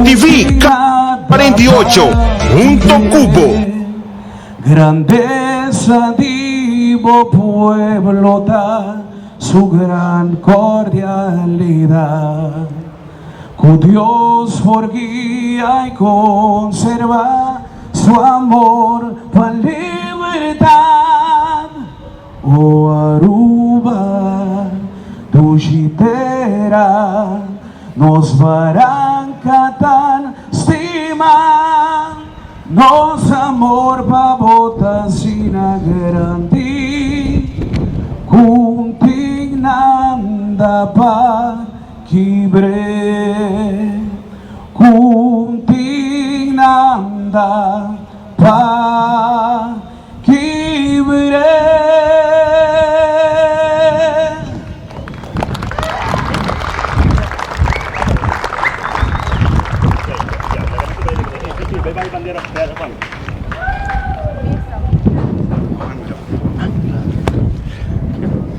TV 48, hunto cu bo. Grandeza di bo pueblo ta su gran cordialidad. Cu Dios por guia y conserva su amor pa libertad. O Aruba, dushi tera, nos baranca tan stima, nos amor pa bo ta asina grandi, cu un tin nanda pa kibr'é, cu un tin nanda pa kibr'é.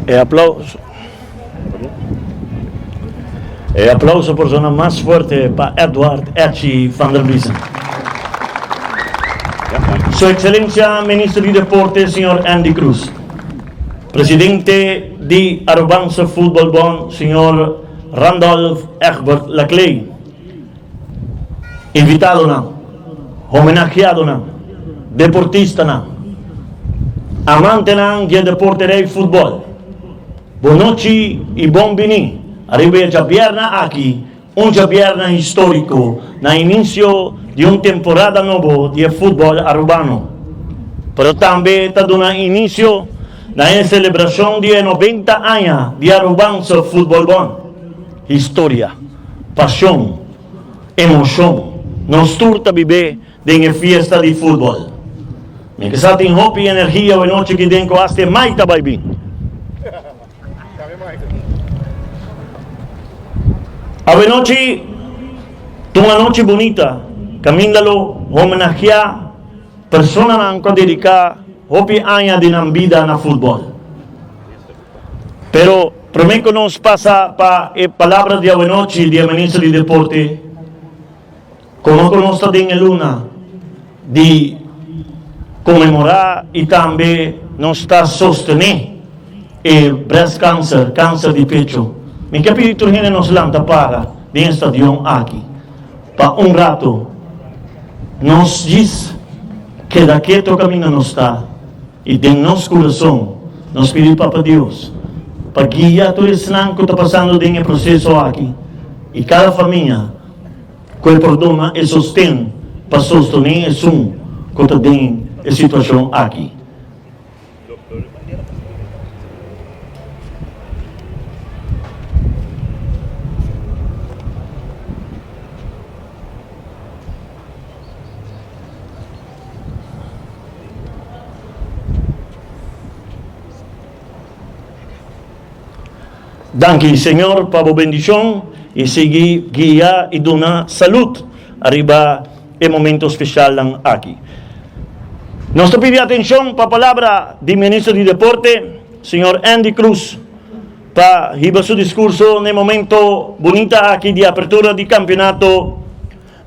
E aplauso. E aplauso por zona mas fuerte pa Edward Etchie van der Biesen. Su Excelencia Minister di Deporte señor Andy Croes. Presidente di Arubanse Voetbal Bond señor Randolph Egbert Laclay. Invitadonan, homenajeadonan, deportistanan, amantenan di e deporte rey futbol, bon nochi y bon bini ariba e djabierna aki, un djabierna historico na inicio di un temporada nobo di e futbol Arubano, pero tambe ta duna inicio na e celebracion di e 90 aña di Arubanse Futbol Bond. Historia, pasion, emocion, nos tur ta bibé den e fiesta di futbol. Mi ke sa tin hopi energia awe nochi ki den ku hasta e mai ta bai bin. Awe nochi ta un anochi bunita kaminda lo homenageá personanan ku a dediká hopi aña di nan bida na futbol. Pero promé ku nos pasa pa e palabra di awenochi di e Minister di Deporte, komo ku nos ta den e luna di konmemorá i tambe nos ta sostené e breast cancer, kanser di pecho, mi ke pidi tur hende nos lanta para den e stadion aki pa un rato nos djis keda keto kaminda nos ta. I den nos kurason nos pidi Papa Dios pa guia tur esnan ku ta pasando den e proseso aki i kada famia ku e por duna e sosten pa sostoné esun ku ta den e situashon aki. Danki Señor pa bo bendicion y sigui guia y duna salud ariba e momento specialnan aki. Nos ta pidi atencion pa palabra di Minister di Deporte, Señor Andy Croes, pa hiba su discurso n'e momento bunita aki di apertura di campeonato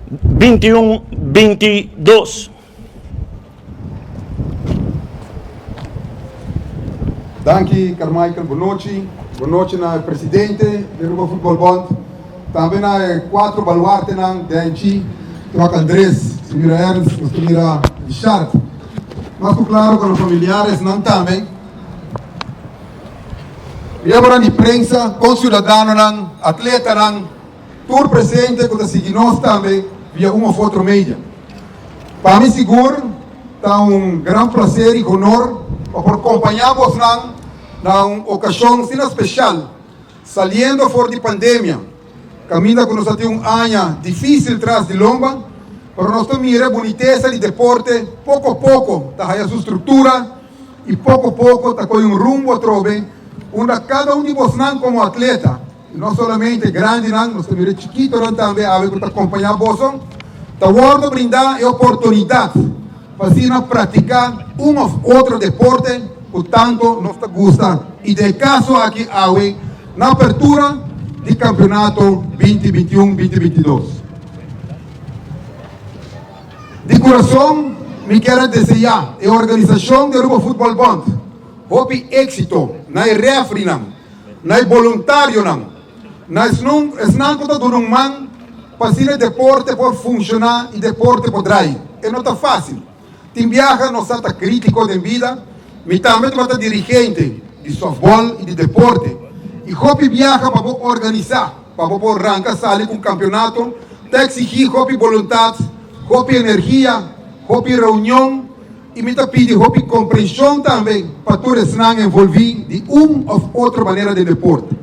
21 22. Danki Carmichael, bon nochi. Bon nochi na e presidente di Aruba Futbol Bond, tambe na e cuatro baluartenan, Denchi, Truck Andres, Samira Ernst, nos ta mira Richard. Mas cu claro cu nos familiaresnan tambe. Miembronan di prensa, conciudadanonan, atletanan, Tur presente ku ta sigui nos tambe via un of otro media. Pa mi sigur ta un gran placer i honor pa por kompañá bosnan na un okashon asina speshal, saliendo for di pandemia, kaminda ku nos a tin un aña difísil tras di lomba, pero nos ta mira e bunitesa di deporte poko poko ta haya su struktura i poko poko ta kohe un rumbo atrobe unda kada un di bosnan komo atleta, I no solamente grandinan, nos ta mira chikitonan tambe awe ku ta kompañá boso, ta wòrdu brindá e oportunidat pa asina praktiká un òf otro deporte ku tantu nos ta gusta i den e kaso aki awe na apertura di kampeonato 2021, 2022. Di kurason mi kier a deseá e organisashon di Aruba Futbol Bond hopi éksito na e rèfrinan, na e boluntarionan, na esnan ku ta duna un man pa asina e deporte por funshoná i deporte por drai. E no ta fásil. Tin biaha nos sa ta krítiko den bida. Mi tambe tabata dirigente di sòftbòl i di deporte i hopi biaha pa bo organisá pa bo por ranka sali ku un kampionato ta eksigí hopi boluntat, hopi energia, hopi reunion i mi ta pidi hopi komprenshon tambe pa tur esnan envolví di un òf otro manera den deporte.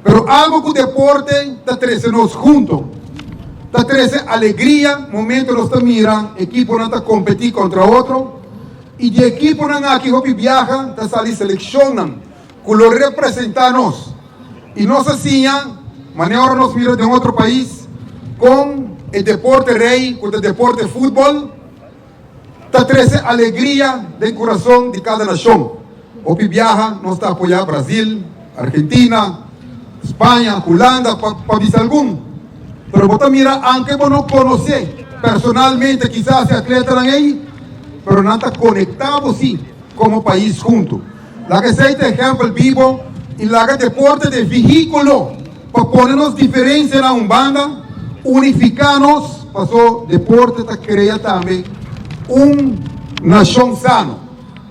Pero algu ku deporte ta trese nos hunto, ta trese alegria momento nos ta mira ekiponan ta kompetí kontra otro i di ekiponan aki hopi biaha ta sali selekshonnan ku lo representá nos i nos a siña manera ora nos mira den otro pais kon e deporte rei ku ta deporte futbòl Ta trese alegria den kurason di kada nashon. Hopi biaha nos ta apoyá Brazil, Argentina, Spaña, Hulanda, pa bisa algun. Pero bo ta mira anke bo no konosé personalmente kisas e atletanan ei, pero nan ta konektá bo sí komo pais huntu. Laga esei ta ehèmpel bibo i laga deporte den vehíkulo pa pone nos diferensianan un banda, unifiká nos, paso deporte ta krea tambe un nashon sano.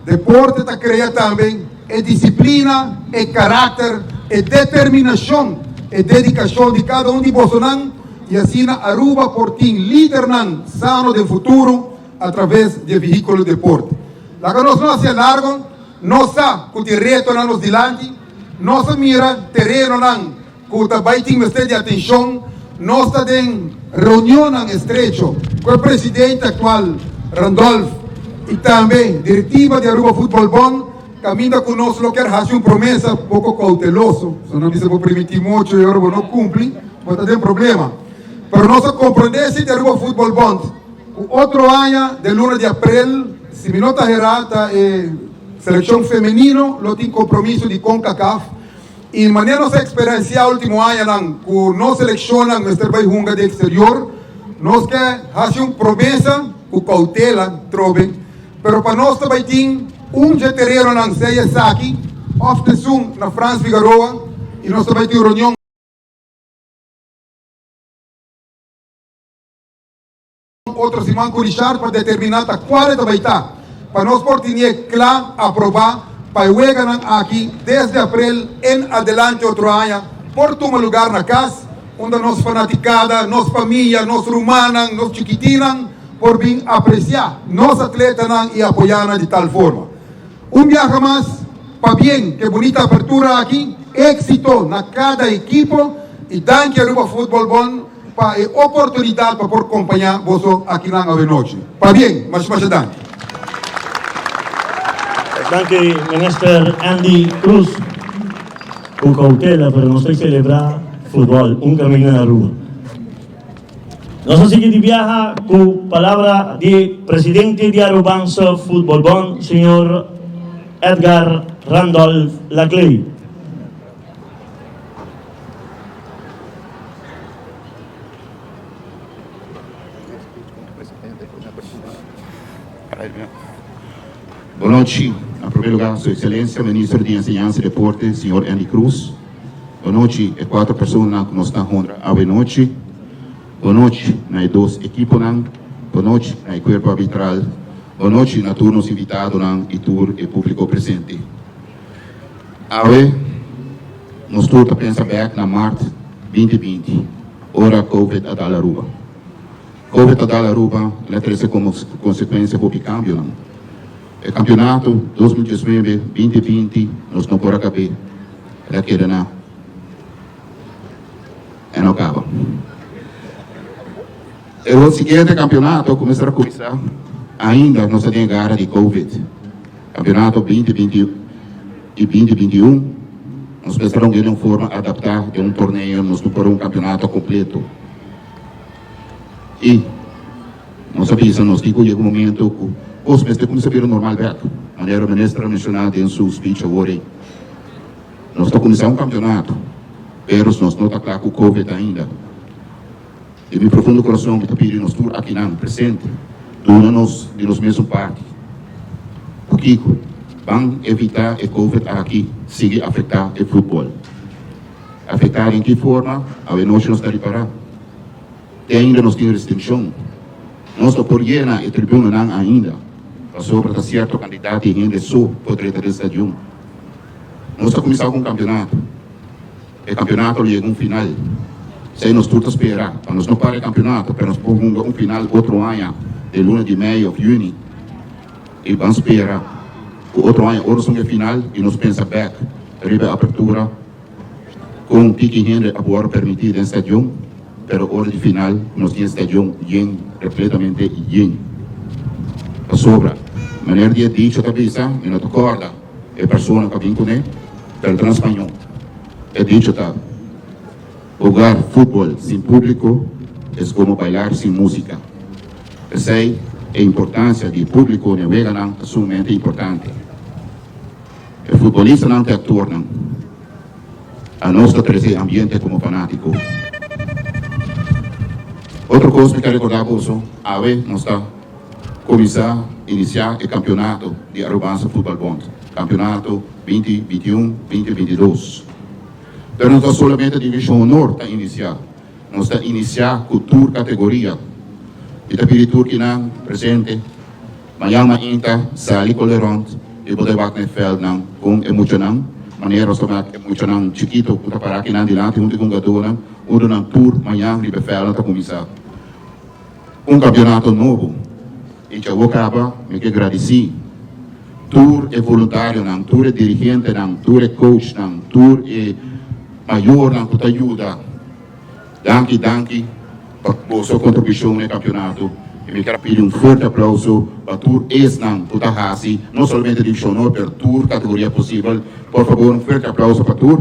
Deporte ta krea tambe e disiplina, e karakter, e determinashon, e dedikashon di kada un di bosonan i asina Aruba por tin lidernan sano den futuro atraves di e vehíkulo deporte. Laga nos no hasié largo, nos sa ku tin retonan nos dilanti, nos a mira terenonan ku ta bai tin mester di atenshon, nos ta den reunionnan estrecho ku e presidente aktual Randolph i tambe direktiva di Aruba Futbol Bond kaminda ku nos lo kier hasi un promesa poko kouteloso, so no bisa bo primintí mucho i ora bo no kumpli bo ta den problema, pero nos a komprondé si di Aruba Futbol Bond. Ku otro aña den luna di aprel, si mi no ta herá, ta e selekshon femenino lo tin kompromiso di Concacaf i manera nos a eksperensiá ultimo añanan ku nos selekshonnan mester bai hunga di eksterior, nos ke hasi un promesa ku koutela trobe, pero pa nos ta bai tin un dje tereronan sea esaki òf tesun na Frans Figaroa i nos ta bai tin reunion. Otro siman ku Richard pa determiná ta kual e ta bai ta, pa nos por tinié kla aprobá pa e weganan aki desde aprel en adelante otro aña por tuma lugar na kas unda nos fanatikada, nos famia, nos rumannan, nos chikitinnan por bin apresiá nos atletanan i apoyá nan di tal forma. Un biaha mas, pabien ku e bunita apertura aki, éksito na kada ekipo i danki Aruba Futbol Bond. Pa e oportunidat pa por kompañá boso akinan awenochi. Pabien, masha masha danki. Danki Minister Andy Cruz. Ku koutela pero nos ta selebrá futbòl un kaminda na Aruba. Nos a sigui di biaha ku palabra di presidente di Arubanse Futbol Bond, señor Edgar Randolph Laclay. Bonochi, na prome lugar Su Excelencia Minister di Enseñansa y Deporte, Señor Endy Croes. Bonochi e cuatro personanan cu nos ta honra awe nochi. Bonochi na e dos ekiponan. Bonochi na e cuerpo arbitral. Bonochi na tur nos invitadonan y tur e publico presente. Awe nos tur ta pensa bek na mart 2020, ora Covid a dal Aruba. Covid a dal Aruba el a trese komo konsekuensia hopi kambionan. E kampionato 2019, 2020 nos no por a kab'é, el a keda na e no kaba. E siguiente kampionato ku mester a kuminsá ainda nos ta den e gara di Covid. Campeonato 2020 y 2021 nos mester a hunga den un forma adapta den un torneo nos no por un campeonato completo y nos a bisa nos tin cu yega un momento cu cos mester cuminsa bira normal bek manera minister a menciona den su speech awor ey nos ta cuminsa un campeonato pero nos no ta cla cu covid ainda. Di mi profundo corazon mi ta pidi nos tur akinan presente. Duna nos di nos mesun parti. Pakiko? Ban evita e covid aki sigui afecta e futbol. Afecta den ki forma? Awe nochi nos ta ripara. Te ainda nos tin restriccion. Nos no por yena e tribunanan ainda, pasobra ta cierto cantidad di hende so por drenta den stadion. Nos ta cuminsa cu un campeonato. E campeonato lo yega un final. Esey nos tur ta spera, pa nos no para e campeonato, pero nos por hunga un final otro aña den luna di mei of juni. Y ban spera cu otro aña ora nos hunga e final y nos pensa bek riba e apertura con tiki hende a worde permiti den stadion, pero ora di final nos tin e stadion yen, repletamente yen. Pasobra, manera di e dicho ta bisa, mi no ta corda e persona cu a bin cune, pero ta na spañol. E dicho ta, Jugar futbol sin publico es como bailar sin musica. P'esei e importancia di publico n'e weganan ta sumamente importante. E futbolistanan ta e actornan. Anos ta trece e ambiente como fanatico. Otro cos mi ta recorda boso, awe nos ta cuminsa inicia e campeonato di Arubaanse Voetbal Bond, campeonato binti bintiun, binti bintidos. Pero no ta solamente Division Honor ta inicia, nos ta inicia cu tur categoria. Mi ta pidi tur kinan presente, mañan mainta sali cole rond y bo ta wak na e veldnan con e muchanan, manera nos ta wak e muchanan chikito cu ta para kinan dilanti hunto cu hungadornan, unda nan tur mañan riba e veldnan ta cuminsa un campeonato nobo. Y djawo caba mi ke gradici tur e voluntarionan, tur e dirigentenan, tur e coachnan, tur e mayornan cu ta yuda. Danki, danki pa boso contribucion na e campeonato. Y mi kier a pidi un fuerte aplauso pa tur esnan cu ta haci no solamente División Honor pero tur categoria posibel. Por favor un fuerte aplauso pa tur.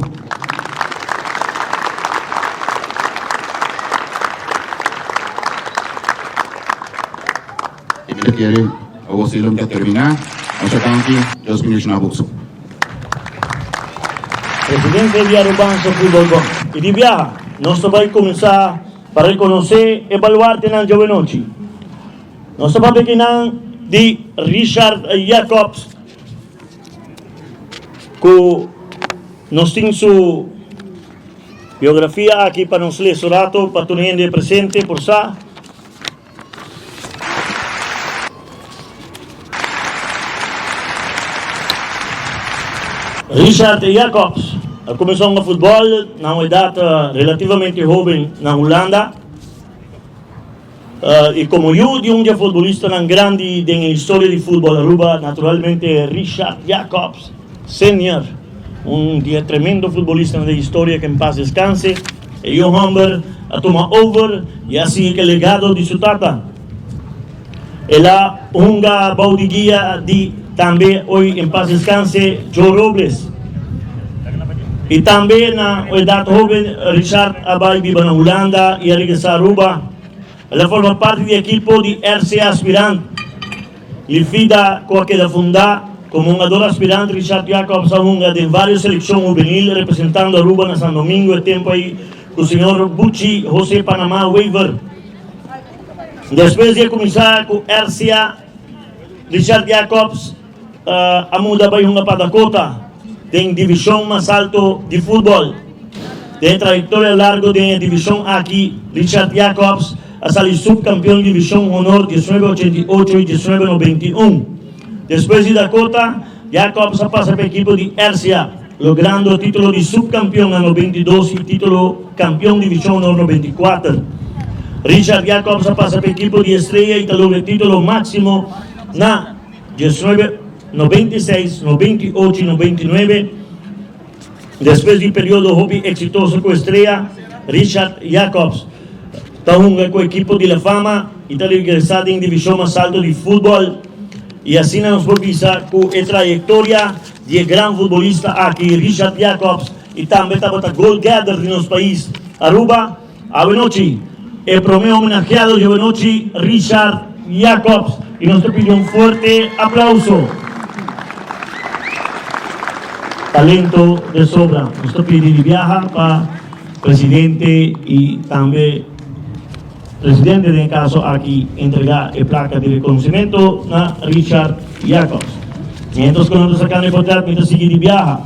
Y mi ta kere awor si lo mi ta termina. Masha danki, Dios bendiciona boso. Presidente di Arubanse Futbol Bond. Y di biaha nos ta bay cuminsa pa reconoce e baluartenan djawe-nochi. Nos ta papia kinan di Richard Jacobs cu nos tin su biografia aki pa nos lesa un rato pa tur hende presente por sa. Richard Jacobs a kuminsá hunga futbòl na un edat relativamente hóben na Hulanda i komo yu di un di e futbolistanan grandi den e historia di futbòl Aruba, naturalmente Richard Jacobs Senior, un di e tremendo futbolistanan den historia ke en pas deskanse. E yu hòmber a tuma over i a sigui ku e legado di su tata. El a hunga bou di guia di tambe oy en pas deskanse Joe Robles. I tambe na un edat hoben Richard a bai biba na Hulanda i a regresá Aruba. El a forma parti di ekipo di RC Aspirant. Lifida ku a keda fundá komo hungador aspirante Richard Jacobs a hunga den vários selekshon hubenil representando Aruba na San Domingo e tempu ei ku señor Buchi Jose Panama Wever. Despues di a kuminsá ku RCA Richard Jacobs a muda bai hunga pa Dakota den divishon mas alto di futbòl. Den e trayektoria largo den e divishon aki, Richard Jacobs a sali supkampion divishon honor diesnuebe ochenta i ocho i diesnuebe nobenta i un. Despues di Dakota, Jacobs a pasa pa ekipo di RCA, logrando titulo di supkampion na nobenta i dos i titulo kampion divishon honor nobenta i kuater. Richard Jacobs a pasa pa ekipo di Estrella i ta logra e titulo máksimo na diesnuebe nobenta i seis, nobenta i ocho i nobenta i nuebe. Despues di periodo hopi exitoso cu Estrella, Richard Jacobs ta hunga cu ekipo di La Fama y ta regresa den division mas alto di futbol. Y asina nos por bisa cu e trayectoria di e gran futbolista aki, Richard Jacobs, y tambe tabata goalgetter di nos pais Aruba, awe nochi e prome homenajeado di awe nochi, Richard Jacobs, y nos ta pidi un fuerte aplauso. Talento de sobra. Nos ta pidi di biaha pa presidente y tambe. Presidente den e caso aki entrega e placa di reconocimento na Richard Jacobs. Mientras cu nan ta sacando e portret mi ta sigui di biaha.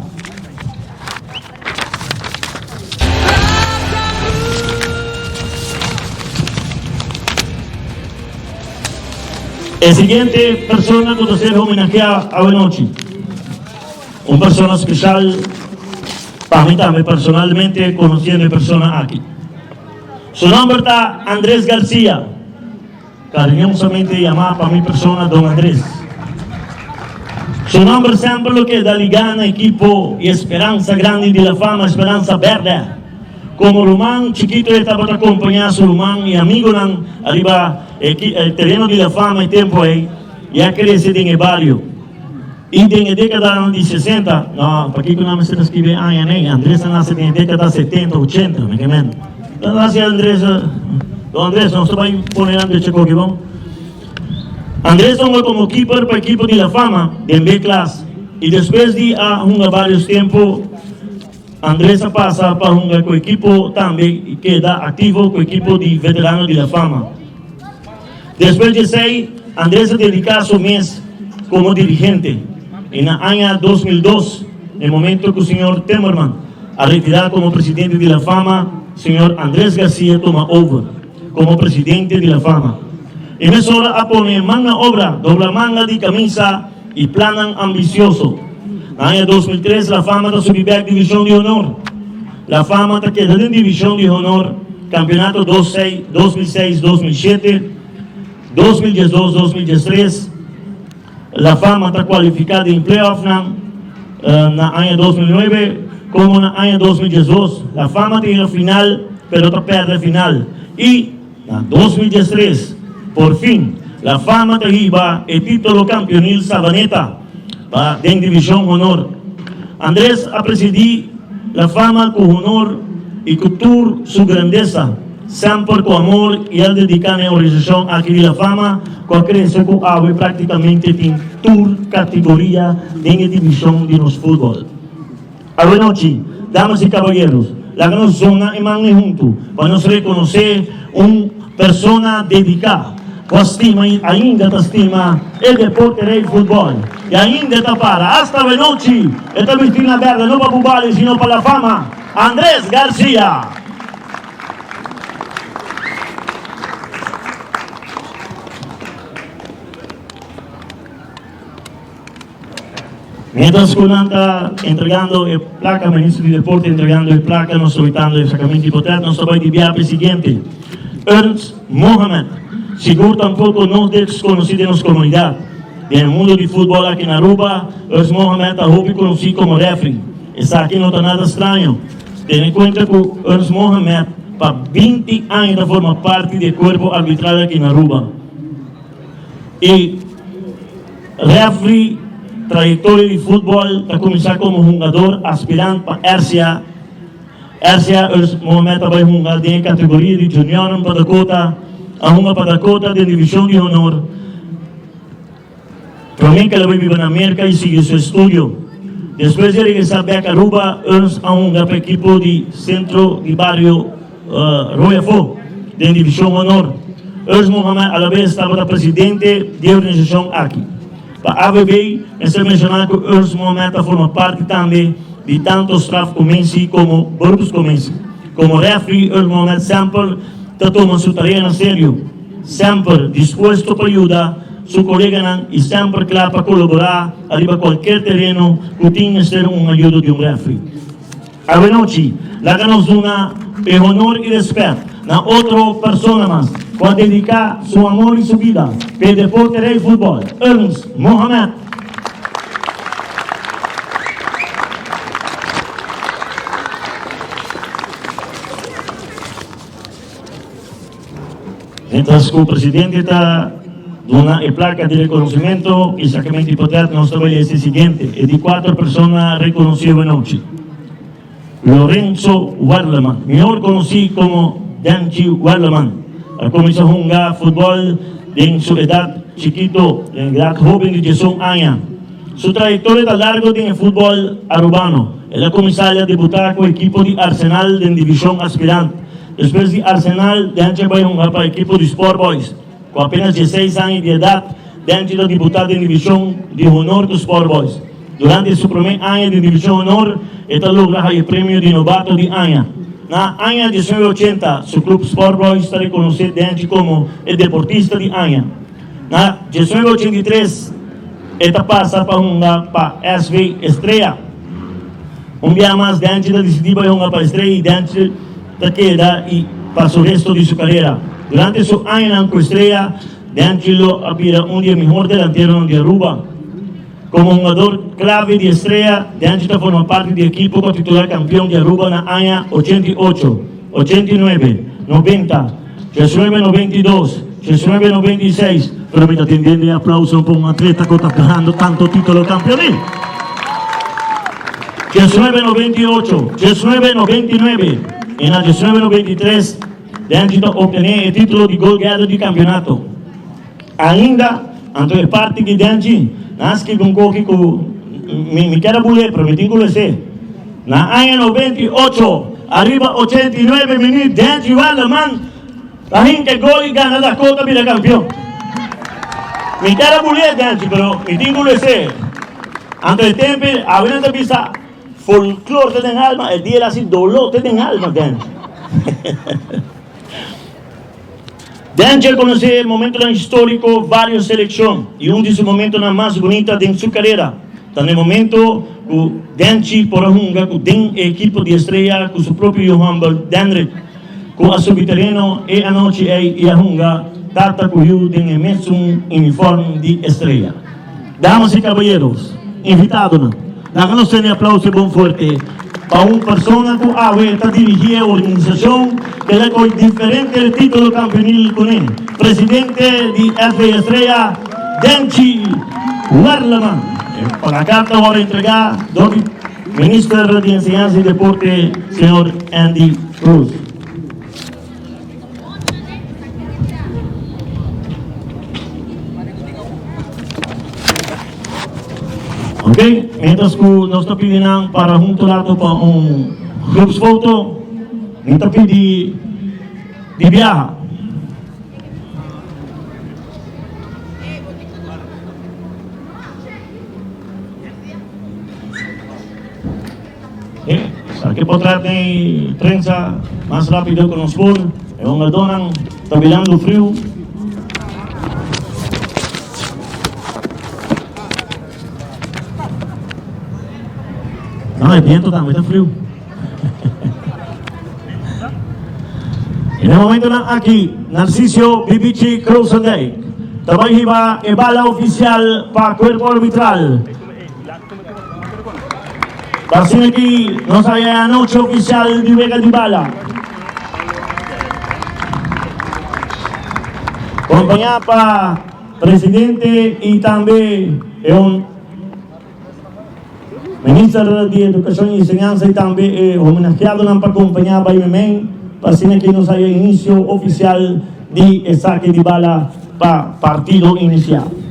E siguiente persona cu ta ser homenagea awenochi, un persona special pa mi tambe personalmente conociendo e persona aki. Su nomber ta Andres Garcia, cariñosamente yama pa mi persona Don Andres. Su nomber semper lo keda liga na ekipo y esperanza grandi di La Fama, Esperanza Berde. Como ruman chikito e tabata acompaña su ruman y amigonan ariba e tereno di La Fama e tempo ey y a crece den e bario. I den e dékadanan di sesenta, no, pakiko nan mester ta skibi e aña nei? Andres a nase den e dékada setenta, ochenta, mi ke men. Ta nase Andres, don Andres, nos ta bai pone nan drecha koki bon. Andres a hunga komo keeper pa ekipo di La Fama den B-klas i despues di a hunga varios tempo, Andres a pasa pa hunga ku ekipo tambe i keda aktivo ku ekipo di veterano di La Fama. Despues di esei, Andres a dediká su mes komo dirigente i na aña 2002, na e momento ku señor Timmerman a retirá komo presidente di La Fama, señor Andres Garcia tuma over komo presidente di La Fama. E mesora a pone man na obra, dobla manga di kamisa i plannan ambisioso. Na aña 2003 La Fama ta subi bèk Divishon di Honor. La Fama ta keda den Divishon di Honor Kampeonato 2006, 2007, 2012, 2013. La Fama ta kualifiká den playoffnan na aña 2009 komo na aña 2012. La Fama ta yega final pero ta pèrdè final i Na 2013, por fin, La Fama ta hiba e titulo kampionil Sabaneta pa den Divishon Honor. Andres a presidí La Fama ku honor i ku tur su grandesa, semper ku amor i el dediká na e organisashon aki di La Fama ku a krese ku awe praktikamente tin tur kategoria den e divishon di nos futbòl. Awenochi, damas i kabayeros, laga nos zona e man huntu pa nos rekonosé un persona dediká ku a stima i ainda ta stima e deporte rei futbòl i ainda e ta para asta awenochi e ta bisti na bèrdè no pa Bubali sino pa La Fama, Andrés Garcia. Mientras cu nan ta entregando e placa, Ministro di Deporte entregando e placa, nos ta witando e sacamento di potret, nos ta bay di bia pa e siguiente. Ernst Mohamed, sigur tampoco no desconoci den nos comunidad. Den e mundo di futbol aki na Aruba, Ernst Mohamed ta hopi conoci como referee. Esaki no ta nada straño, tene cuenta cu Ernst Mohamed pa 20 aña ta forma parti di e cuerpo arbitral aki na Aruba. E referee trayectoria di futbol ta cuminsa como hungador aspirant pa RCA. RCA Ernst Mohamed ta bay hunga den e categoria di juniornan pa Dakota. A hunga pa Dakota den division di honor. Prome cu el a bay biba na Merca y sigui su estudio. Despues di a regresa bek Aruba, Ernst a hunga pa ekipo di Centro di Bario Rooi Afo den Divishon Honor. Ernst Mohamed alabes tabata presidente di e organisashon aki. Pa AVB mester menshoná ku Ernst Mohamed ta forma parti tambe di tanto Strafcommissie komo Beroepscommissie. Komo referee Ernst Mohamed semper ta tuma su tarea na serio, semper dispuesto pa yuda su koleganan i semper kla pa kolaborá ariba kualker tereno ku tin mester un ayudo di un referee. Awenochi, laga nos duna e honor i respet na otro persona mas ku a dediká su amor i su bida p'e deporte rei futbòl, Ernst Mohamed. Mientras ku presidente ta duna e plaka di rekonosementu i sakamento di poder, nos ta bai lesa e siguiente, e di kuater persona rekonosí awenochi, Lorenzo Werleman, mihor konosí komo Denchi Werleman, a kuminsá hunga futbòl den su edat chikito, den edat hóben di diesun aña. Su trayektoria ta largo den e futbòl arubano. El a kuminsá ya debutá ku ekipo di Arsenal den divishon aspirant. Despues di Arsenal, Denchi a bai hunga pa ekipo di Sport Boys. Ku apenas dieseis aña di edat, Denchi ta debutá den divishon di honor ku Sport Boys. Durante su promé aña den divishon honor, e ta logra haya e premio di nobato di aña. Na aña diesnuebe ochenta, su klup Sport Boys ta rekonosé Denchi komo e deportista di aña. Na diesnuebe ochenta i tres, e ta pasa pa hunga pa SV Estrella. Un bia mas Denchi ta disidí bai hunga pa Estrella i Denchi ta keda i pa su resto di su karera. Durante su añanan ku Estrella, Denchi lo a bira un di e mihor delanteronan di Aruba. Komo hungador klave di Estrella, Denchi ta forma parti di ekipo ku a titulá kampion di Aruba na aña 88, 89, 90, 19 92, 19 96. Pero mi ta tendiendo e aplauso pa un atleta ku ta ganando tanto titulo kampionil. 19 98, 19 99 i na 19 93 Denchi ta optené e titulo di goalgetter di kampionato. Ainda, anto e parti di Denchi, nan a skirbi un koki ku mi mi kier a bul'é, pero mi tin ku les'é. Na aña 98, ariba 89 minüt Denchi Werleman ta hinka e gol i gana Dakota bira kampion. Mi kier a bul'é Denchi, pero mi tin ku les'é. Anto e tempu awe nan ta bisa folklor ta den alma, e dia el hasi doló ta den alma Denchi. Denchi a konosé momentonan históriko vários selekshon i un di su momentonan mas bunita den su karera ta na e momento ku Denchi por a hunga ku den e ekipo di Estrella ku su propio yu hòmber Denrick ku a subi tereno e anochi ei i a hunga tata ku yu den e mesun unifòrm di Estrella. Damas i kabayeros, invitadonan, laga nos tene aplauso bon fuerte pa un persona ku awe ta dirigí e organisashon ke la koi diferente título kampionil kuné, presidente di SV Estrella, Denchi Werleman. E pankarta wòrdu entregá dor di Minister di Enseñansa i Deporte, señor Endy Croes. Ok, mientras ku nos ta pidi nan para hunto rato pa un groepsfoto, mi ta pidi di biaha. Esaki por trata e prensa mas rapido ku nos por. E hungadónan ta birando friu. No, e biento tambe ta friu. En e momentonan aki, Narcisio Bibichi Krosendijk ta bai hiba e bala ofisial pa kuerpo arbitral. Asina ki nos a yega anochi oficial di wega di bala. Compaña pa presidente y tambe e un minister di educacion y enseñanza y tambe e homenajeadonan pa compaña bay memen pa asina ki nos a yega inicio oficial di e sake di bala pa partido inicia.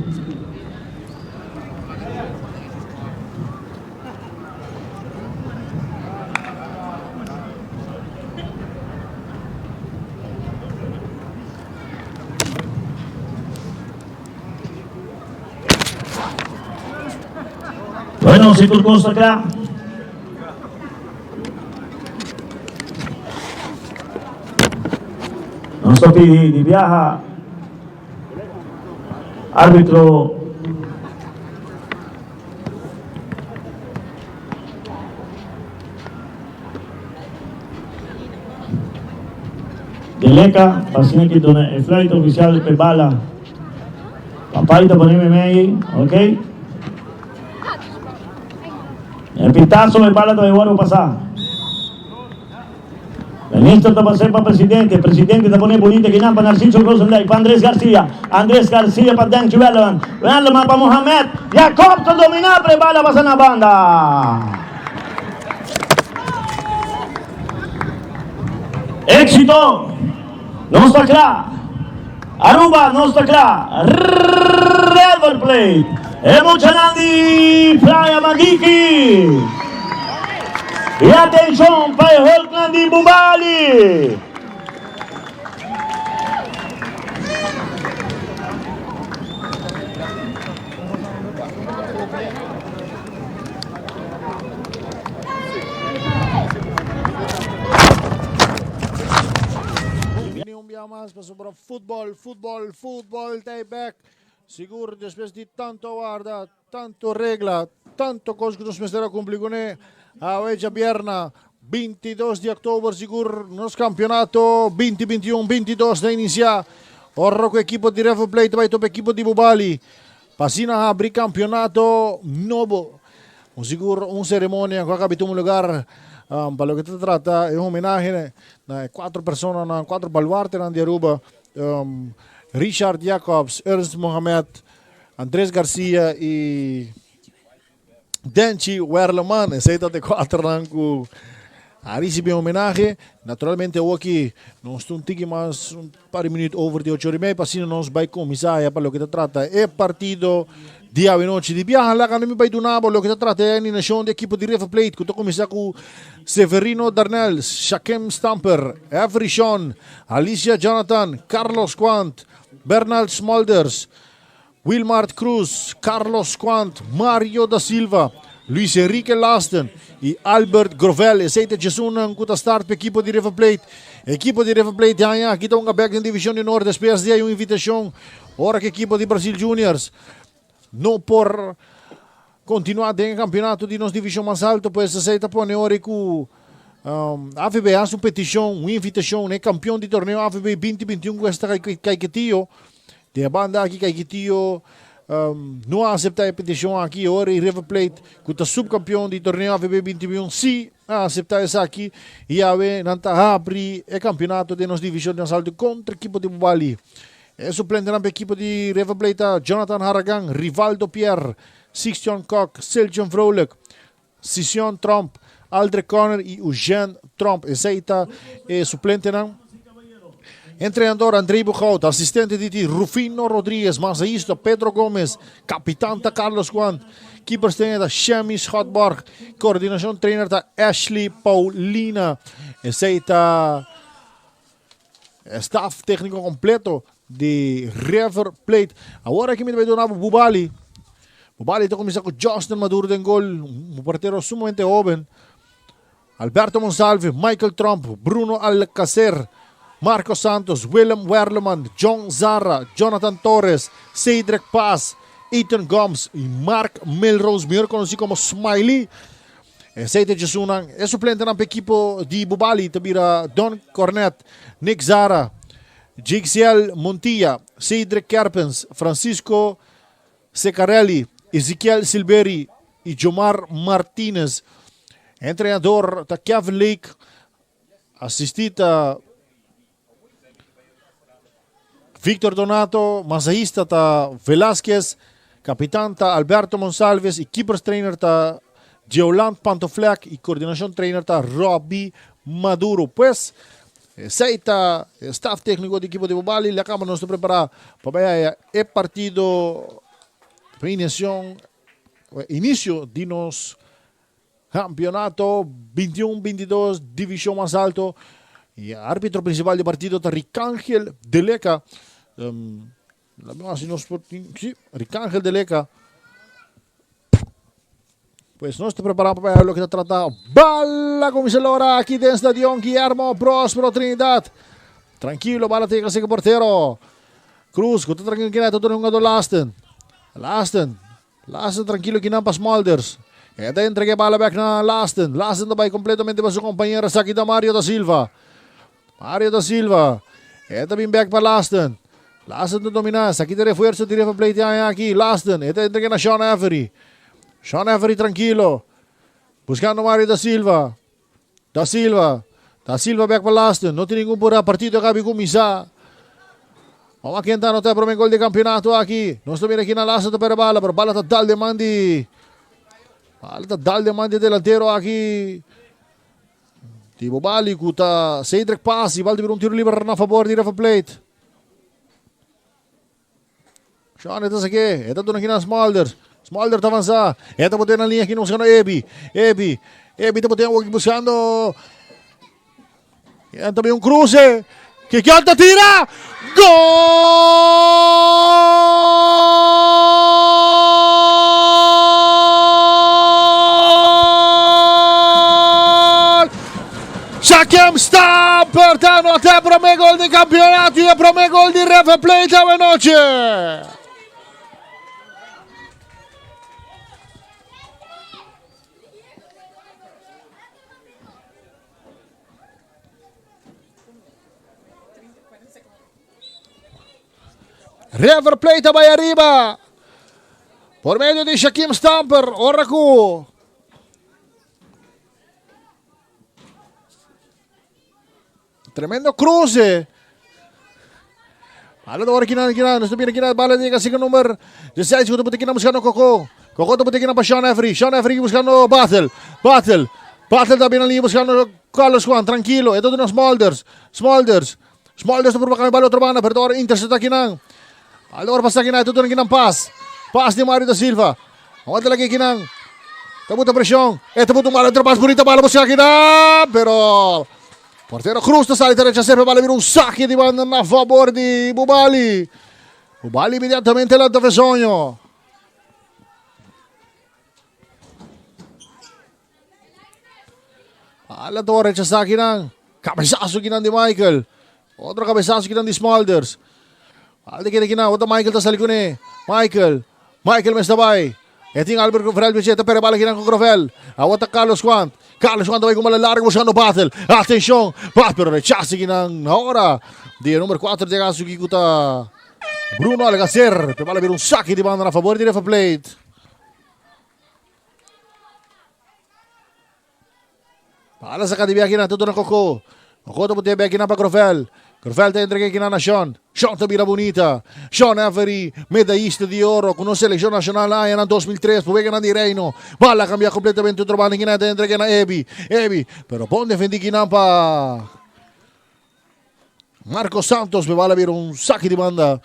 Bueno, si tur cos ta cla. Nos ta pidi di biaha. Arbitro De Leca pa asina ki duna e fluit oficial pe bala. Papay ta pone memey, ok. E pitazo e bala ta bay worde pasa. Minister ta pas'é pa presidente, presidente ta pone bunita kinan pa Narciso Krozendijk, pa Andres Garcia, Andres Garcia pa Denchi Welleman, Welleman pa Mohamed, Jacob ta dominá pero e bala pasa na banda. Éxito! Nos ta kla! Aruba nos ta kla! River Plate! E muchanan di Playa Madiki! I atenshon pa e Hulknan di Bubali! mas pasobra futbol, futbol, futbol ta e bek. Sigur despues di tanto warda, tanto regla, tanto kos ku nos mester a kumpli kuné, awe djabièrna 22 di òktober sigur nos kampeonato 20 21 22 ta inisiá. Ora ku ekipo di River Plate ta bai topa ekipo di Bubali pa asina habri kampeonato nobo. Un sigur un seremonia ku a kabi tuma lugar pa loke ta trata e homenahe na e kuater personanan, kuater baluartenan di Aruba, Richard Jacobs, Ernst Mohamed, Andres Garcia i Denchi Werleman. Esei ta de kuaternan ku a risibi e homenahe. Naturalmente awoki nos ta un tiki mas, un par di minuut over di ocho ora i mei pa asina nos bai kuminsá ya pa loke ta trata e partido di awenochi. Di biaha laga mi bai duna bo loke ta trata e alinashon di ekipo di River Plate ku ta kuminsá ku Severino Darnell, Shaquem Stamper, Avery Shon, Alicia Jonathan, Carlos Quant, Bernald Smulders, Wilmart Cruz, Carlos Quant, Mario da Silva, Luis Enrique Lasten y Albert Grovel. Esey ta djesunnan cu ta start pa ekipo di River Plate. Ekipo di River Plate aña aki ta hunga bek den Division di Honor despues di hay un invitacion ora cu ekipo di Brasil Juniors no por continua den e campeonato di nos division mas alto. Pues esey ta pone ora cu AVB haci un peticion, un invitacion na e campeon di torneo AVB 2021 cu esta Caiquetio. Den e banda aki Caiquetio no a acepta e peticion aki. Ora y River Plate cu ta subcampeon di torneo AVB 2021 si a acepta esaki y awe nan ta habri e campeonato den nos division di asalto contra ekipo di Bubali. E suplentenan pa ekipo di River Plate ta Jonathan Haragan, Rivaldo Pierre, Sixtion Kok, Siljan Vrolijk, Sision Tromp, Aldrich Conner y Eugène Tromp. Esey ta e suplentenan. Entrenador André Bujout, asistente di ti Rufino Rodriguez, masahista Pedro Gomez, kapitan ta Carlos Quant, keepers trainer ta Shemi Schotborg, coordinacion trainer ta Ashley Paulina. Esey ta staff técnico completo di River Plate. Awor aki mi ta bai duna bo Bubali. Bubali ta kuminsá ku Justin Maduro den gol, un portero sumamente hoben. Alberto Monsalve, Michael Tromp, Bruno Alcacer, Marco Santos, Willem Werleman, John Zarra, Jonathan Torres, Cedric Paz, Ethan Gomes y Mark Milrose, mihor konosí komo Smiley. Esei ta djesunnan. E suplentenan pa ekipo di Bubali ta bira Don Cornet, Nick Zara, Jixiel Montilla, Cedric Kerpens, Francisco Secarelli, Ezequiel Silveri y Jomar Martinez. Entrenador ta Kevin Lake, asisti ta Victor Donato, masahista ta Velasquez, kapitan ta Alberto Monsalves y keepers trainer ta Geoland Pantoflek y coordinacion trainer ta Robbie Maduro. Pues, esey ta e staff tecnico di ekipo di Bobali. La cama nos ta prepara pa bay haya e partido pa iniciacion, inicio di nos Campeonato 21 22 division mas alto y arbitro principal di partido ta Ricangel Deleca. Um, si nos por sí, Ricangel Deleca. Pues nos ta prepara pa lo que ta trata. Bala comienza la hora aquí den Stadion Guillermo Próspero Trinidad. Tranquilo, bala tiene que portero. Cruz, que está tranquilo, que está jugador Lasten. Lasten. Lasten trankilo kinan pa Smulders. E ta entrega e bala bek na Lasten. Lasten ta bai kompletamente pa su kompañero. Esaki ta Mario da Silva. Mario da Silva. E ta bin bek pa Lasten. Lasten ta dominá. Esaki ta refuerso di River Plate aña aki. Lasten. E ta entrega na Sean Avery. Sean Avery trankilo. Buskando Mario da Silva. Da Silva. Da Silva bek pa Lasten. No tin ningun pura. Partido a kabi kuminsá. Vamos a kenta anota e prome gol di campeonato aki. Nos ta mira aki na Lasten ta perde bala, pero bala ta dal den man di bala ta dal den man di delantero aki. Di Bobali ku ta Cedric Paz i bal ta bira un tiro liber na favor di River Plate. Sean e ta sake, e ta duna kina Smulders. Smulders ta avansa. E ta bote na linha kina buscando Ebi. Ebi. Ebi ta bote aki buscando. E ta un cruce. Kikian ta tira. Gol! Shaquem Stamper ta anota e prome gol di campeonato y e prome. River Plate awe nochi. River Plate a bai ariba. Por medio di Shaquem Stamper. Ora ku Tremendo cruce. Bala ora kinan kinan, nos mira kinan bala llega sigue número 16 ku ta kinan buscando Coco. Coco ta kinan pa Sean Avery. Sean Avery buscando Battle. Battle. Battle ta bina buscando Carlos Juan, tranquilo. Eto na Smolders. Smolders. Smolders ta purba cambia bala otro banda, pero ora intercepta kinan. Bala ora pasa kinan, eto kinan pass. Pass di Mario da Silva. Aguanta lagi kinan. Ta buta presión. Eto buta un bala otro pass bonita bala busca kinan, pero Portero Cruz ta sali ta rechazar, pero bala bira un saque di banda na favor di Bubali. Bubali inmediatamente lanta Fesoño. Bala to rechazar kinan. Cabezazo kinan di Michael. Otro cabezazo kinan di Smulders. Bala di kere kinan. Otro Michael ta sali kune. Michael. Michael mes ta bai. E tin Albert Grovel Bicheta pere bala kinan ku Grovel. Awor ta Carlos Juan. Carlos Juan ta bai ku bala largo buscando Battle. Atención. Battle pero rechace kinan ahora. Di number 4 de caso ki kuta Bruno Algacer. Pe bala bira un saque di banda na favor di River Plate. Bala saca di biaki na tudo na Coco. Coco ta bote biaki na pa Grovel. Grovel ta entrega aqui na Sean. Sean ta bira bonita. Sean Avery, medallista di oro con una selección nacional aña na 2003 por wega na di Reino. Bala cambia completamente otro banda aqui na ta entrega na Ebi. Ebi, pero bon defendi aqui na pa Marco Santos. Pe bala bira un saque di banda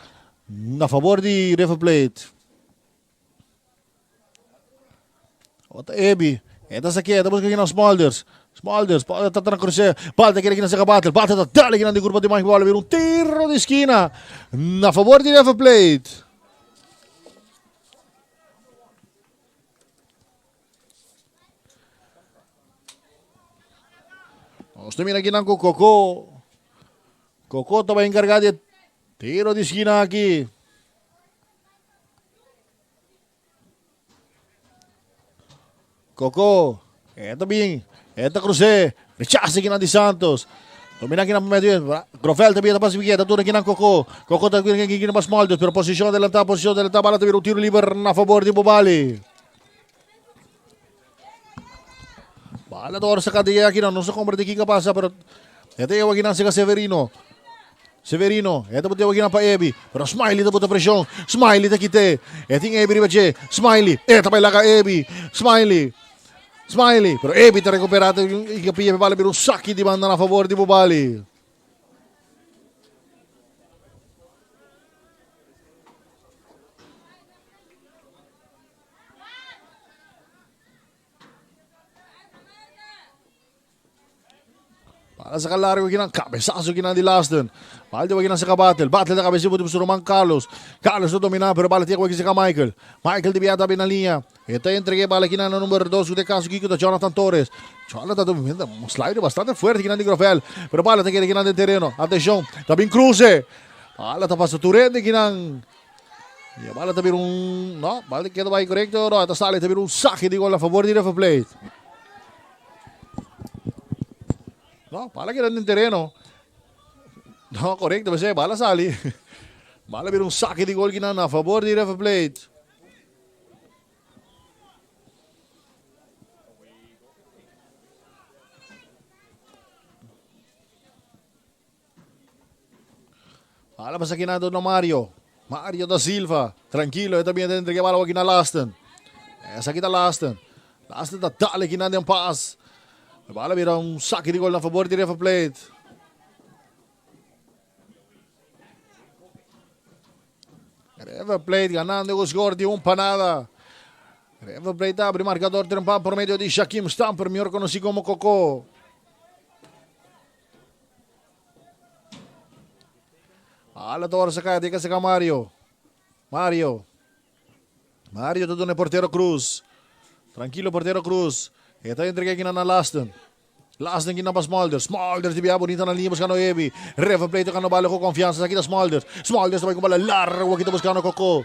na favor di River Plate. Ota Ebi. E ta saque, ta busca aqui na Smulders. Smulders, Smulders ta cruce. Balta quiere aqui na seca Battle. Battle ta dale aqui na di curva di Mike Bola. Un tiro di esquina. Na favor di River Plate. Nos ta mira aqui na Coco. Coco ta encargar di tiro di esquina aqui. Coco, e ta bin, e ta crucé, rechaza kinan di Santos. Domina kinan pa medio, Grovel ta bin, ta pasa biqueta, ta turna kinan Coco. Coco ta bin kinan pa Smulders, pero posicion adelantá, posicion adelantá, bala ta bira un tiro liber na favor di Bobali. Bala ta ora saca di akinan, no sa comprende kiko pasa, pero e ta ewa kinan sega Severino. Severino, e ta bote ewa kinan pa Ebi, pero Smiley ta bota presión, Smiley ta kite, e tin Ebi riba dje, Smiley, e ta bai laga Ebi, Smiley, Smiley, pero Ebi ta recupera, ta pilla bala bira un saki di banda na favor di Bobali. Bala saca largo aquí nan cabezazo aquí nan di Lasten. Bala de aquí nan saca Battle. Battle de cabeza por Roman Carlos. Carlos no domina, pero bala tiene aquí saca Michael. Michael de Biata bien na línea. Esta entregue bala aquí nan número 2 de caso aquí de Jonathan Torres. Jonathan domina un slide bastante fuerte aquí nan di Grovel. Pero bala te quiere aquí nan de terreno. Atención, también cruce. Bala ta pasa Turende aquí nan. Y a bala ta bira un... No, bala ta keda bai correcto. No, ta sali ta bira un saque di gol a favor di River Plate. No, bala keda den terreno. No, correcto, bese, bala sali. Bala bira un saque di gol kinan a favor di River Plate. Bala pasa aquí na na Mario. Mario da Silva. Tranquilo, e también entrega bala aquí na Lasten. Esa aquí ta Lasten. Lasten ta dale aquí na den pas. Bala bira un saque de gol na favor di River Plate. River Plate ganando con score di un panada. River Plate abre marcador trempa por medio di Shaquem Stamper, mejor conocido como Coco. Ala tora sa kaya, tika sa Mario. Mario. Mario ta duna portero Cruz. Tranquilo portero Cruz. Eta entrega aqui na Laston. Lasten kinan pa Smulders. Smulders di bia bonita na liña buskando Ebi. River Plate tokando bala ku konfiansa. Esaki ta Smulders. Smulders ta bai ku bala largu aki ta buskando Koko.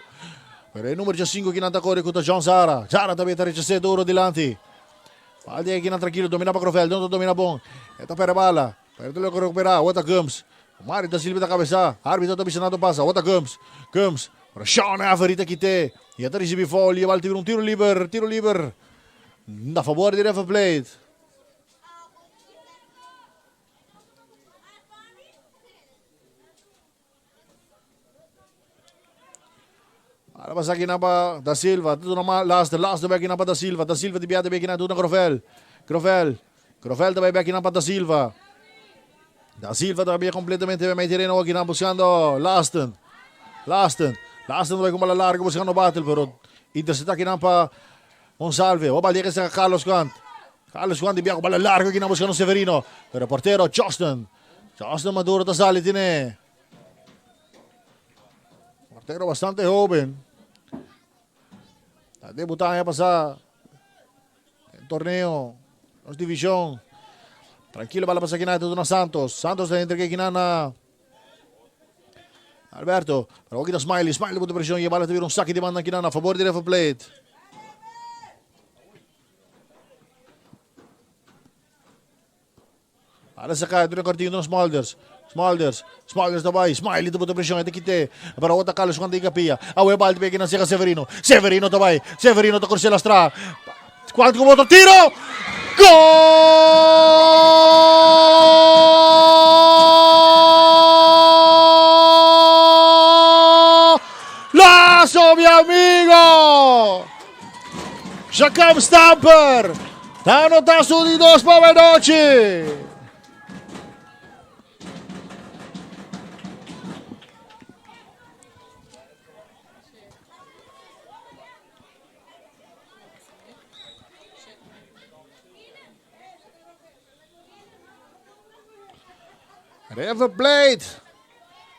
Pero e numero 5 kinan ta kore ku ta John Zara. Zara tambe ta rechasé duro dilanti. Bal di kinan trankilo domina pa Grovel. No ta domina bon. E ta perde bala. Pero ta logra rekupera. Awor ta Gumbs. Mario da Silva ta kabesá. Arbitro ta bisa nada pasa. Awor ta Gumbs. Gumbs. Pero Sean Avery ta kit'é. I e ta risibí foul i e bal ta bira un tiro liber. Tiro liber na fabor di River Plate. Ahora pasa aquí pa Da Silva. Duna ma laatste, laatste bek pa Da Silva. Da Silva di biate bek na duna Grovel. Grovel. Grovel también bek pa Da Silva. Da Silva también completamente bij terreno aquí buscando Lasten. Lasten. Lasten vai com bola larga buscando Battle, pero intercepta aqui pa Monsalve. O bal llega Carlos Quant. Carlos Quant di bia com bola larga aqui buscando Severino. Pero portero Justin. Justin Maduro ta sali tiene. Portero bastante joven. Ta debuta aña pasá. En torneo. Nos división. Tranquilo bala pasa aquí na Santos. Santos ta entrega aquí na Alberto. Pero aquí Smiley. Smiley punto presión. Y bala te un saque de banda aquí a favor de River Plate. Ala saca duna cortinho duna Smulders. Smulders. Smulders ta bai. Smiley ta bota presión. Ete kite. Pero ota Carlos Juan de Capilla. Awe bal te na Sega Severino. Severino ta bai. Severino ta cruce lastra. Quanto como otro tiro. Gol! Lazo, mi amigo! Jacob Stamper! Ta anotá su di dos pa Benochi. River Plate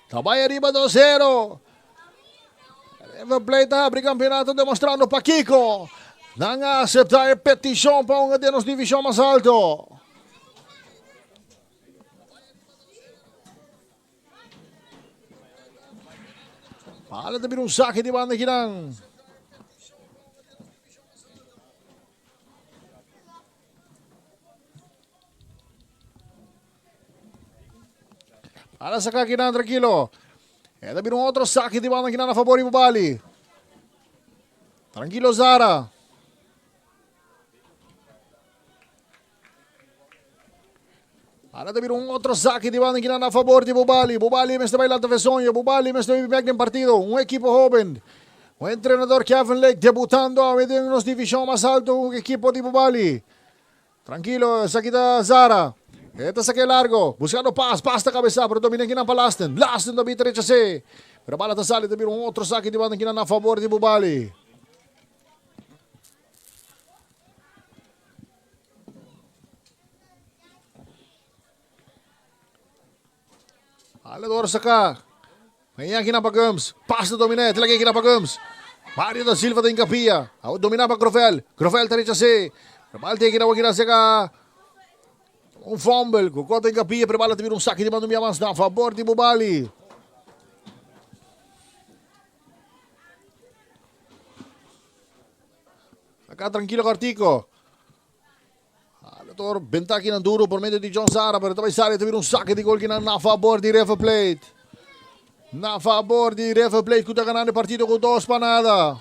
ta bai ariba 2-0. River Plate ta habri campeonato demostrando pakiko nan a acepta e peticion pa hunga den nos division mas alto. Bala ta bira un saque di banda kinan. Ala saca kinan tranquilo. E ta bira un otro saque di banda kinan a favor di Bubali. Tranquilo Zara. Ala ta bira un otro saque di banda kinan a favor di Bubali. Bubali mester bai lanta Vesonja. Bubali mester bai bek den partido. Un equipo hoben. Un entrenador Kevin Lake debutando awe den nos division mas alto un equipo di Bubali. Trankilo, esaki ta Zara. E ta sak'é largo, buskando pas, pas ta kabesá, pero domina kinan pa Lasten. Lasten ta bita rechas'é. Pero bala ta sali, ta bira un otro saki di banda kinan na fabor di Bubali. Alador saka. Mañana kina pa Gums. Pas ta dominá. Te lag'é kina pa Gums. Mario da Silva ta hinkapia. Awor dominá pa Grovel. Grovel ta rechas'é. Pero bal te kina awor kina seka un fumble. Koko ta hinkapia pero bala ta bira un saki di mando mi avans na fabor di Bubali. Acá tranquilo Cortico. Tor benta kinan duro por medio di John Sara, pero ta bai sali ta bira un saque di gol kinan na favor di River Plate. Na favor di River Plate ku ta ganando e partido ku dos pa nada.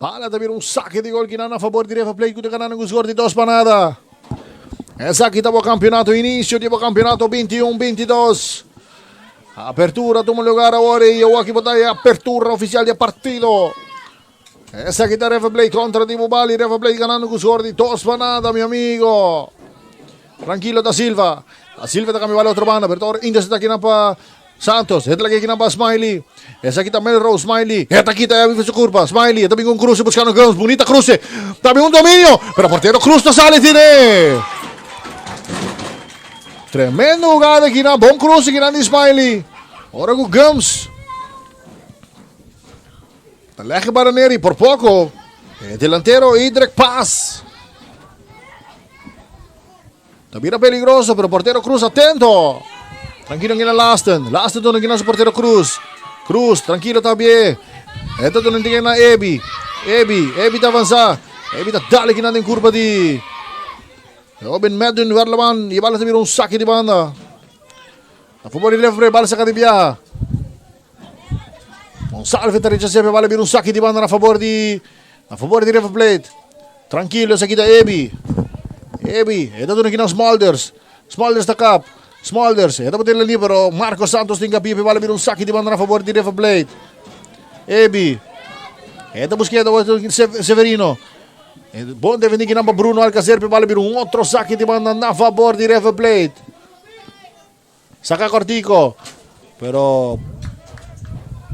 Bala ta bira un saque di gol kinan na favor di River Plate ku ta ganando ku score di dos pa nada. Esaki ta bo campeonato, inicio di bo campeonato 21-22. Apertura tuma lugar awor y awor aki bo ta e apertura oficial di e partido. Esaki ta River Plate contra di Bubali. River Plate ganando ku score di dos pa nada, mi amigo. Tranquilo da Silva. Da Silva ta cambia bala otro banda, pero tor intercepta kinan pa Santos, e ta laga kinan pa Smiley. Esaki ta Melrose, Smiley. E ta kita e su curpa. Smiley, e ta bin un cruce buscando Guns. Bonita cruce. Ta bin un dominio. Pero portero Cruz ta sali tine. Tremendo jugada kinan. Bon cruce kinan di Smiley. Ora ku Gumbs ta lege bara neri por poko e delantero Idrek Paz ta bira peligroso pero portero Cruz atento. Tranquilo ngina Lasten. Lasten dona ngina su portero Cruz. Cruz tranquilo ta bie. Eta dona ngina Ebi. Ebi, Ebi ta avanza. Ebi ta dale ngina den curva di Robin Medun Werleman. Y bala ta bira un saque di banda. A favor di Lefbre, bala saca di biaha. Monsalve ta rechazé, bala bira un saque di banda na favor di na favor di River Plate. Tranquilo, esaki ta Ebi. Ebi, e ta duna kinan Smulders. Smulders ta kap. Smulders, e ta bote lini, pero Marco Santos tin kapi, bala bira un saque di banda na favor di River Plate. Ebi. E ta busqué, Severino. Bon defendí kinan pa Bruno Alcacer, bala bira un otro saque di banda na favor di River Plate. Saca cortico, pero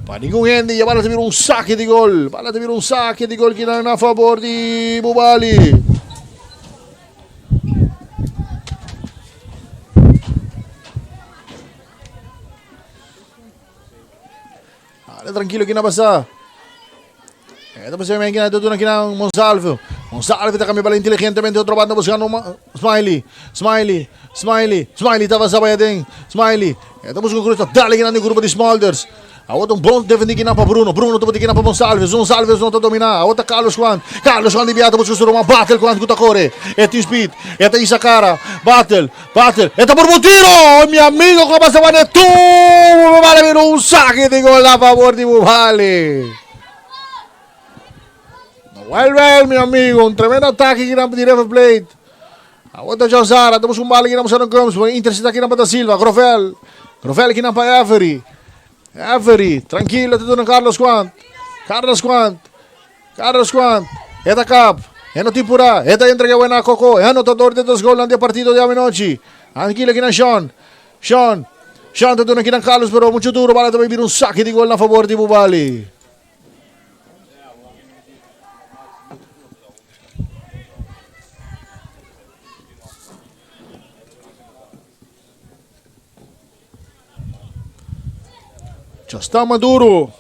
pa ningun hende ya bala ta bira un saque di gol. Bala ta bira un saque di gol kinan na favor di Bubali. Ale tranquilo kina pasa. Esta pasa men kina duna kina Monsalve. Monsalve ta cambia bala inteligentemente otro banda buscando Smiley. Smiley, Smiley, Smiley ta avanza vaya den. Smiley. Esta busca cruz dale kina den grupo di Smulders. Awor un bon defendi kina pa Bruno. Bruno ta kina pa Monsalve. Monsalve no ta domina. Awor ta Carlos Juan. Carlos Juan di biata busca su Roma. Battle Juan ku ta corre. E tin speed. E ta isa cara. Battle. Battle, e ta por un tiro! Mi amigo como se van tu! Bubali vino un saque de gol a favor di Bubali. No vuelve, mi amigo, un tremendo ataque que di River Plate. Aguanta John Zara, tenemos un bala que na Musano Gomes, intercepta aqui na da Silva, Grovel. Grovel aqui na pa Avery. Avery, tranquilo, te dona Carlos Quant. Carlos Quant. Carlos Juan, e ta kap, e no tin purá, e ta entrega buena a Coco, e anotador di dos golnan di e partido di awenochi. Ankilo aki na Sean, Sean, Sean ta duna aki na Carlos pero mucho duro, bala ta bai bira un saki di gol na fabor di Bubali. Chastá Maduro.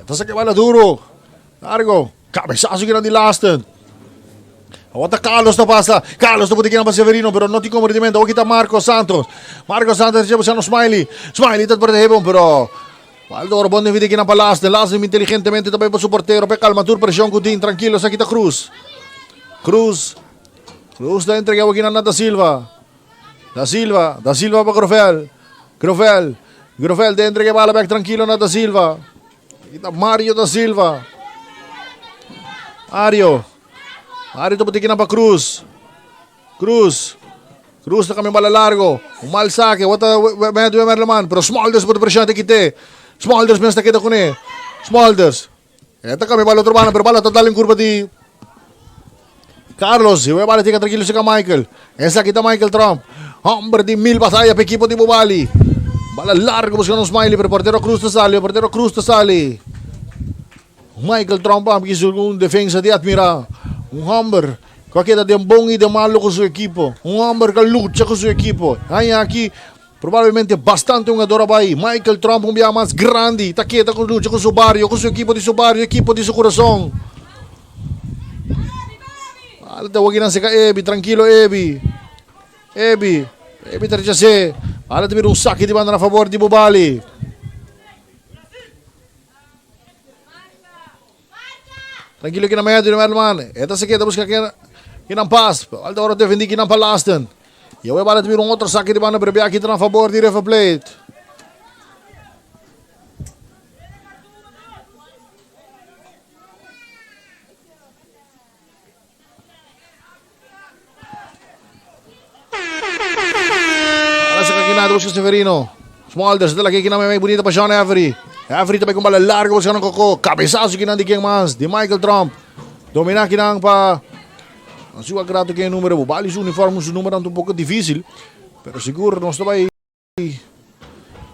Ta saca bala duro. Largo. Cabezazo que di Lasten. Aguanta Carlos ta pasa. Carlos ta pone pa Severino, pero no tin comprometimento. Aquí está Marco Santos. Marco Santos lleva buscando Smiley. Smiley ta por de pero Valdor bon de que pa Lasten. Lasten inteligentemente también por su portero. Pe calma tur presión Cutín. Tranquilo, aquí está Cruz. Cruz. Cruz ta entrega aki na Da Silva. Da Silva, Da Silva pa Grovel. Grovel, Grovel ta entrega bala bek trankilo na Da Silva. Aki ta Mario Da Silva. Mario. Mario ta putiki na pa Cruz. Cruz. Cruz ta kambia bala largo. Un mal saque. Wat a medio Merleman. Pero Smulders por presión te kite. Smulders mes ta keda kuné. Smulders. E ta cambia bala otro banda, pero bala total en curva di Carlos. Y bala tica tranquilo cerca Michael. Esaki ta Michael Trump. Hombre di mil batalla pa equipo di Bubali. Bala largo buscando un smiley, pero portero Cruz ta sali, portero Cruz ta sali. Michael Trump a kies un defensa di admira. Un homber cu a keda den bon y den malo cu su equipo. Un homber cu a lucha cu su equipo. Aña aki Probablemente bastante hungador a bai. Michael Trump un bia mas grandi ta keda ku lucha ku su bario, ku su ekipo di su bario, ekipo di su kurason. Bala ta wak nan seka Ebi, trankilo Ebi. Ebi, Ebi ta rechas'é. Bala ta bira un saki di banda na fabor di Bubali. Tranquilo kinan medio de Merman. E ta se queda busca kinan pas. Alta ora defendi kinan pa Lasten. Y awor bala ta bira un otro saque di banda pero bia kita na favor di River Plate. Ahora saca aquí nada, busca Severino. Smulders, de la que aquí na bonita para Sean Avery. Avery también con bala larga buscando Coco. Cabezazo aquí de quién más? De Michael Trump. Domina aquí pa. No sé grato que número. Bali su uniforme, su número un poco difícil. Pero seguro no estaba ahí.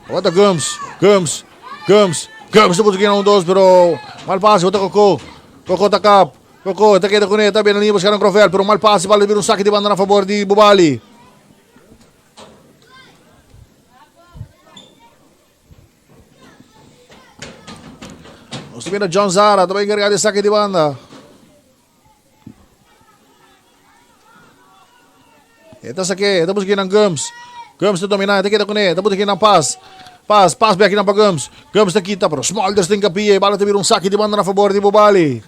Aguanta Gums, Gums, Gums, Gums ta busca un dos, pero mal pase, bota Coco. Coco ta kap. Coco ta keda kuné, ta bira liña busca un Crovel, pero mal pase, bala bira un saque di banda na favor di Bubali. Nos ta mira John Zara ta bai encarga di saki di banda. E ta sake, e ta busca nan Gums. Gums ta domina, e ta keda kuné, e ta busca nan pas. Pas, pas bek nan pa Gums. Gums ta kita, pero Smulders tin kapia, e bala ta bira un saki di banda na fabor di Bubali.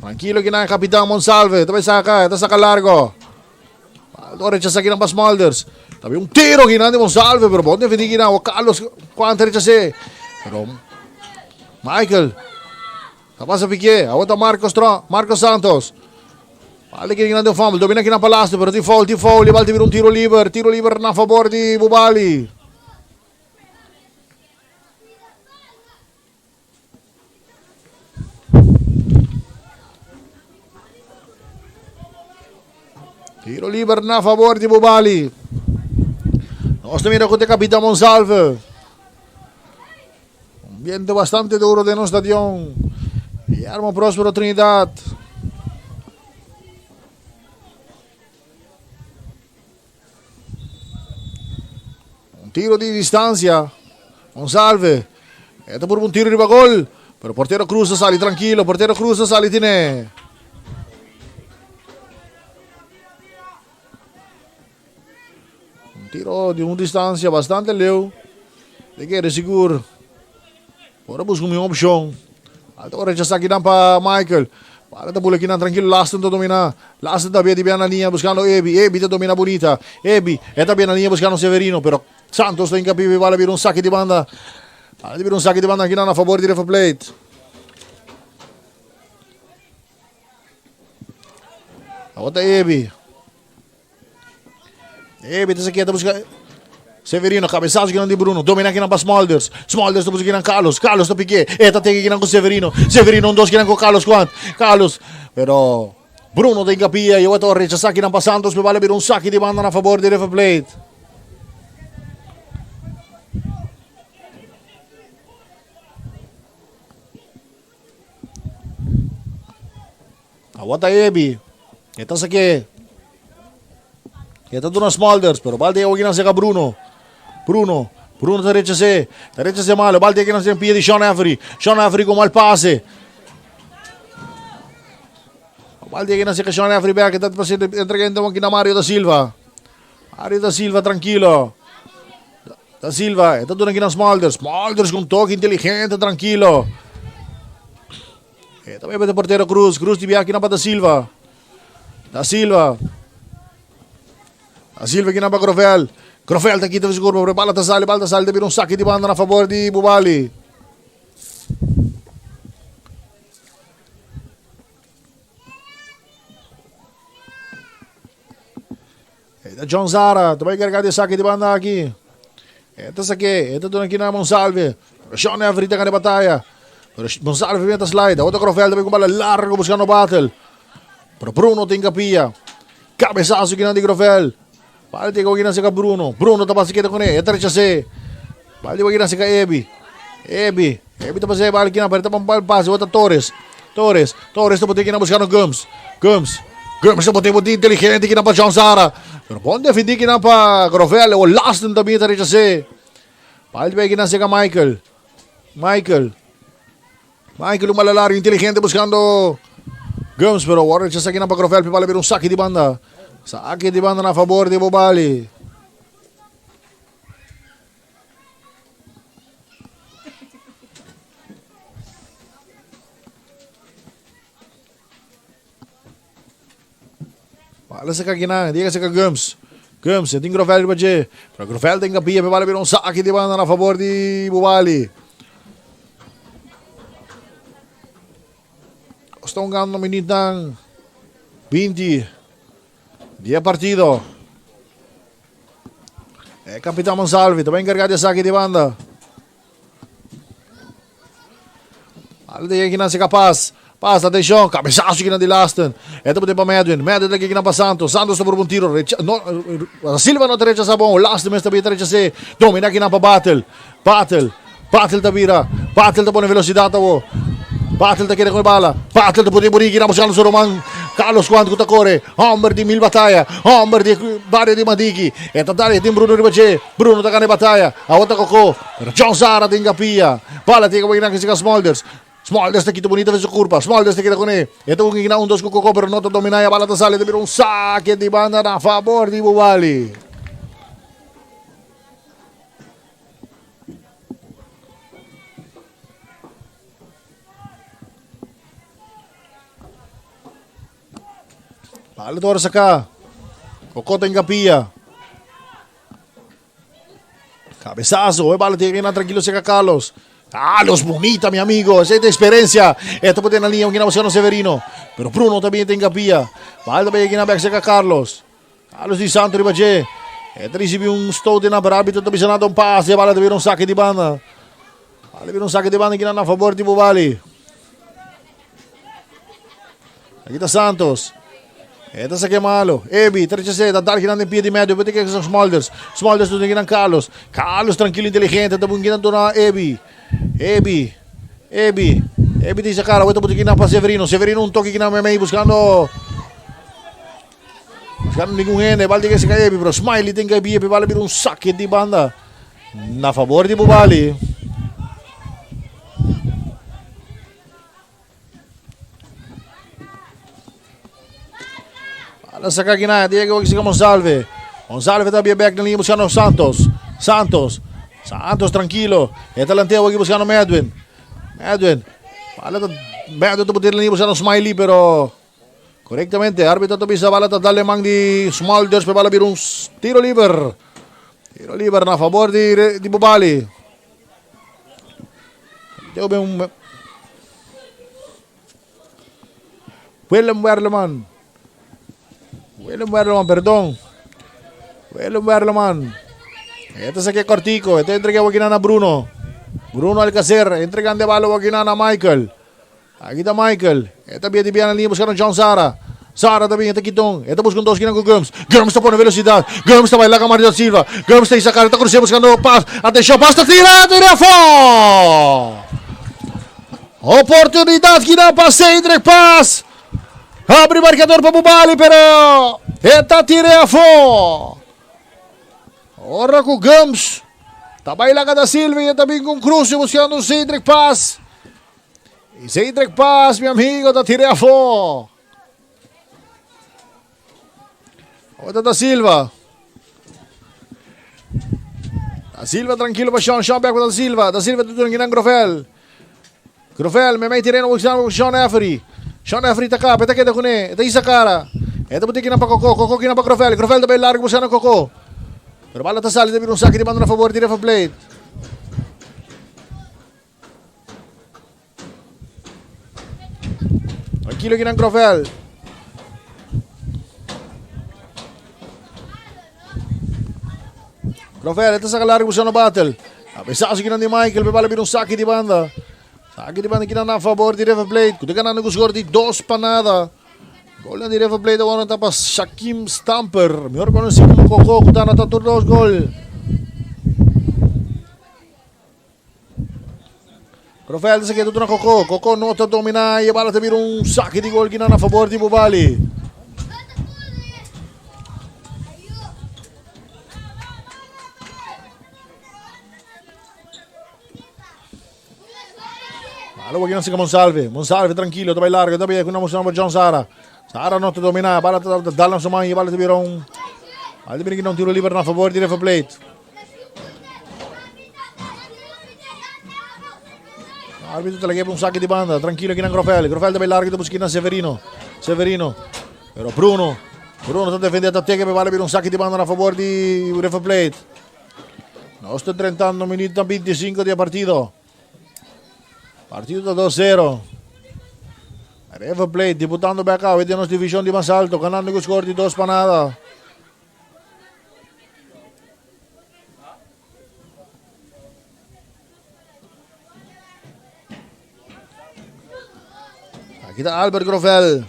Tranquilo ki nan kapitan Monsalve, ta bai saka, e ta saka largo. Aldo rechasa kinan pa Smulders. También un tiro kinan de Monsalve, pero bon defendí kinan. O Carlos Cuanta rechase. Pero Michael. Ta pasa Piqué. Ahora Marcos, Tro, Marcos Santos. Vale kinan de fumble. Domina kinan pa Lasto, pero ti foul, ti foul. Y bal un tiro libre. Tiro libre na favor di Bubali. Tiro liber na favor di Bubali. Nos ta mira ku te Capitán Monsalve. Un viento bastante duro den nos stadion. Guillermo Próspero Trinidad. Un tiro di distancia. Monsalve. Esta por un tiro riba gol. Pero portero Cruz a sali tranquilo. Portero Cruz a sali tiene. Un tiro di un distancia bastante leu. De kere sigur. Ora busca un opcion. Alto rechaza kinan pa Michael. Bala ta bula kinan tranquilo. Lasten ta domina. Lasten ta di na linea buscando Ebi. Ebi ta domina bonita. Ebi e ta na linea buscando Severino. Pero Santos ta incapibe. Bala bira un saque di banda. Bala bira un saque di banda kinan a favor di River Plate. Awor ta Ebi. Ebi ta sakia ta busca Severino, cabezazo kinan di Bruno, domina kinan pa Smulders, Smulders ta busca kinan Carlos, Carlos ta pique, e ta teke kinan cu Severino, Severino un dos kinan cu Carlos Quant, Carlos, pero Bruno ta incapia, y awor ta rechasa kinan pa Santos, pe bala bira un saki di banda na favor di River Plate. Awor ta Ebi. E ta sake. E ta duna Smulders, pero bal te na seka Bruno. Bruno. Bruno ta rechase. Ta rechase malo. Bal te na sen pie di Sean Avery. Sean Avery con mal pase. Bal te na seka Sean Avery back. Ta pase entregando aqui na Mario da Silva. Mario da Silva tranquilo. Da Silva, e ta duna aqui na Smulders. Smulders con toque inteligente, tranquilo. E tambe de portero Cruz. Cruz di biaki na pa Da Silva. Da Silva. Da Silva aqui na pa Grovel. Grovel ta kita seguro, pero bala ta sali, bala ta sali, ta un saque di banda na favor di Bubali. E John Zara, ta bai carga di saque di banda aqui. E ta saque, e ta duna aqui na Monsalve. Sean Avery ta gana batalla. Pero Monsalve viene ta slide. Otro Grovel ta con bala largo buscando battle. Pero Bruno tin capilla. Cabezazo aqui na di Grovel. Bala tiene aqui na seca Bruno. Bruno ta pasa queda con ele. E ta rechace. Bala aqui na seca Ebi. Ebi. Ebi ta pasa bala aqui na aperta pa passe. Bota Torres. Torres. Torres ta bote aqui na buscando Gums. Gums. Gums ta bote bote inteligente aqui na pa John Zara. Pero bom defender aqui na pa Grovel. O Lasten também ta rechace. Bala aqui na seca Michael. Michael. Michael un malalario inteligente buscando Gums, pero Warren ya aqui na pa Grovel, bala un saque di banda. Saque di banda na favor di Bobali. Bala sa kagina, diga sa Gums. Gums, tin Grovel riba dje. Pero Grovel tin kapia, bala bira un saque di banda na favor di Bobali. Estão ganhando minuut 20 di partido. E capitán Monsalve tambe encarga di saque di banda. Bala di aqui na capaz. Passa, atenção, cabeçaço aqui na de Lasten. E ta pa Medwin. Medwin aqui na pa Santos. Santos por un tiro. Recha, no, Silva no rechaza bom. Lasten mes tambe rechaza. Domina aqui na pa Battle. Battle. Battle ta bira. Battle ta pone velocidade bo. Battle ta kere com bala. Battle ta pone por aqui na buscando su Roman. Carlos Quant ku ta kore, hòmber di mil bataya, hòmber di bario di Madiki. E ta dal e tin Bruno riba dje. Bruno ta gana e bataya. Awor ta Koko. Pero John Zara tin kapia. Bala tin ku nan sika Smolders. Smolders ta kita bunita su kurpa. Smolders ta kita kuné. E ta un gina un dos ku Koko pero no ta dominá e bala ta sali ta bira un sake di banda na fabor di Bubali. Bala ta ora saká. Koko ta engapia. Cabezazo, e bala tiene tranquilo seca Carlos. Carlos, bonita, mi amigo. Esa es experiencia. Esta puede en la línea, buscando Severino. Pero Bruno también tenga pía. Bala también aquí seca Carlos. Carlos di Santo riba dje. E ta ricibi un stoot den pero arbitro ta bisa nada un pase. Bala ta bira un saque di banda. Bala bira un saque di banda kinan na favor di Bubali. Aquí ta Santos. E ta saque malo. Ebi, ta rechazé, ta dar kinan den pie di medio. Bete que Smolders. Smolders tu kinan Carlos. Carlos tranquilo, inteligente. Ta bun kinan dona Ebi. Ebi. Ebi. Ebi dice cara, weta buti kinan pa Severino. Severino un toque kinan mei buscando Buscando ningun hende, bal tin que Ebi, pero Smiley tin que biepi, bal bira un saque di banda. Na favor di Bubali. Bala saca aquí na, Diego que siga Monsalve. Monsalve está bien back na línea buscando Santos. Santos. Santos tranquilo. Está lanteo aquí buscando Medwin. Medwin. Bala Medwin está botando línea buscando Smiley, pero Korektamente, arbitro ta bisa bala ta dal e man di Smulders pe bala bira un tiro liber. Tiro liber na favor di di Bubali. Teo ben un Willem Werleman. Willem Werleman, perdon. Willem Werleman. Esta saque cortico, esta entrega a Bruno. Bruno Alcacer, entregando de bala a Michael. Aki ta Michael. E ta bia di bia na liña buskando John Sara. Sara ta bin, e ta kiton. E ta buska un dos kinan ku Gums. Gums ta pone velosidat. Gums ta bai laga Mario da Silva. Gums ta isa kara, ta krus'é buskando pas. Atenshon, pas ta tira, tira afó! Oportunidat kinan pa Cedric Paz. Habri markador pa Bubali, pero e ta tir'é afó. Ora ku Gums ta bai laga da Silva i e ta bin ku un krus'é buskando Cedric Paz. Y Cedric Paz, mi amigo, ta tira afó. Ahora da Silva. Da Silva tranquilo pa Sean. Sean back pa Da Silva. Da Silva tudo nan Grovel. Grovel, me mei terreno buscando Sean Effery. Sean Effery ta capa, ta queda con él. Ta isa cara. Eta buti kina pa Coco, Coco kina pa Grovel. Grovel ta largo buscando Coco. Pero bala ta sali, ta un saque di banda na favor di River Plate. Tranquilo kinan Grovel. Grovel, esta saca largo buscando Battle. A pesar kinan di Michael, pe bala bira un saque di banda. Saque di banda kinan a favor di River Plate. Ku ta ganando ku score di 2 pa nada. Gol di River Plate awor ta pa Shakim Stamper. Mejor conocido como Coco, ku ta anota tur dos gol. Rafael ta keda duna Koko. Koko no ta dominá i e bala ta bira un saki di gol kinan a fabor di Bubali. Bala wak kinan sika Monsalve. Monsalve tranquilo ta bai largo ta bai ku nan por John Sara. Sara no ta dominá bala ta dal na su man i e bala ta bira un bala ta bira kinan un tiro liber na fabor di River Plate. Arbitro ta lag'é un saque di banda. Tranquilo kinan Grofel. Grofel ta bai largo ta busca kinan Severino. Severino. Pero Bruno. Bruno ta defende ta teke pe bala bira un saque di banda na favor di River Plate. Nos ta drentando minuto 25 di e partido. Partido ta 2-0. River Plate debutando bek awe den nos division di mas alto, ganando ku score di 2 pa nada. Aki ta Albert Grovel.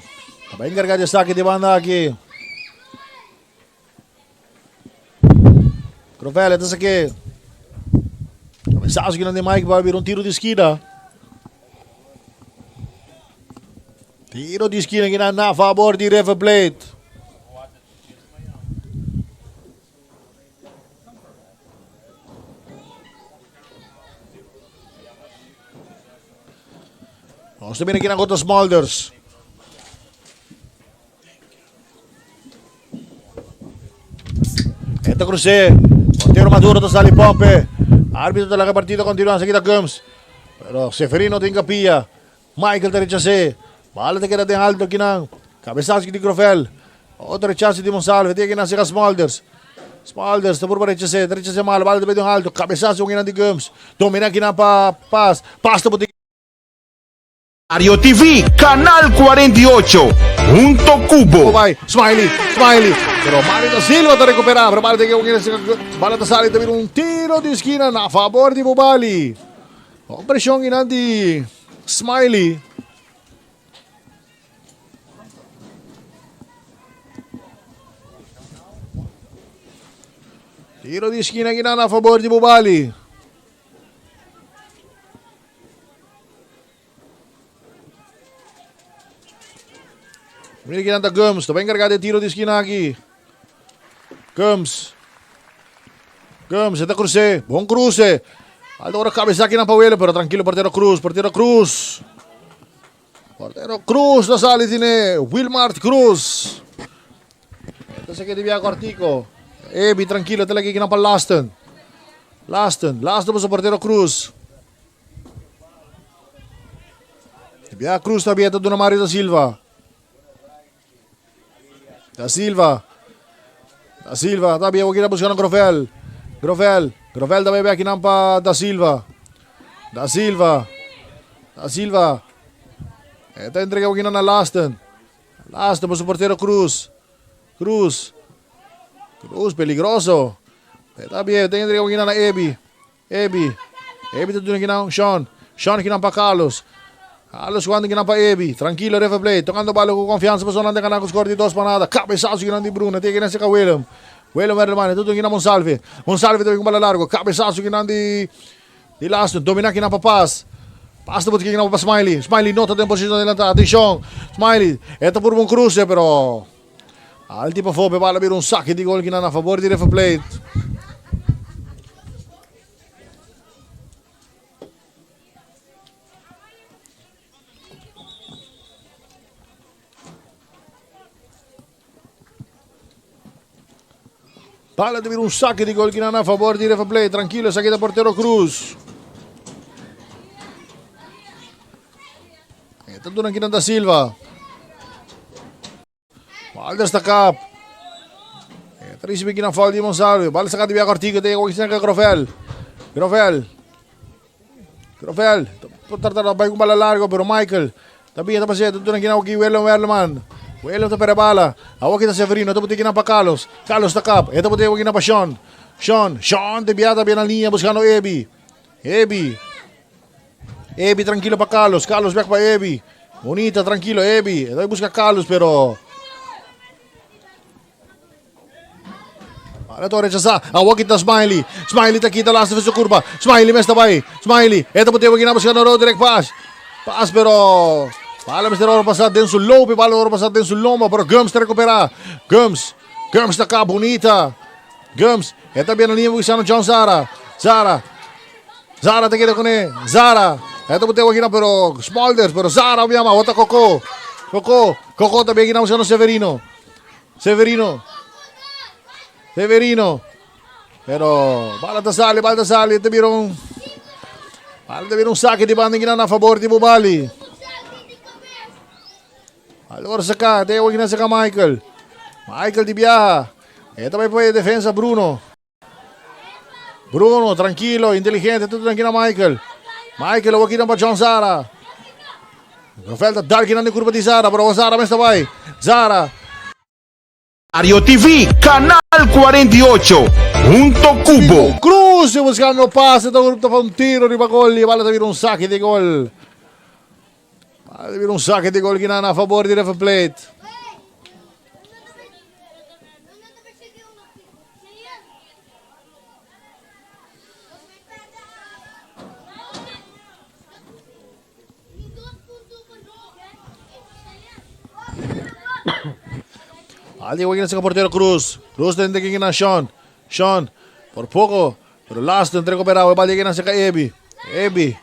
Ta bai encarga di saque di banda aki. Grovel, esta saque. Cabezazo kinan di Mike, va bira un tiro di esquina. Tiro di skina kinan na favor di River Plate. Nos ta mira kinan kontra Smulders. Eta crucé. Portero Maduro ta sali pompe. Arbitro ta laga partido continua. Seguida Gums. Pero Seferino tin capilla. Michael ta rechasé. Bala ta keda den alto akinan. Cabezazo di Grovel. Otro rechazo di Monsalve. Tin akinan sega Smulders. Smulders ta purba rechasé. Ta rechasé malo. Bala ta bay den alto. Cabezazo akinan di Gums. Domina akinan pa Paz. Paz ta bota. Ario TV, Canal 48, hunto cu bo. Bay, Smiley, Smiley. Pero Mario da Silva ta recupera. Pero bala ta bala ta sali ta bira un tiro di esquina na favor di Bubali. Con presión kinan di Smiley. Tiro di esquina kinan na favor di Bubali. Mira kinan ta Gums. Ta encargado de tiro di esquina aki. Gums. Gums, ta cruce. Bon cruce. Aldo ora cabeza kinan pa Wele, pero tranquilo portero Cruz. Portero Cruz. Portero Cruz ta sali tiene Wilmart Cruz. Entonces que debía cortico. Ebi tranquilo, te la que kinan pa Laston. Laston, Laston pa su portero Cruz. Bia Cruz ta abierto duna Mario da Silva. Da Silva. Da Silva ta abierto kita buscando Grovel. Grovel. Grovel ta bebe aquí pa Da Silva. Da Silva. Da Silva. Esta entrega aquí na Laston. Laston por su portero Cruz. Cruz. Cruz peligroso. Está bien, está entrega aquí na Ebi. Ebi. Ebi ta duna kinan Sean. Sean kinan pa Carlos. Carlos jugando kinan pa Ebi. Tranquilo River Plate. Tocando bala cu confianza pasobra nan ta gana cu score di 2 pa nada. Cabezazo kinan di Bruno. Tin kinan cerca Willem. Willem Werleman. Ta duna kinan Monsalve. Monsalve ta bin cu bala largo. Cabezazo kinan di di Lasno. Domina kinan pa Paz. Paz ta buti kinan pa Smiley. Smiley no ta den posicion adelanta. Atencion. Smiley. E ta purba un cruce pero Alti pafó pe bala bira un saki di gol kinan a favor di River Plate. Bala ta bira un saki di gol kinan a favor di River Plate. Tranquilo, esaki ta portero Cruz. E ta duna kinan da Silva. Bal ta kap. E ta ricibi kinan foul di Monsalve. Bal saca di via Cortico. Te llega Grovel. Grovel. Grovel. Trata di bay con bala largo, pero Michael. También ta pasando. Duna kinan aki Willem Werleman. Willem ta perde bala. Awor kita Severino. Ta bote kinan pa Carlos. Carlos ta kap. E ta bote kinan pa Sean. Sean. Sean te biata bien na línea buscando Ebi. Ebi. Ebi tranquilo pa Carlos. Carlos back pa Ebi. Bonita, tranquilo, Ebi. E busca Carlos, pero... Ahora todo rechazar. Awor kita Smiley. Smiley ta kita laatste su curva. Smiley mesta bay. Smiley. Esta bote aquí buscando Roderick Paz. Paz, pero... Bala mester oro pasar den su lope. Bala oro pasar den su lomba. Pero Gums te recupera. Gums. Gums ta acá, bonita. Gums. Esta bien línea buscando John Zara. Zara. Zara ta keda kuné. Zara. E ta bot'é wakina pero Smulders, pero Zara obia ma ota Koko. Koko. Koko ta begi na buscando Severino. Severino. Severino. Pero bala ta sali, bala ta sali. Ta bira un bala ta bira un saque di banda na favor di Bubali. Allora saca, te wakina saca Michael. Michael di biaha. E ta bai pa defensa Bruno. Bruno, tranquilo, inteligente, todo tranquilo Michael. Michael, awor pa John Zara. Rafael ta dark na curva di Zara, pero Zara mester bai. Zara. Ario TV, Canal 48, hunto cu bo. Cruz buscando pase, ta grupo un tiro riba gol, y bala ta bira un saque di gol. Bala ta bira un saque di gol na favor di River Plate. Bal di wega na portero Cruz. Cruz den de na Sean. Sean, por poco, pero Lasten recupera. Bal di na seca Ebi. Ebi.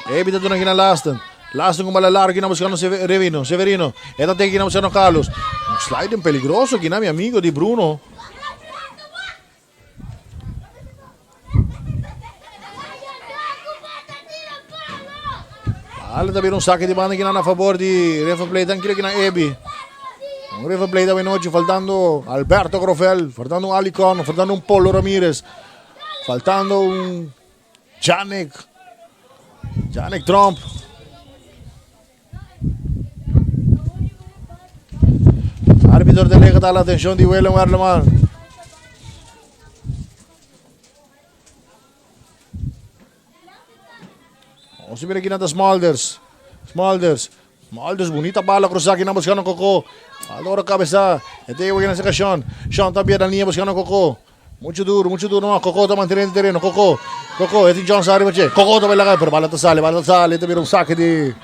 Ebi ta duna na Lasten. Lasten con bala largo na buscando Severino. Severino. Eta tem na buscando Carlos. Un sliding peligroso aquí na mi amigo di Bruno. Bala ta bira un saque di banda kinan a favor di River Plate. Tranquilo kinan Ebi. Un River Plate awe nochi faltando Alberto Grofel, faltando un Ali Con, faltando un Polo Ramirez, faltando un Janik, Janik Trump. Arbitro delega ta la atención di Willem Werleman. Vamos a ver aquí nada Smulders. Smulders. Smulders, bonita bala cruzada aquí na buscando Coco. Allora cabeza. Este llega en esa Sean. Sean también la línea buscando Coco. Mucho duro, mucho duro. No, Coco está manteniendo el terreno. Coco. Coco, este John Sari, Coco también la pero bala sale, bala sale. Este un saque de.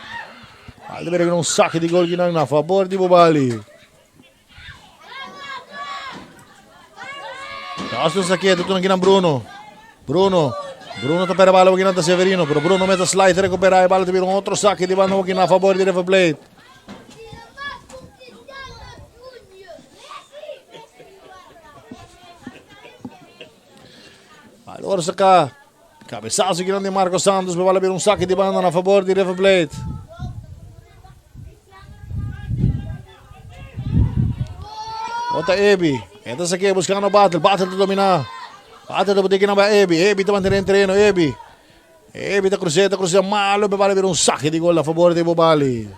Este un saque de gol a favor de Bobali. Austin Saqueta, tu aqui na Bruno. Bruno. Bruno tá pera bala aqui na Severino, pero Bruno mete slide recupera a bala te um outro saque de banda aqui na favor de River Plate. Allora saca. Cabeçazo aqui de Marco Santos, bala um saque de banda na favor de River Plate. Ota Ebi. Esta aqui buscando Battle. Battle de dominar. Battle de botar na Ebi. Ebi tá mantendo terreno. Ebi. Ebi tá cruzando, tá cruzando malo. Vai ver um saque de gol a favor de Bobali.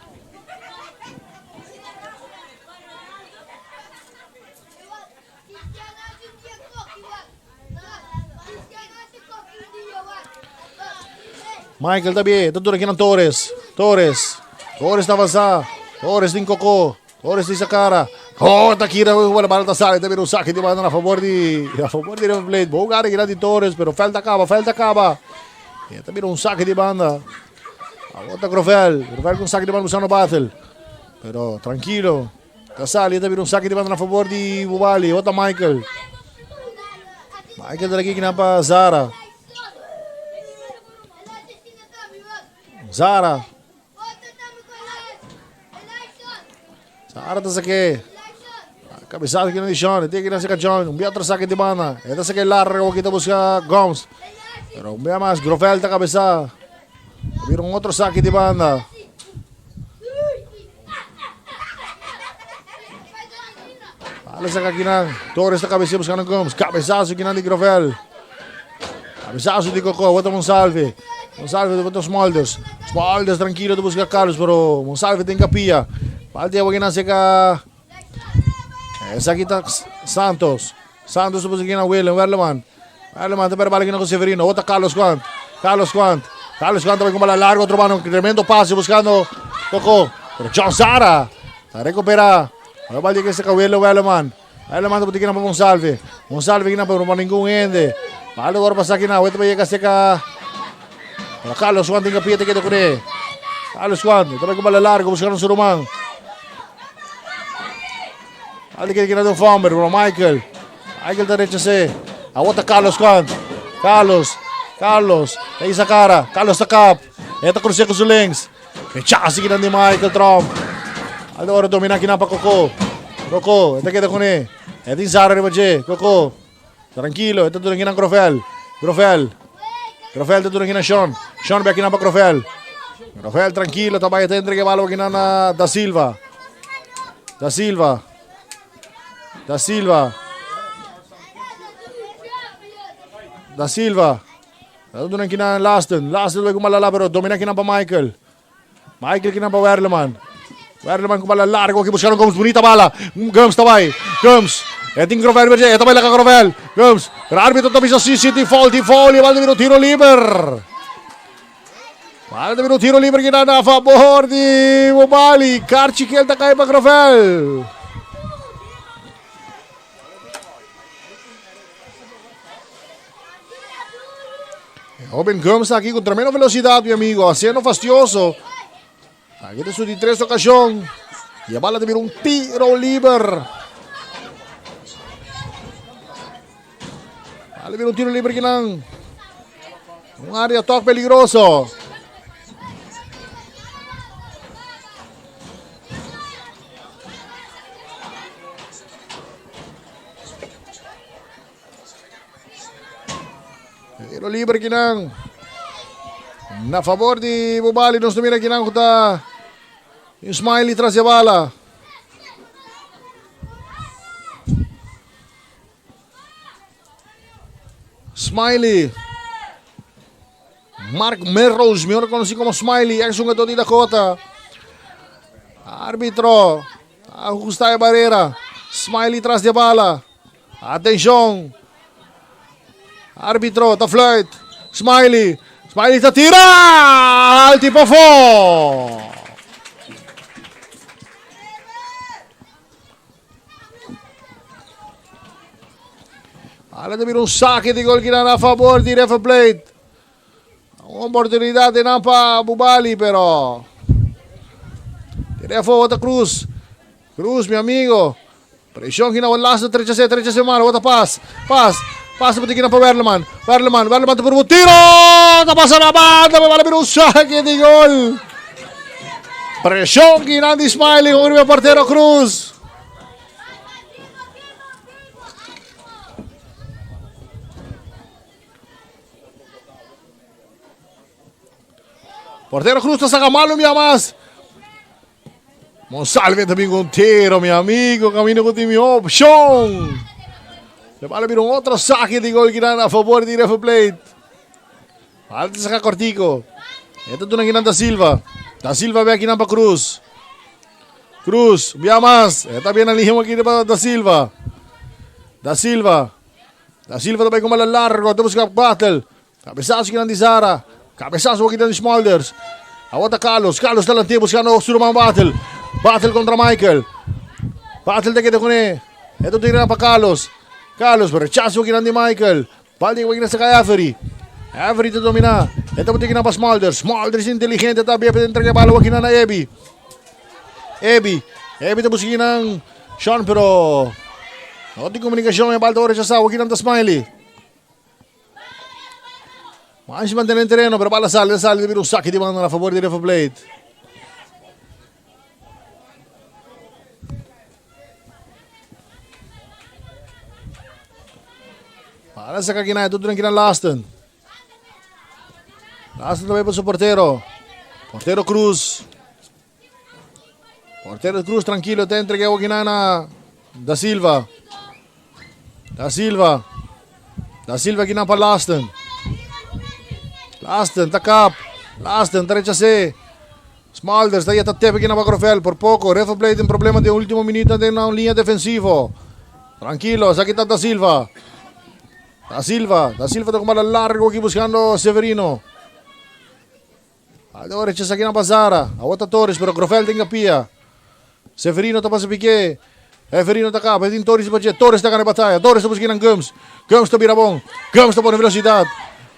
Michael também, tá duro aqui na Torres. Torres. Torres tá avançar. Torres tem Cocô. Torres tem Sacara. Oh, tá aqui, a bola tá sale, também um saque de banda a favor de a favor de River Plate. Bom cara aqui de Torres, pero falta acaba, falta acaba. E também um saque de banda. A volta Grovel, Grovel com saque de banda buscando Battle. Pero tranquilo. Tá sale, também um saque de banda a favor de Bubali. Volta Michael. Michael daqui que na para Zara. Zara. Zara tá aqui. Cabeçada aqui no chão, tem que ir John, um outro saque de banda. Esta saque largo aqui tá busca Gomes. Pero um mais Grovel tá cabeça. Vira um outro saque de banda. Olha essa aqui na Torres tá cabeça buscando Gomes. Cabeçaço aqui na de Grovel. Cabeçaço de Cocó, bota Monsalve. Monsalve bota Smolders. Smolders tranquilo de busca Carlos, pero Monsalve tem capilla. Falta aqui na seca. Essa aqui tá Santos. Santos busca aqui na Willem, Werleman. Werleman tá para aqui na Severino. Bota Carlos Quant. Carlos Quant. Carlos Quant vai com bola larga, outro mano, tremendo passe buscando Cocó. Pero John Zara. Tá recupera. Agora vai que se Willem Werleman. Werleman tá aqui na Monsalve. Monsalve aqui na para ninguém ende. Vale agora passar aqui na, vai chegar seca. Carlos Juan tem capilla que te Carlos Juan, também com bola larga buscando o Surumán. Ali que quer do Farmer, bro Michael. Michael da rechace. A outra Carlos Juan. Carlos. Carlos. Aí sa cara. Carlos sa cap. Eta cruce com Zulings. Rechace aqui de Michael Trump. Agora domina aqui na pa Coco. Coco, eta queda com ele. É de Zara ribaje. Coco. Tranquilo, eta tudo aqui na Grofel. Grofel. Grofel tá tudo aqui na Sean. Sean vai aqui na pa Grofel. Grofel tranquilo, tá vai até entregue bala aqui na da Silva. Da Silva. Da Silva. Da Silva. Doon ang kina Lasten. Lasten vai kumalala pero domina kina pa Michael. Michael kina pa Werleman. Werleman kumala largo aqui buscando Gomes. Bonita bala. Gomes também. Gomes. É tem Grovel, é também lá Grovel. Gomes. Pero árbitro também sa CCT foul, di foul, vale de tiro libre. Vale de tiro libre que na a favor de Bobali. Karchi que ele tá caindo para Grovel. Robin Gomes aqui com tremenda velocidade, meu amigo, haciendo fastidioso. Aqui de su de tres ocasión. E a bala de um tiro livre. Bala bira un tiro libre kinan. Un área tok peligroso. Tiro libre kinan. Na favor di Bubali nos mira kinan ku ta Smiley tras de bala. Smiley. Mark Melrose, mejor conocido como Smiley, ex jugador de Dakota. Árbitro, ajusta de barrera. Smiley tras de bala. Atención. Árbitro, ta fluit. Smiley. Smiley ta tira. Al tipo fo. Ala ta bira un sake di gol kinan a favor di River Plate. Un oportunidad de nan pa Bubali, pero Tirefo wota Cruz. Cruz, mi amigo. Presión kina laatste trecha se, trecha se malo, wota pas. Pas. Pas pa kina pa Werleman. Werleman, Werleman te por tiro. Ta pasa la banda, pero vale un saque de gol. Presión kina di Smiley con el portero Cruz. Portero Cruz ta saca malo mi mas. Monsalve también con tiro, mi amigo. Camino con mi opción. Le vale mira un otro saque de gol que a favor de River Plate. Falta saca cortico. Esta es una da Silva. Da Silva ve aquí para Cruz. Cruz, via más. Está bien al aquí para Da Silva. Da Silva. Da Silva también como a largo. Te busca Battle. Cabezazo aqui na Zara. Cabezazo aqui na Smulders. Aguanta Carlos. Carlos está buscando Surman Battle. Battle contra Michael. Battle te queda con él. Esto tira para Carlos. Carlos, rechazo aqui na Michael. Balde aqui na saca Avery. Avery te domina. Esto tiene para Smulders. Smulders inteligente también para entregar balón aqui na Ebi. Ebi. Ebi te busca aqui Sean, pero no tem comunicação e balde rechazado aqui na Smiley. Mas mantiene en terreno, pero bala sale, sale, de un saque de banda a favor de River Plate. Bala saca aqui na, tudo aqui na Laston. Laston também para o portero. Portero Cruz. Portero Cruz tranquilo, te entrega aqui na Da Silva. Da Silva. Da Silva aqui na para Laston. Laston, ta kap. Laston, ta rechacé. Smulders, daí está tepe aqui na Grofel, por pouco. River Plate em problema de último minuto de uma linha defensivo. Tranquilo, aqui está Da Silva. Da Silva, Da Silva está com bola largo aqui buscando Severino. Agora rechaza aqui na Bazara. A outra Torres, pero Grofel tem capia. Severino está passando Piquet. Severino está cá, tem Torres para Torres está ganhando batalha. Torres está buscando Gums. Gums está bom. Gums está por velocidade.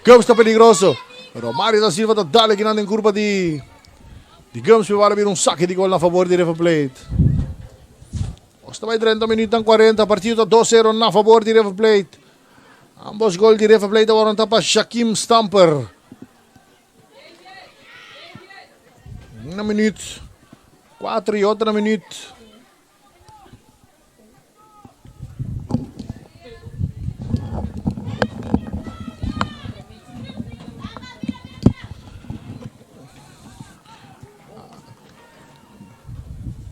Gums está peligroso. Pero Mario da Silva está dale aqui em curva de de Gums vai vir um saque de gol na favor de River Plate. Está vai 30 minutos 40, partido 2-0 na favor de River Plate. Ambos gol de River Plate agora está para Shaquem Stamper. Uma minuto. 4 e outra minuto.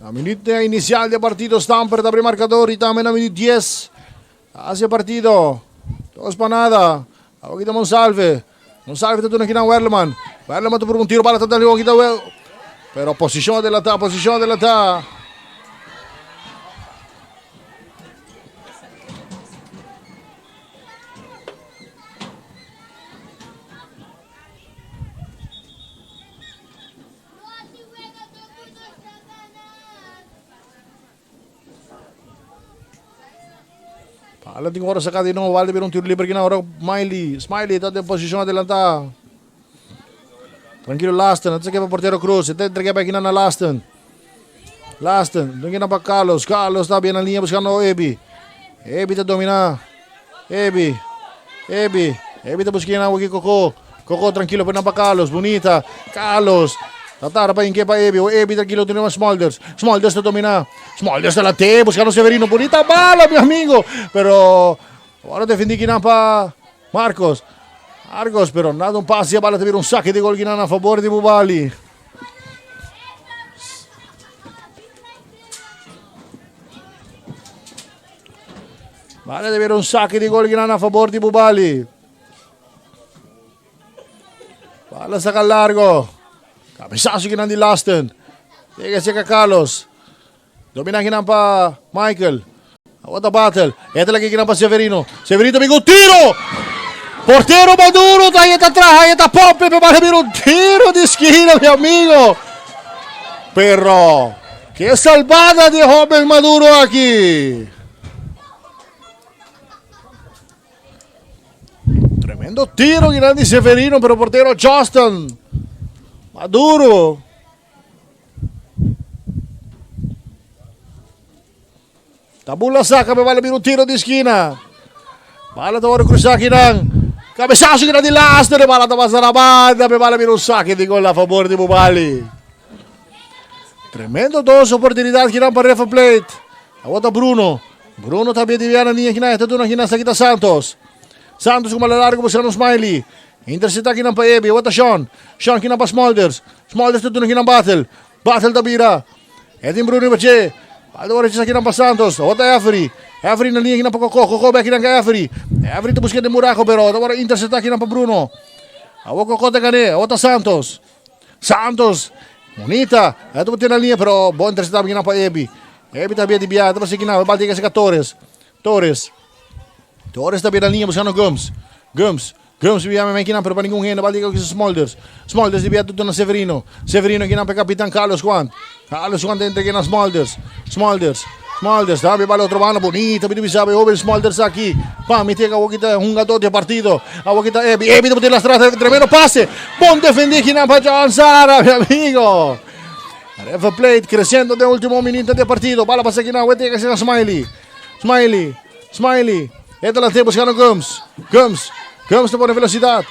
A minuto inicial de partido, Stamper abre marcador y también a minuto 10. Hace partido. 2 para nada. Aqui Monsalve. Monsalve está aqui na Werleman. Werleman por un tiro para tratar de aqui Pero posición adelantada, posición adelantada. Bala tem agora sacar de novo, vale ver um tiro livre aqui na hora. Miley, Smiley está de posição adelantada. Tranquilo, Laston, antes que para portero Cruz, até entrega para aqui na Laston. Laston, não para Carlos, Carlos está bem na linha buscando Ebi. Ebi está dominando. Ebi. Ebi. Ebi ta busca na wiki Coco. Coco tranquilo pena pa Carlos. Bunita. Carlos. Ta tarda pa inke pa Ebi. O Ebi tranquilo tene Smolders. Smolders ta domina. Smolders ta la te buscando Severino. Bunita bala, mi amigo. Pero ahora defendi kinan pa Marcos. Marcos, pero nada un pase, bala te un saque de gol kinan a favor de Bubali. Bala te un saque de gol kinan a favor de Bubali. Bala saca largo. Cabezazo kinan di Lasten. Llega seca Carlos. Domina kinan pa Michael. Aguanta Battle. Esta la que kinan pa Severino. Severino amigo tiro. Portero Maduro, ahí está atrás, ahí está Pope, me va a un tiro de esquina, mi amigo. Pero, qué salvada de joven Maduro aquí. Tremendo tiro grande Severino, pero portero Justin Maduro. Tabula saca, me vale un tiro de esquina. Bala ta cruzar aqui não. Cabeçaço grande lastre, bala ta passando a banda, me vale un saque de gol a favor de Bubali. Tremendo dos oportunidades que para River Plate. Agora Bruno. Bruno también de Viana, niña, que está dando aqui na Santos. Santos com bola larga, buscando Smiley. Intercepta aqui na Ebi, bota Sean. Sean aqui na para Smolders. Smolders está dando aqui na Battle. Battle da Bira. Edin Bruno Bache. Agora aqui na para Santos. Bota Avery. Avery na linha aqui na para Cocô. Cocô aqui na Avery. Avery está buscando buraco, pero agora intercepta aqui na para Bruno. A Cocô tá ganhando. Bota Santos. Santos. Bonita. Ito na linha, pero bom interceptar aqui na para Ebi. Ebi também de Bia. Ito aqui na bate aqui Torres. Torres. Torres também na linha buscando Gomes. Gomes. Gomes via me aqui pero para ninguém renda, bate aqui Smolders. Smolders de Bia tudo na Severino. Severino aqui na para capitão Carlos Juan. Carlos Juan dentro aqui na Smolders. Smolders. Smolders, dame para outro mano bonito, me sabe, Owen Smolders aqui. Pa, me tega a un jugador de partido. A Ebi, Ebi de las tremendo pase. Bom defender aqui na para John Sara, mi amigo. River Plate crescendo de último minuto de partido. Bala passa aqui na que ser Smiley. Smiley, Smiley. Entra lá buscando Gomes. Gomes, Gomes pone velocidade.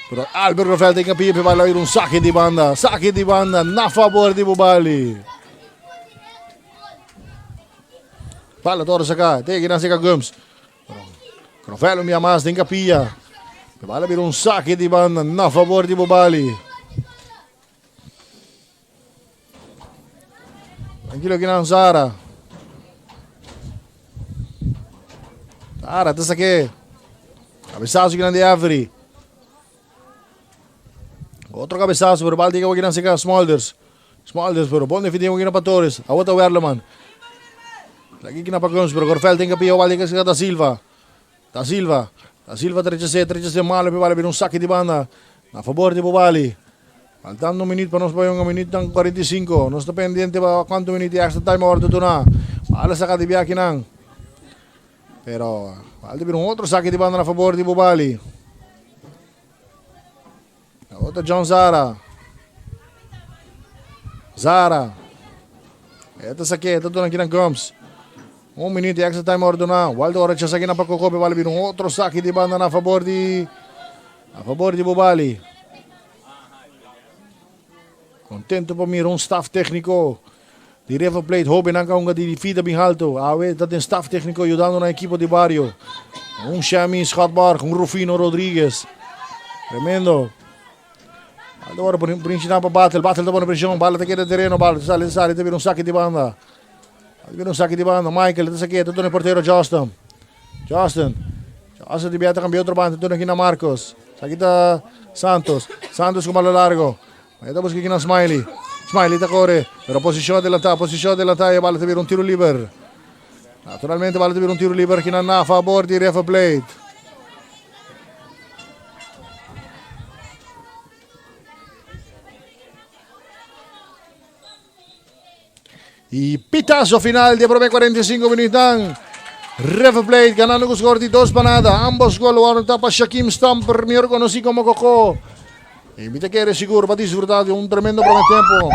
Pero Albert Rafael tem que vai ir um saque de banda. Saque de banda na favor de Bubali. Bala Torres acá. Tem que nascer Gomes. Crofelo mi mais tem capilla. Vai vir um saque de banda na favor de Bubali. Tranquilo aqui na Zara. Zara, até aqui. Cabeçaço grande Avery. Outro cabeçaço, pero balde que aqui na seca Smolders. Smolders, pero bom defendido aqui na Torres. A outra Werleman. Aqui na Gomes, pero Gorfel tem que pillar o balde que da Silva. Da Silva. Da Silva 13 13 male, vale un saque de banda. A favor de Bobali. Faltando un minuto para nos vai un minuto e 45. No está pendiente para quanto minuti extra time agora tu na. Bala saca de viaje nan. Pero vale un outro saque de banda a favor de Bobali. A outra John Zara. Zara. Esta saque, esta dona aqui na Gomes. Un minuto extra time ordenado. Waldo ora c'è saque na Paco vale un outro saque de banda a favor de a favor de Bobali. Contento pa mira un staff técnico di River Plate, joven ang kaunga di Fida bin alto. Awe dat een staff técnico ayudando na equipo de barrio. Un Shami Schatbarg, un Rufino Rodriguez. Tremendo. Allora principal pa Battle, Battle da buona pressione, balla te chiede terreno, balla, sale, sale, deve un sacco di banda. Deve un sacco di banda, Michael, te chiede, tutto nel portiere Justin. Justin. Justin di Beata cambia outro banda, tutto aqui na Marcos. Saquita Santos. Santos com bola largo. Aí dopo aqui na Smiley. Smiley da corre, però posizione adelantata, posizione adelantata e balla un tiro libero. Naturalmente balla un tiro libero aqui na favor di River Plate. Y pitazo final de prome 45 minutos. River Plate ganando con score de 2 para nada. Ambos gol tapa Shaquem Stamper, mejor conocido como Coco. Y mi te quiere seguro va a disfrutar de un tremendo primer tiempo.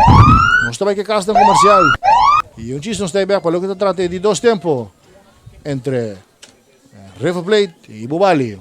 No está que casa comercial. Y un chiste no está para lo que se trata de dos tiempos entre River Plate y Bubali.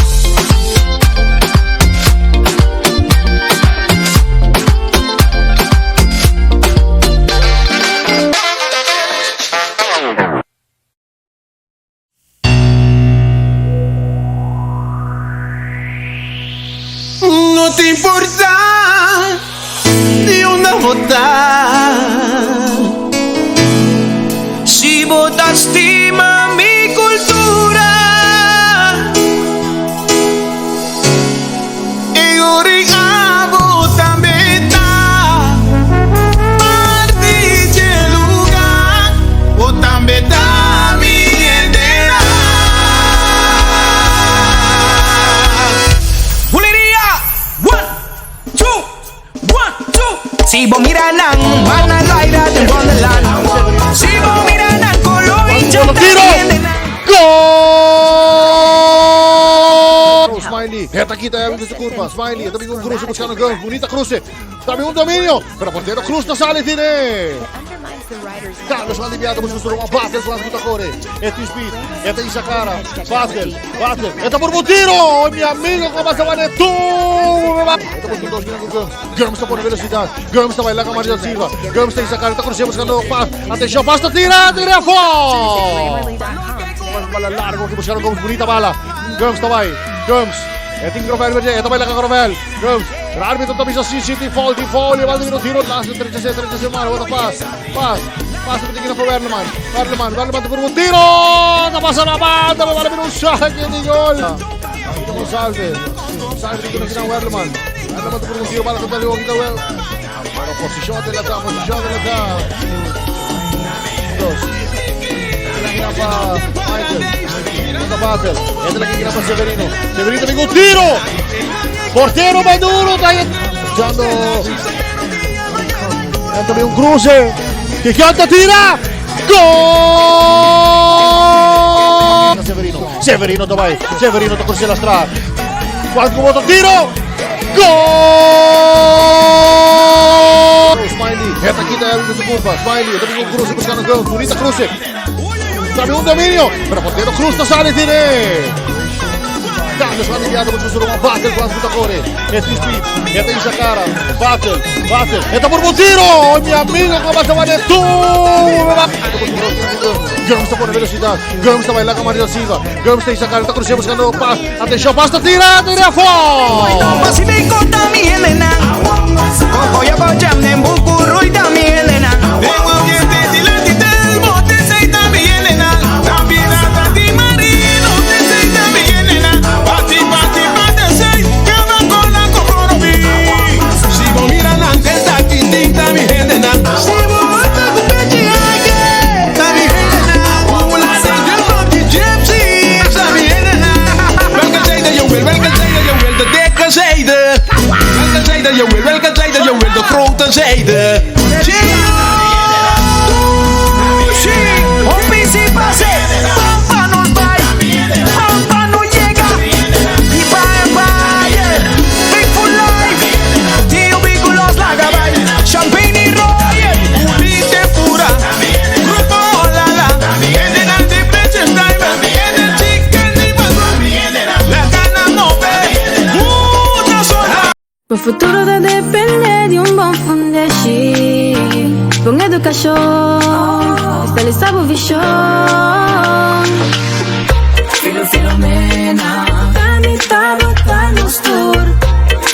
No ta importá di unda bo ta. Si bo ta stima mi kultura. E ora ei abo tambe ta parti dje lugá. Bo tambe ta mi hendenan. Buleria! One, two, one, two. Si bo mira nan, van a laira den Wonderland. Si bo mira nan, kolo hincha ta mi hendenan. Gol! Smiley, eta kita Erwin su curva. Smiley, eta un cruce buscando Guns. Bonita cruce. También un dominio. Pero portero Cruz no sale, tiene. Carlos van Libiato busca su Roma. Battle, Frans Butacore. Este Speed. Este Isakara. Battle, Battle. Eta por un tiro. Mi amigo, ¿cómo se va de tú? Eta busca dos minutos. Gums ta pone velocidad. Gums ta baila con Mario Silva. Gums ta Isakara. Está cruce buscando paz. Atención, paz, tira, tira, fo. Bala largo que buscaron Gums. Bonita bala. Gums ta bai. Gums. E tin Grovel, e ta baila con Grovel. Gums. El árbitro ta bisa sí, sí, tin foul, tin foul. E bala tiro, tiro. Laatste 36, 36 man. Wat een pas. Pas. Pas betekent voor Werleman. Werleman, Werleman voor een tiro. Ta pasa na banda, maar bala un saque di gol. Gonçalves. Gonçalves que na Werleman. Werleman por un tiro, bala contra el Kita Wel. Pero posición de la posición de la Dos. Pa Michael. Contra Battle. Entra aquí pa Severino. Severino también un tiro. Portero Maduro está echando. También un cruce. Que canta tira. Gol! Severino. Severino toma Severino toca cruce la strada. Qualche voto tiro. Gol! Smiley. Eta kita Erwin su curva. Smiley. También un cruce buscando gol. Bonita cruce. También un dominio. Pero portero Cruz no sale. Tiene. Carlos van Libiato con su Roma. Battle Frans Butacore. Este Speed. Eta Isakara. Battle. Battle. Eta por un tiro. Mi amigo, ¿cómo se va de tú? Gums ta pone velocidad. Gums ta baila con Mario Silva. Gums ta Isakara. Está cruce buscando paz. Atención, paz, tira, tira, fo. De dikke zijde? Welke zijde je wil, welke zijde je wil, de grote zijde? Hopi pase, pampa nos bai, pampa no llega. Y bye bye, big for life. Tío Bigulos la gabay, champagne y royal. Ulite pura, grupo Olala, en de Princess Diamond, en de Chicken La gana move, mucha sola. Bo futuro ta depende di un bon fundeshi. Bon educacion, establece bo vision. Filo Filomena, Ami ta bo ta nos tur.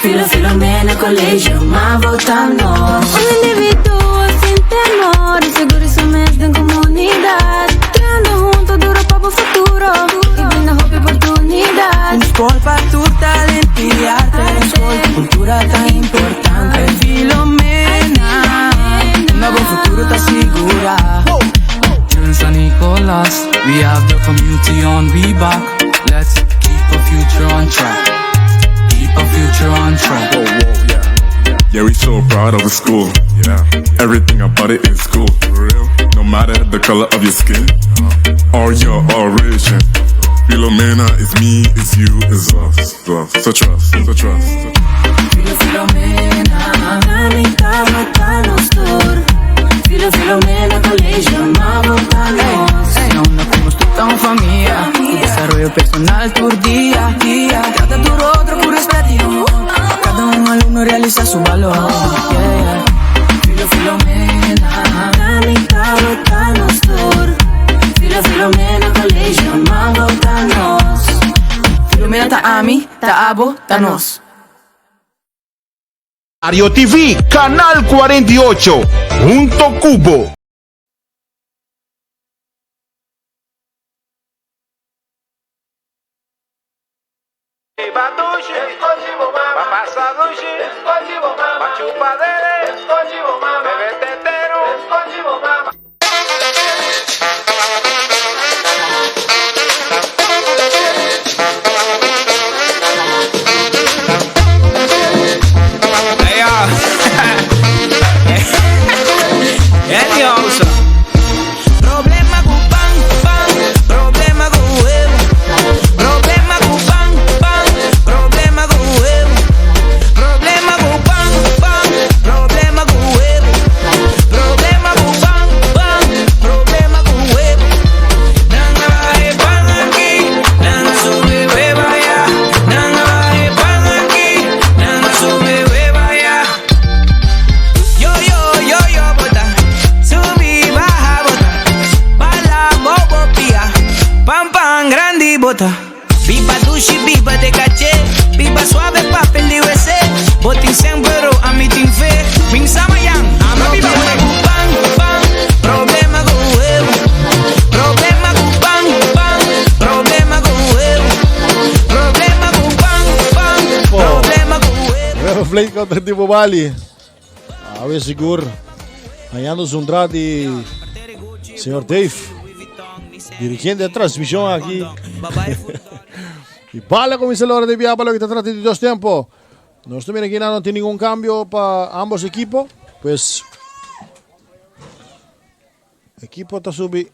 Filo Filomena Colegio, Mavo ta nos. Un individuo sin temor, seguro su mes den comunidad. Trahando hunto duro pa bo futuro y brinda hopi oportunidad. Un scol pa tur talento y arte, un scol cu cultura tan importante. Filomena, un bon futuro ta sigura. In San Nicolas, we have the community on we back. Let's keep our future on track. Keep our future on track. Whoa, yeah. Yeah, we so proud of the school. Yeah. Everything about it is cool. For real. No matter the color of your skin or your origin. Filomena is me, it's you, it's us. Us. So trust, so trust. So trust. Filo Filomena, Ami ta bo ta nos tur. Filo Filomena Colegio, Mavo ta nos. Na unda cu nos ta un famia. Desaroyo personal tur dia, dia. Trata tur otro cu respet y amor. Cada un alumno realisa su balor. Yeah. Filo Filomena, Ami ta bo ta nos tur. Filo Filomena Colegio, Mavo ta nos. Filomena ta ami, ta abo, ta nos. Ario TV, Canal 48, hunto cu bo. Problema ku pan, pan, problema ku huevo. Problema ku pan, pan, problema ku huevo. Problema ku pan, pan, problema ku huevo. Problema ku pan, pan, problema ku huevo. Nan a baha e pan aki, nan a subi huevo aya. Nan a baha e pan aki, nan a subi huevo aya. Yo, yo, yo, yo, bota. Subi, baha, bota. Bala, bobo, pia. Pan, pan, grandi, bota. Biba dushi, biba de caché. Biba suave, papel di WC. Botin sen, pero a mi tin fe. Min sama yang, ama biba ku pan, pan. Problema ku huevo. Problema ku pan, pan. Problema ku huevo. Problema ku pan, pan. Problema ku huevo. River Plate kontra Tipo Bali. Awe sigur hañando zundra di señor Dave, dirigente de transmisión aki. Y bala comienza la hora de viajar para lo que está trata de dos tiempos. Nos mira aquí no tiene ningún cambio para ambos equipos. Pues equipo ta subi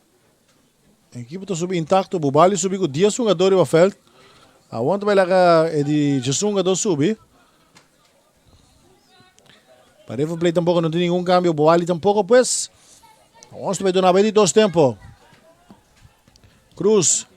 equipo ta subi intacto. Bubali subi con 10 jugadores op veld. Aguanta bij laga e di 11 jugador subi. Pa River Plate tampoco no tin ningun cambio. Boali tampoco pues. Ons ta duna di dos tempo. Cruz.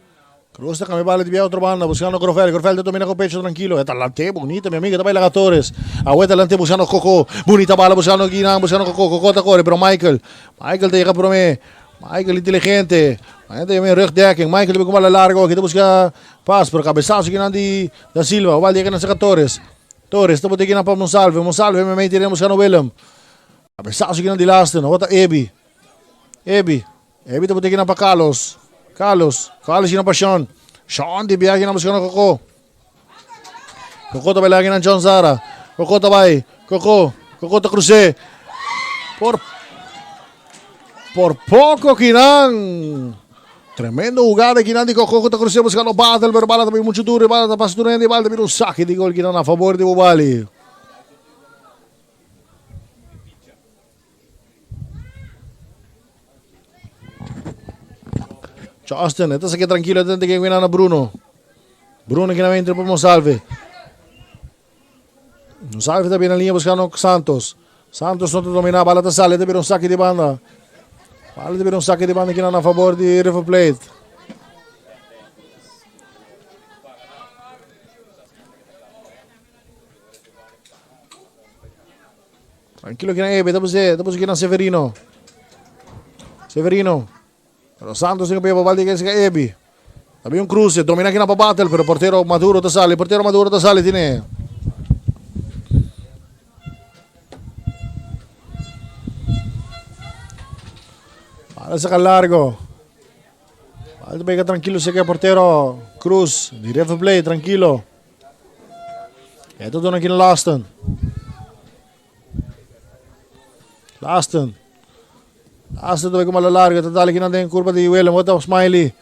Cruz ta cambia bala di otro banda buscando Grovel. Grovel ta domina con pecho tranquilo. Eta lante bonita mi amiga. Ta baila Torres. Aguanta lante buscando Coco. Bonita bala buscando Guinan. Buscando Coco. Coco ta corre pero Michael. Michael te llega por mí. Michael inteligente. Michael te rugdekking. Michael te con bala largo. Aquí te busca pas pero cabezazo Guinan di da Silva. Oval llega na Torres. Torres ta bote kinan pa Monsalve. Monsalve me mete buscando Willem. Cabezazo kinan di laatste. No bota Ebi. Ebi. Ebi ta bote kinan pa Carlos. Carlos. Carlos kinan pa Sean. Sean di biahe kinan buscando Coco. Coco ta baila kinan John Zara. Coco ta bai. Coco. Coco ta cruce. Por por poco kinan. Tremendo jugada kinan di Coco ku ta cruce buscando Battle, pero bala ta bin mucho duro, bala ta pasa tur hende, bala ta bira un saque di gol kinan a favor di Bobali. Justin, e ta saque tranquilo, e ta tenta kinan na Bruno. Bruno kinan entra pa Monsalve. Monsalve ta bin na linea buscando Santos. Santos no ta domina, bala ta sali, ta bira un saque di banda. Bala ta bira un saque di banda kinan na favor di River Plate. Tranquilo kinan Ebe, ta buse, ta buse kinan Severino. Severino. Pero Santos tin ku bal di Ebi. Había un cruce, domina kinan pa Battle, pero portero Maduro ta sali, portero Maduro ta sali tiene. Bala saca largo. Bala pega tranquilo, se queda portero Cruz. Di River Plate, tranquilo. Eto dona aquí Laston. Laston. Laston ta como a largo, ta dale aquí den curva di Willem, ota Smiley.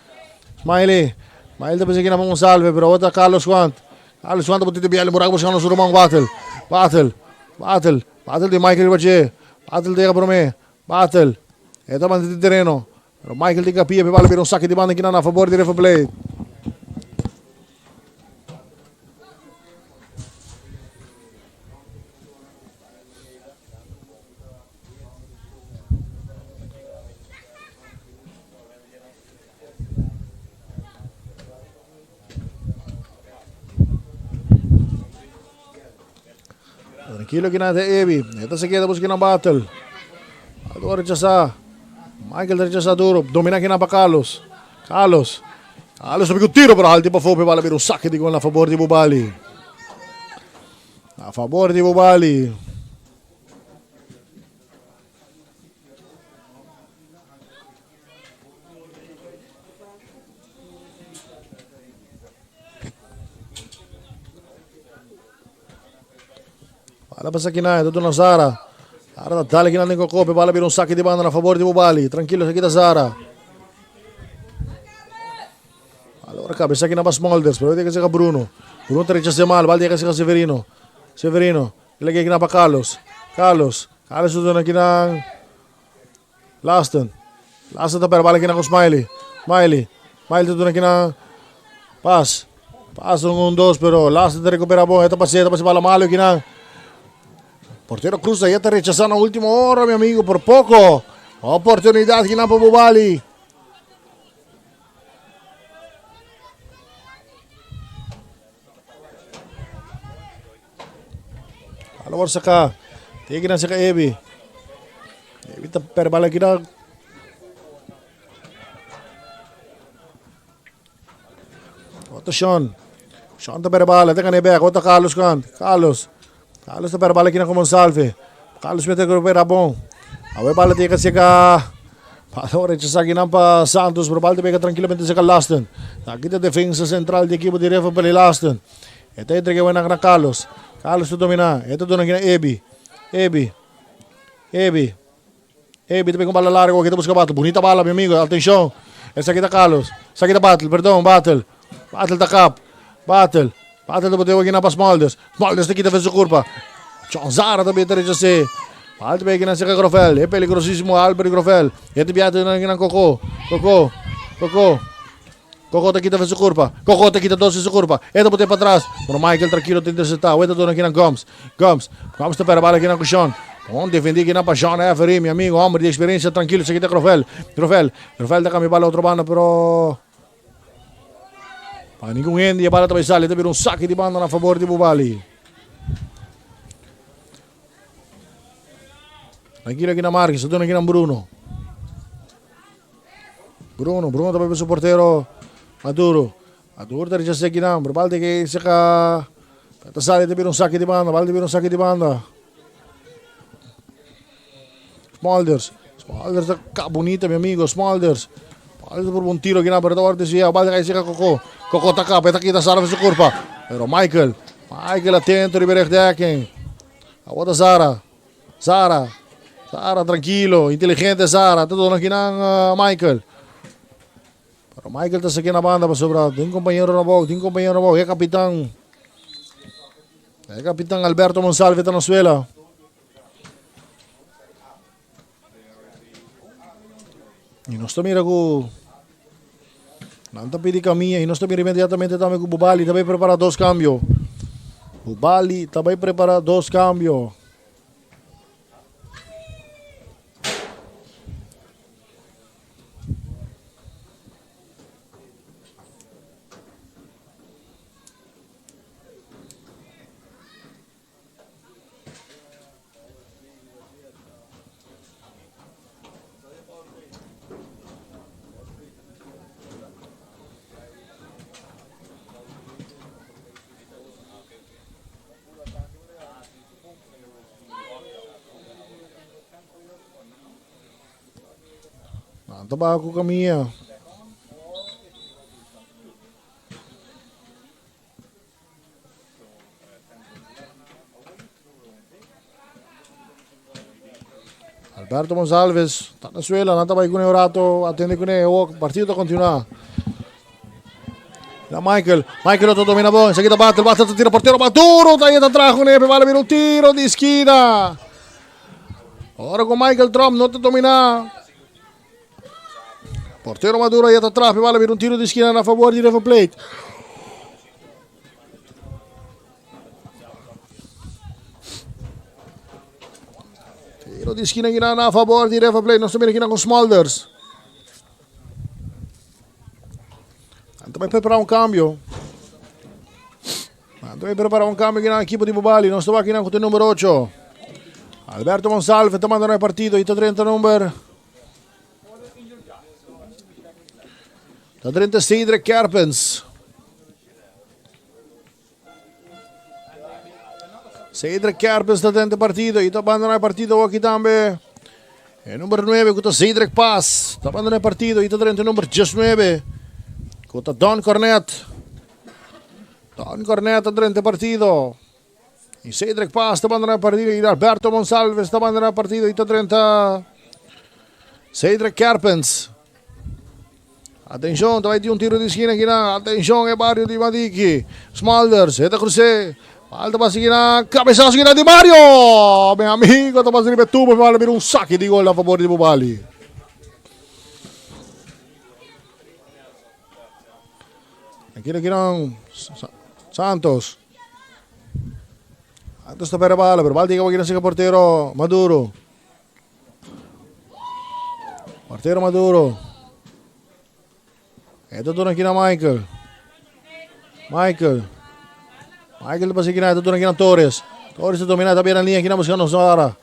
Smiley. Smiley ta pensando que não salve, pero ota Carlos Juan. Carlos Juan ta botando biel, buraco buscando su irmão Battle. Battle. Battle. Battle de Michael Bache. Battle de Brome. Battle. Eta mantém terreno. Pero Michael tem capia, vale ver um saque de banda aqui na favor de River Plate. Tranquilo que nada Ebi. Esta se queda buscando battle. Algo rechazar. Michael rechaza duro. Domina aqui na para Carlos. Carlos. Carlos un tiro pero al tipo fuori vale per un saque di gol a favor di Bubali. A favor di Bubali. Bala pasa kinan, e ta duna Zara. Zara ta dal kinan den Koko, pe bala bira un saki di banda na fabor di Bubali. Trankilo esaki ta Zara. Alora kabesa kinan pa Smolders, pero e ta Bruno. Bruno ta rechas'é mal, bala ta yega Severino. Severino, e lag'é kinan pa Carlos. Carlos, Carlos ta duna kinan Laston. Laston ta pera bala kinan ku Smiley. Smiley, Smiley ta duna kinan Paz. Paz un un dos pero Laston ta recupera bon. E ta pas'é, e ta pas'é bala malo kinan. Portero Cruz ahí ta rechasá na último hora, mi amigo, por poco. Oportunidad kinan pa Bubali. Bala por saca. Tiene que saca Ebi. Ebi ta per bala aquí na. Otro Sean. Sean ta per bala. Tenga bek. Otro Carlos kan. Carlos. Carlos ta per bala aquí na como salve. Carlos mete recupera bon. Awe bala tiene que saca. Bala rechazá aquí pa Santos. Pero bala te pega tranquilamente saca Laston. Aquí ta defensa central di equipo di River Plate Laston. E ta entrega buena na Carlos. Carlos ta domina. E ta duna aki na Ebi. Ebi. Ebi. Ebi ta pega un bala largo aki ta busca Battle. Bunita bala mi amigo. Atencion. Esaki ta Carlos. Esaki ta Battle. Perdon, Battle. Battle ta kap. Battle. Battle ta bote aki na pa Smulders. Smulders ta kita ven su curpa. John Zara tambe ta rechasé. Battle ta pega aki na cerca Grofel. E peligrosísimo Albert Grofel. E ta biaha aki na Coco. Coco. Coco. Koko ta kita su kurpa. Koko ta kita dos su kurpa. E ta bote patras. Pero Michael trankilo ta intercepta. Weta duna kinan Gomes. Gomes. Gomes ta pera bala kinan ku Sean. Bon defendi kinan pa Sean Every, mi amigo, hombre di experiencia trankilo. Se kita Grofel. Grofel. Grofel ta cambia bala otro banda pero pa ningun hende e bala ta bai sali. Ta bira un saki di banda na favor di Bubali. Trankilo kinan Marques. Ta duna kinan Bruno. Bruno, Bruno ta papia su portero Maduro. Maduro ta rechasé kinan, pero bal ke saka ta sali ta bira un saki di banda, bal ta bira un saki di banda. Smolders, Smolders ta ka bonita mi amigo, Smolders. Smolders ta proba un tiro kinan, pero ta wòrdu desviá. Bal ta kai seka Koko. Koko ta kapa, e ta kita Sara su kurpa. Pero Michael, Michael atento riba e rechtdekking. Awor ta Sara. Sara, Sara trankilo, inteligente Sara, ta duna kinan uh, Michael. Pero Michael ta saki na banda pasobra tin compañero na bou, tin compañero na bou, e kapitan. E kapitan Alberto Monsalve ta na suela. Y nos ta mira ku nan ta pidi camilla y nos ta mira inmediatamente tambe ku Bubali ta bay prepara dos cambio. Bubali ta bay prepara dos cambio. Nan ta baha ku kamia. Alberto Gonzalez ta na suela, nan ta bai kune un rato, atende kune, o partido ta continua. Na Michael, Michael otro domina bon, enseguida Battle, Battle ta tira portero, Maduro ta ahí ta atrás kune, pe bala bira un tiro di esquina. Ora con Michael Trump no ta domina. Portero Maduro ahí ta atrás, pe bala bira un tiro di esquina na favor di River Plate. Tiro di esquina gina na favor di River Plate. Nos ta mira gina con Smulders. Nan ta prepara un cambio. Nan ta prepara un cambio gina equipo di Bubali. Nos ta wak gina con numero 8. Alberto Gonzalez ta manda no partido. Ito 30 number. Ta 30 Cedric Kerpens. Cedric Kerpens ta dentro partido y ta abandona e partido aki tambe. E number 9 ku ta Cedric Paz ta abandona e partido y ta drenta number 19 ku ta Don Cornet. Don Cornet ta drenta partido. Y Cedric Paz ta bandona partido y Alberto Monsalves ta bandona partido y ta drenta Cedric Kerpens. Atenshon, ta bai tin un tiro di skina akinan. Atenshon e bario di Madiki. Smulders, e ta krus'é. Bal ta pasa akinan. Kabesaso akinan di Mario! Mi amigo ta pasa riba e tubo, bal a bira un saki di gol na fabor di Bubali. Akina akinan Santos. Santos ta perde bala, pero bal ta yega akinan serka portero Maduro. Portero Maduro. Eto duna aquí na Michael. Michael. Michael pasa aquí na, eto duna aquí na Torres. Torres ta domina, ta bien en línea aquí na buscando Zara.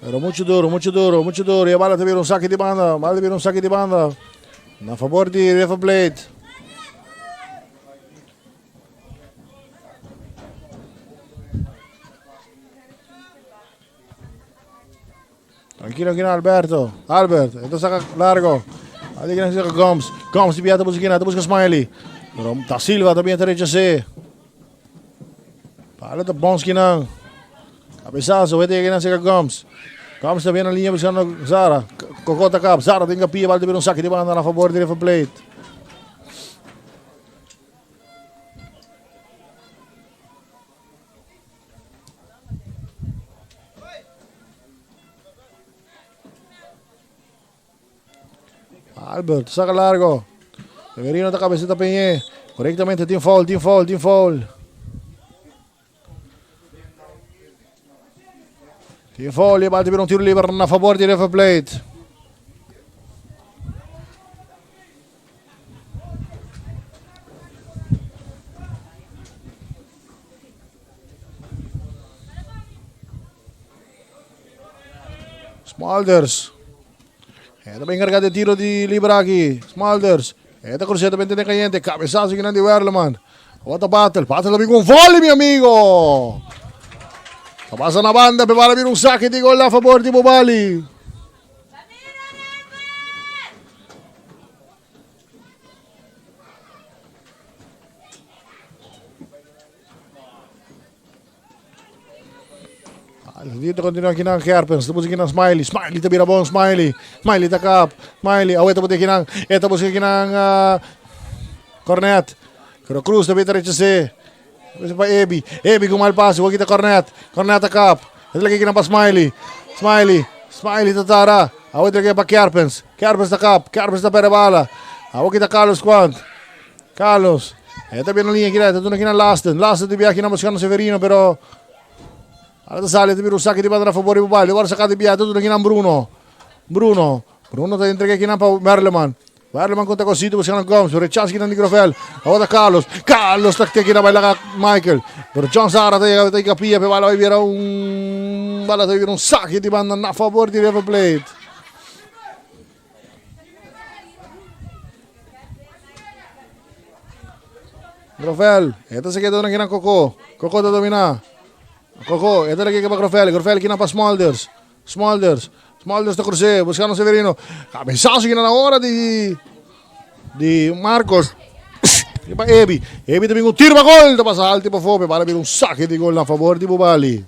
Pero mucho duro, mucho duro, mucho duro. Y bala te viene un saque de banda. Bala te viene un saque de banda. Na favor di River Plate. Tranquilo aquí Alberto. Albert, esto saca largo. Ahí que saca Gomes. Gomes di biata busca ta busca Smiley. Pero Da Silva también ta rechazé. Palo ta Bonski nan. Cabezazo, vete que saca Gomes. Gomes también en línea buscando Zara. Cocota cap. Zara tenga pie, vale un saque de banda a favor de River Plate. Albert, saca largo. Severino ta cabecita Peñé. Correctamente, tin foul, tin foul, tin foul. Tin foul, y bal un tiro libre na favor di River Plate. Smulders. E ta encarga de tiro di libre aki. Smulders. E ta cruceta ben tene caliente. Cabezazo kinan di Werleman. What a battle. Battle también con volley, mi amigo. Ta pasa na banda, pe bala un saque di gol a favor di Bobali. Dito continua aqui na Kerpens, depois aqui na Smiley, Smiley ta bira bom, Smiley, Smiley ta kap, Smiley, aweta bote aqui na, eta busca aqui na uh, Cornet, pero Cruz ta bita rechazé, Depois pa Ebi, Ebi com mal passe, aqui ta Cornet, Cornet ta kap, eta aqui na pa Smiley, Smiley, Smiley ta tara, aweta aqui pa Kerpens, Kerpens ta kap, Kerpens ta perde bala, aqui ta Carlos Quant, Carlos, e ta bira na linha direta, duna aki na Lasten. Lasten ta bira aki na buscando Severino, pero ahora ta sali, ta bira un saque di banda na favor di Bubali. Awor saca di bia, ta duna aki na Bruno. Bruno, Bruno ta entrega aki na pa Merleman. Merleman contra Cosito buscando Gomes, pero rechazo aki na di Grovel. Awor ta Carlos. Carlos ta aki na baila Michael. Pero John Zara ta yega, ta yega pia, pero bala bira un bala ta bira un saque di banda na favor di River Plate. Grovel, esta se queda na Coco. Coco ta domina. Coco, esta le pa Grovel. Grovel kina pa Smulders. Smulders. Smulders ta crucé, buscando Severino. Cabezazo kina na hora di di Marcos. E pa Ebi. Ebi también un tiro pa gol. Ta pasa alto pa fope. Para un saque de gol na favor di Bubali.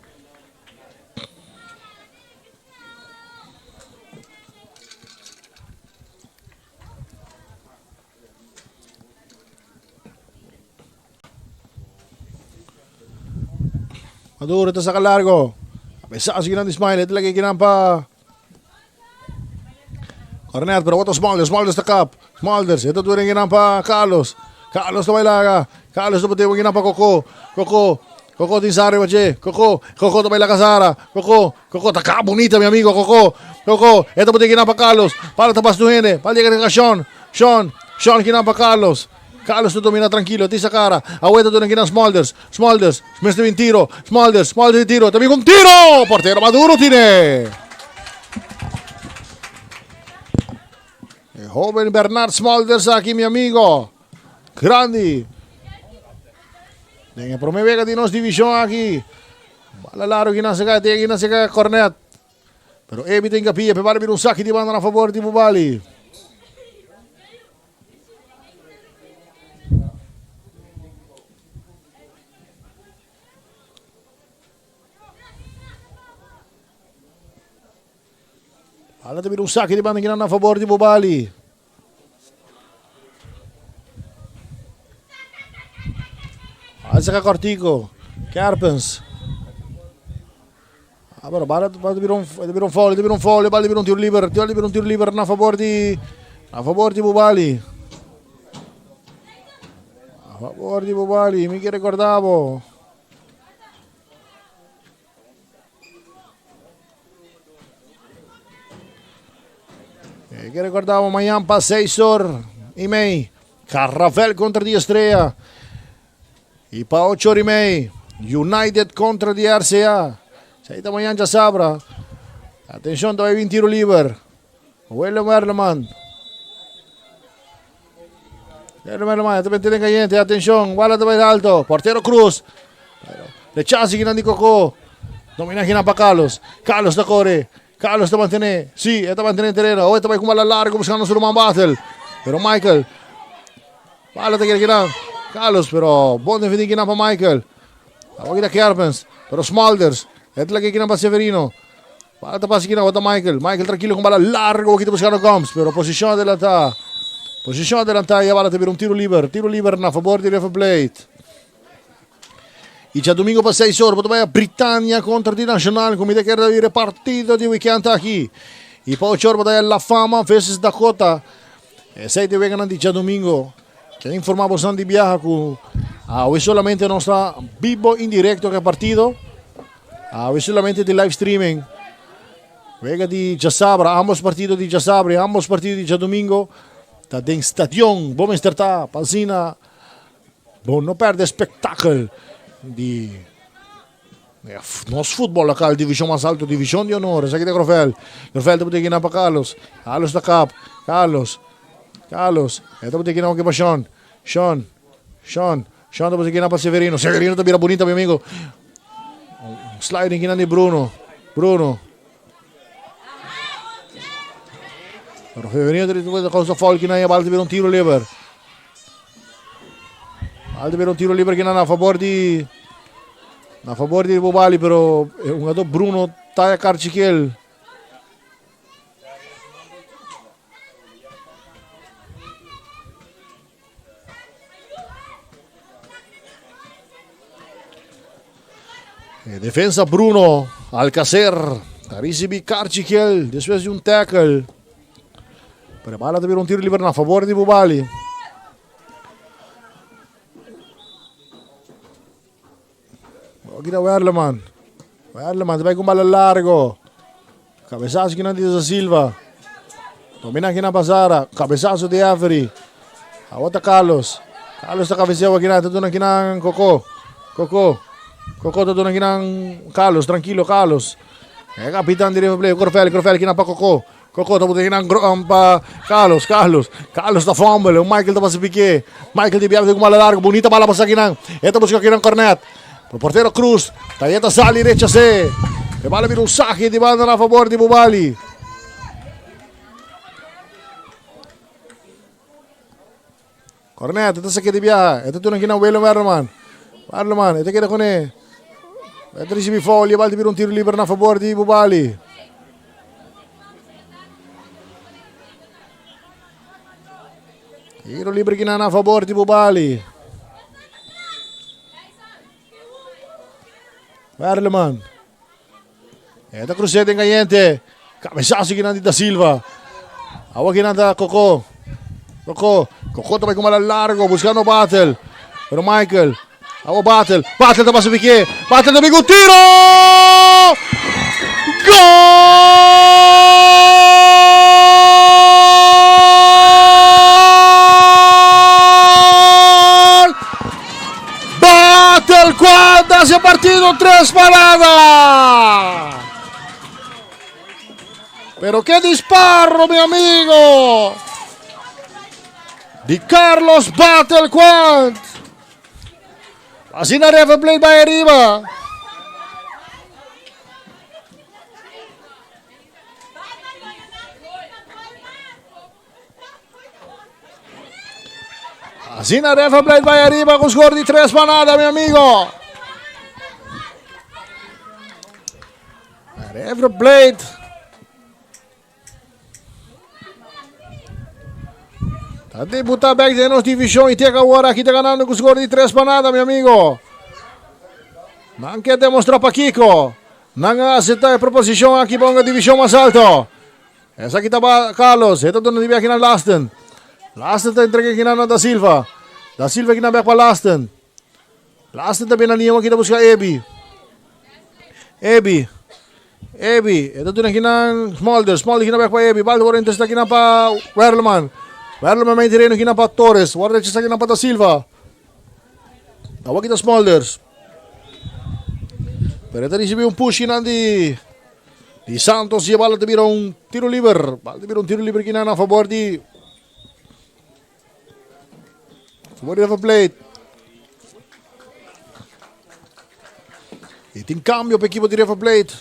Maduro ta saca largo. Cabezazo kinan di Smiley. Ito lagi kinan pa Cornet, pero otro Smulders. Smulders ta kap. Smulders. Ito turing kinan pa Carlos. Carlos ta bailaga. Carlos ta botewa kinan pa Coco. Coco. Coco tin Sara riba dje. Coco. Coco ta baila ka Sara. Coco. Coco ta ka bonita mi amigo Coco. Coco. E ta bote kinan pa Carlos. Pala ta pas tu hende. Pala yega ka Sean. Sean. Sean kinan pa Carlos. Carlos ta domina tranquilo. Tisa cara. Awe ta duna kinan Smulders. Smulders. Mester bin tiro. Smulders. Smulders di tiro. Ta bin con tiro! Portero Maduro tine. E joven Bernard Smulders aki mi amigo. Grandi. Den e prome wega di nos division aki. Bala largo kinan se cae, te kinan se cae Cornet. Pero Ebi ten capilla, pe bala bira un saki di banda na favor di Bubali. Bala ta bira un saki di banda kinan na fabor di Bubali. Bala saka kortiko. Kerpens. Ah, pero bala bala bira un bira un foul, bira un foul, bala bira un tiro liber, bala bira un tiro liber na fabor di na fabor di Bubali. A fabor di Bubali, mi ke recordabo. Mi ke recordabo mañan pa 6 or y mei. Carravel contra di Estrella. Y pa 8 or y mei, United contra di RCA. Esei ta mañan djasabra. Atencion, ta bai bin tiro liber. Willem Werleman. Willem Werleman, ta mete den cayente. Atencion, bala ta bai alto. Portero Cruz. Rechazo kinan di Coco. Domina kinan pa Carlos. Carlos ta core. Carlos ta mantene. Si, e ta mantene tereno. Awe ta bai cu bala largo buscando su ruman Bartel. Pero Michael. Bala ta keda kinan. Carlos, pero bon defendi kinan pa Michael. Awe kita Kerpens. Pero Smulders. E ta laki kinan pa Severino. Bala ta pasa kinan, ota Michael. Michael tranquilo con bala largo kita buscando Gomes. Pero posicion adelanta. Posicion adelanta y a bala ta bira un tiro liber. Tiro liber na favor di River Plate. Y djadomingo pa 6 or, bo ta bai a Britannia contra di Nacional, cu mi ta kere ta partido di weekend aki. Y pa 8 or bo ta bai a La Fama versus Dakota. Esey ta e weganan di djadomingo. Ke informa bosan di biaha cu awe solamente nos ta bibo en directo cu e partido. Awe solamente di live streaming. Wega di djasabra, ambos partido di djasabra y ambos partido di djadomingo ta den stadion. Bo mester ta pa asina Bo no perde spektakel di nos futbol lokal, divishon mas alto, divishon di honor. Esaki ta Grovel. Grovel ta bot'e kinan pa Carlos. Carlos ta kap. Carlos. Carlos. E ta bot'e kinan oke pa Shon. Shon. Shon. Shon ta bot'e kinan pa Severino. Severino ta bira bunita, mi amigo. Sliding kinan di Bruno. Bruno. Pero Severino ta causa foul kinan y e bal ta bira un tiro liber. Bal ta bira un tiro liber kinan a favor di na favor di Bobali, pero e hungador Bruno taya karchikel. E defensa Bruno Alcacer ta ricibi karchikel despues di un tackle. Pero bala ta bira un tiro liber na favor di Bubali. Aki ta Werleman. Werleman ta bai con bala largo. Cabezazo kinan di Da Silva. Domina kinan pa Zara. Cabezazo di Avery. Awor ta Carlos. Carlos ta cabeceo akinan. Ta duna kinan Coco. Coco. Coco ta duna kinan Carlos. Tranquilo Carlos. E capitan di River Plate. Corfel. Corfel kinan pa Coco. Coco ta bota kinan pa Carlos. Carlos. Carlos ta fumble. Michael ta pasa pique. Michael di biaha ku bala largo. Bonita bala pasa kinan. E ta busca kinan Cornet. Pro portero Cruz. Tayeta sali rechasé. E bala bira un saque di banda na favor di Bubali. Cornet, ta saque di biaha. E ta duna kinan Willem Werleman. Werleman, e ta keda kuné. E ta ricibi foul y e bala ta bira un tiro liber na favor di Bubali. Tiro libre kinan na favor di Bubali. Werleman. E ta crucé den cayente. Cabezazo kinan di Da Silva. Awa kinan ta Coco. Coco. Coco ta bai con bala largo buscando Battle. Pero Michael. Awa Battle. Battle ta pasa piqué. Battle ta bai con tiro! Gol! Battle cuando hace partido tres paradas. Pero qué disparo, mi amigo. Di Carlos Battle Quant. Asina River Plate bai ariba. Asina River Plate bai ariba ku score di 3 pa nada, mi amigo. River Plate. Ta debuta bek den nos divishon i te awor aki ta ganando ku skor di 3 pa nada, mi amigo. Nan ke demostra pakiko. Nan a asepta e proposishon aki pa un divishon mas alto. Esaki ta Carlos, e ta duna di bek na Lasten. Lasten ta entrega aki na Da Silva. Da Silva aki na bek pa Lasten. Lasten ta bina liña aki ta buska Ebi. Ebi. Ebi. E ta duna aki na Smolder. Smolder aki na bek pa Ebi. Bal word intercepta aki na pa Werleman. Werleman mei terreno aki na pa Torres. Word rechasa aki na pa Da Silva. Awor aki ta Smolders. Pero e ta ricibi un push kinan di di Santos y e bala ta bira un tiro liber. Bala ta bira un tiro liber kinan a favor di favor di River Plate. Y tin cambio pa equipo di River Plate.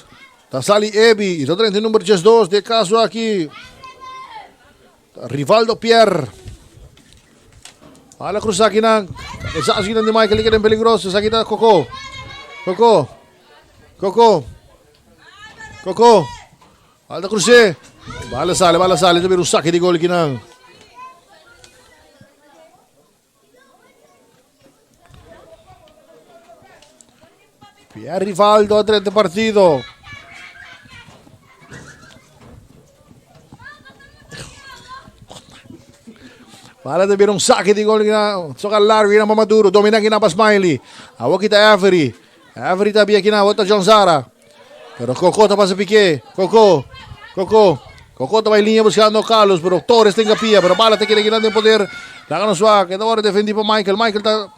Ta sali Ebi y ta drenta number 12 de caso aki. Rivaldo Pierre. Bala cruza aquí nan. Cabezazo aquí nan de Michael que peligroso. Esaki ta Coco. Coco. Coco. Coco. Bala cruce. Bala sale, bala sale. También un saque de gol aquí nan. Pierre Rivaldo a drenta partido. Bala ta bira un saque di gol gina. Soca largo gina pa Maduro. Domina gina pa Smiley. Awo kita Avery. Avery ta bia gina. Awo ta John Zara. Pero Coco ta pasa pique. Coco. Coco. Coco ta bai linea buscando Carlos. Pero Torres tenga pia. Pero bala ta keda gina den poder. Laga nos wak. Eta ora defendi pa Michael. Michael ta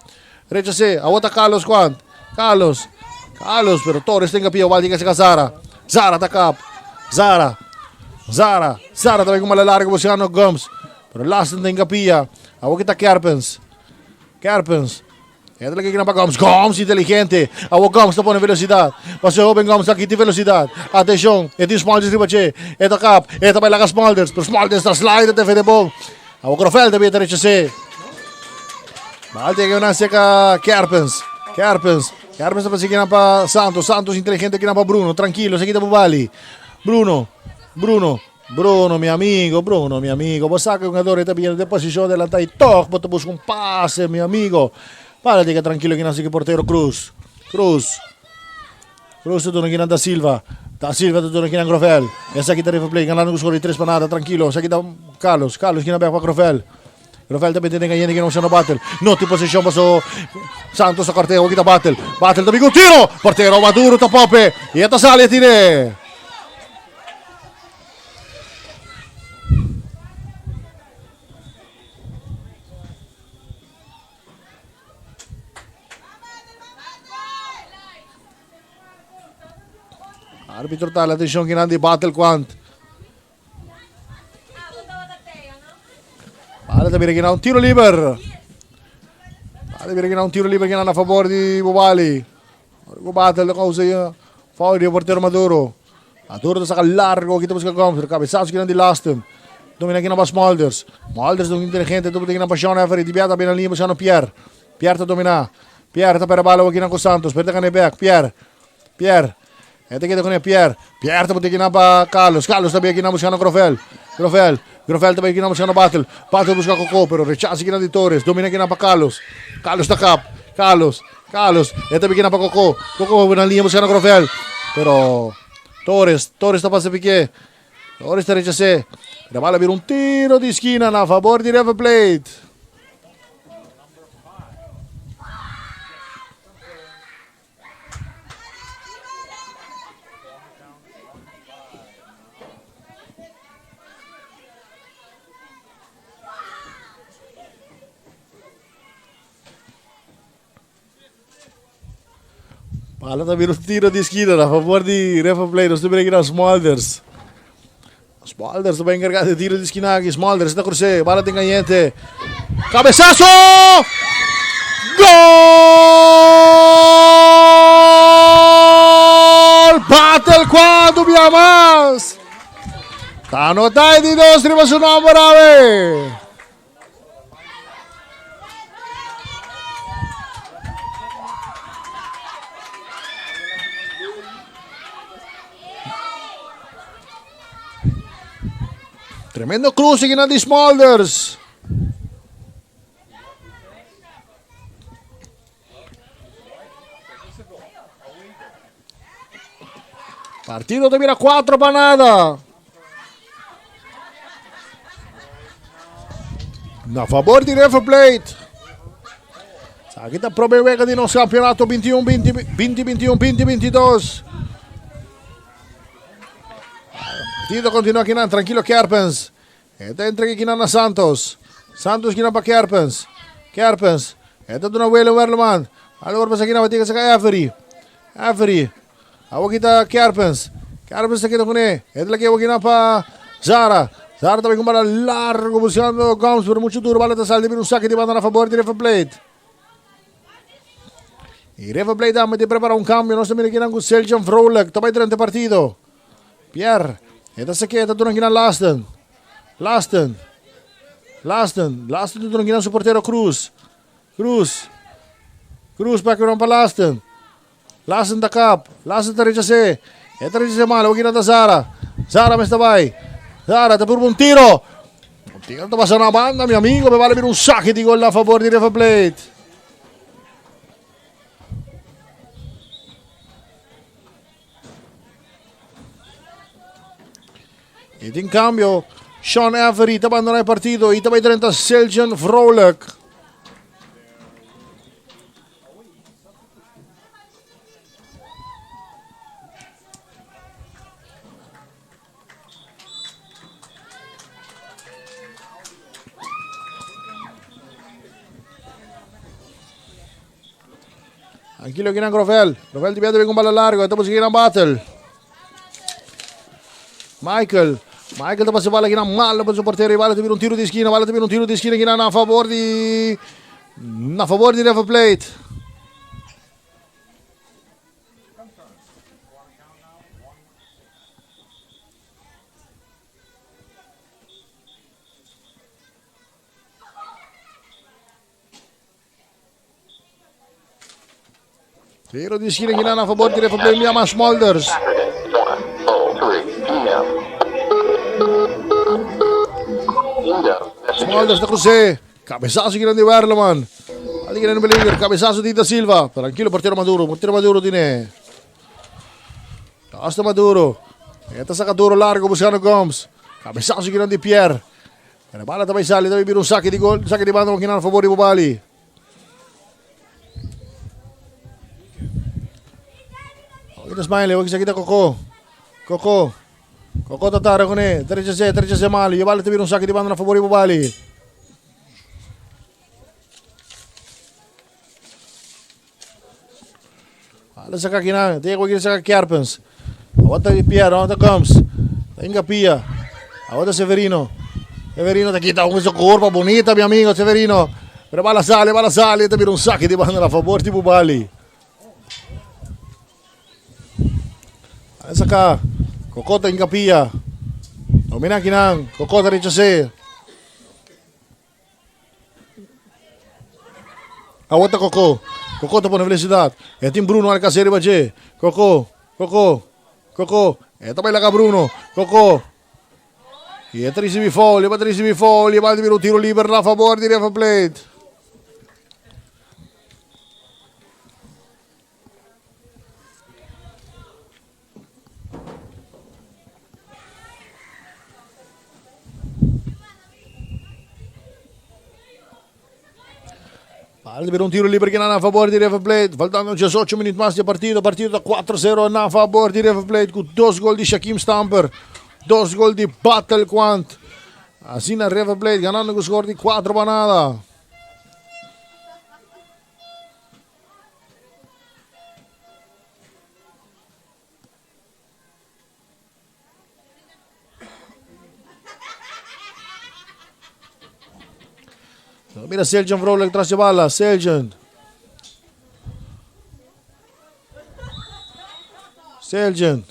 rechase. Awo ta Carlos Kwan. Carlos. Carlos. Pero Torres tenga pia. Bala tinga seka Zara. Zara ta kap. Zara. Zara. Zara ta bai ku bala largo buscando Gums. Pero Lasten tenga pia. Awo kita Kerpens. Kerpens. E ta leke pa Gomes. Gomes inteligente. Awo Gomes ta pone velocidad. Pase hoben Gomes ta kiti velocidad. Atención. E tin Smulders riba dje. E ta kap. E ta bai laga Smulders. Pero Smulders ta slide te vede bon. Awo Grofel ta bia ta rechase. Bal tegen una seca Kerpens. Kerpens. Kerpens ta pase kina pa Santos. Santos inteligente kina pa Bruno. Tranquilo. Se kita Bubali. Bruno. Bruno. Bruno, mi amigo, Bruno, mi amigo, bo sa ku e hungador ei ta bini den posishon adelantá i tòg bo ta buska un pase, mi amigo. Para diga trankilo kinan sigui portero Cruz. Cruz. Cruz ta duna kinan Da Silva. Da Silva ta duna kinan Grovel. Esaki ta River Plate ganando ku skor di tres pa nada. Trankilo. Esaki ta Carlos. Carlos kinan bèk pa Grovel. Grovel ta mete den kayente kinan Luciano Battle. No tin posishon paso Santos ta kòrt'e. Awor kita Battle. Battle ta bin ku tiro. Portero Maduro ta pope. I e ta sali e tire. Arbitro ta la atención kinan di Battle Quant. Bala ta bira kinan un tiro liber. Bala bira kinan un tiro liber kinan a favor di Bobali. Battle ta causa foul di portero Maduro. Maduro ta saka largo aki ta buska Gomes, pero cabezazo kinan di Lastem. Domina kinan pa Smulders. Smulders ta un inteligente, ta kinan pa Sean Avery. Di biaha ta bina liña buscando Pierre. Pierre ta domina. Pierre ta pera bala awor kinan ku Santos, pero ta gana e bek. Pierre. Pierre. E ta keda kuné Pierre. Pierre ta bota kinan pa Carlos. Carlos ta bia kinan buscando Grovel. Grovel. Grovel ta bai kinan buscando Battle. Battle busca Coco, pero rechazo kinan di Torres. Domina kinan pa Carlos. Carlos ta kap. Carlos. Carlos, e ta bikina pa Coco. Coco na liña buscando Grovel. Pero Torres, Torres ta pasa pique. Torres ta rechasé. La bala bira un tiro di esquina na favor di River Plate. Bala ta bira un tiro di esquina na favor di River Plate. Nos ta mira aki na Smulders. Smulders ta bai encarga di tiro di esquina aki. Smulders ta cruce. Bala tin cayente. Cabezazo! Gol! Battle cuando bia mas. Ta anota e di dos riba su nomber awe. Tremendo cruce aquí di Smulders. Partido ta bira 4 pa nada. Na favor di River Plate. Aki ta prome wega di nos campeonato 21 20 2021 2022. Partido continua aki nan tranquilo Kerpens. E ta entrega aki nan na Santos. Santos aki nan pa Kerpens. Kerpens. E ta duna Willem Werleman. Alor pasa aki nan batika saka Avery. Avery. Awor aki ta Kerpens. Kerpens ta keda kuné. E ta laki awor aki nan pa Zara. Zara ta bai ku un bala largo buscando Gomes, pero mucho duro. Bala ta sali di un saki di banda na favor di River Plate. Y River Plate tambe ta prepara un cambio. Nos ta mira kinan ku Seljan Vrolijk ta bai drenta e partido. Pierre, e ta sake, ta duna kinan Lasten. Lasten. Lasten. Lasten ta duna kinan su portero Cruz. Cruz. Cruz pa kinan pa Lasten. Lasten ta kap. Lasten ta rechas'é. E ta rechas'é mal. Awor kinan ta Zara. Zara mester bai. Zara ta purba un tiro. Un tiro ta pasa na banda, mi amigo. Me bale bira un saki di gol na favor di River Plate. I tin cambio. Sean Avery ta bandona e partido i ta bai drenta Seljan Vrolijk. Tranquilo aquí en Grovel. Grovel te viene con bala largo. Estamos siguiendo battle. Michael. Michael te pasa bala aquí malo por su portero rival. Te viene un tiro de esquina. Bala te viene un tiro de esquina aquí a favor de. A favor de River Plate. Tiro di esquina kinan a favor di River Plate Miama Smolders. Smolders ta crucé. Cabezazo kinan di Werleman. Ali kinan peligro. Cabezazo di Da Silva. Tranquilo portero Maduro. Portero Maduro tiene. Hasta Maduro. Esta saca duro largo buscando Gomes. Cabezazo kinan di Pierre. Pero bala ta bai sali, ta bai bira un saque di gol, saque di banda kinan a favor di Bobali. Kita Smiley, kita kita Coco. Coco. Coco ta tara con 13 13 mali. E bala ta bira un saque di banda a favor di Bobali. Bala saca kinan, Diego quiere saca Kerpens. Awor ta Pierre, awor ta Gomes. Inga Pia. Awor ta Severino. Severino ta kita un curva bonita, mi amigo Severino. Pero bala sale, bala sale. Ta bira un saque di banda a favor di Bubali. Bala saca. Cocota Inga Pia. Domina kinan. Cocota rechacé. Awor ta Koko. Koko ta pone velocidad. E tin Bruno Alcacer riba dje. Koko, Koko, Koko. E ta bai laga Bruno. Koko. I e ta ricibi foul. E ta ricibi foul. E bal ta bira un tiro liber na favor di River Plate. Bal bira un tiro libre que na favor di River Plate. Faltando 18 minutos más de partido. Partido ta 4-0 na favor di River Plate. Con dos gol di Shaquem Stamper. Dos gol di Battle Quant. Así na River Plate ganando con score di 4 pa nada. Mira Seljan Vrolijk tras de bala. Seljan. Seljan.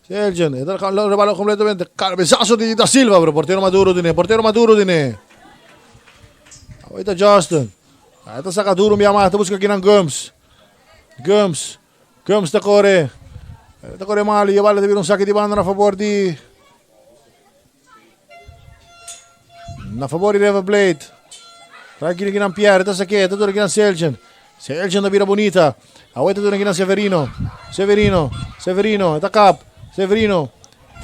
Seljan. Lo balón completamente. Cabezazo de Da Silva, pero portero Maduro tiene. Portero Maduro tiene. Ahorita Justin. Ahí está saca duro, mi amado. Busca aquí en Gums. Gums. Gums ta kore. Ta kore mal. E bala ta bira un sake di banda na favor di. Na favor di River Plate. Tranquilo kinan Pierre. Ta sake. Ta dura kinan Seljan. Selgen ta bira bunita. Awor ta duna kinan Severino. Severino, Severino, e ta kap. Severino.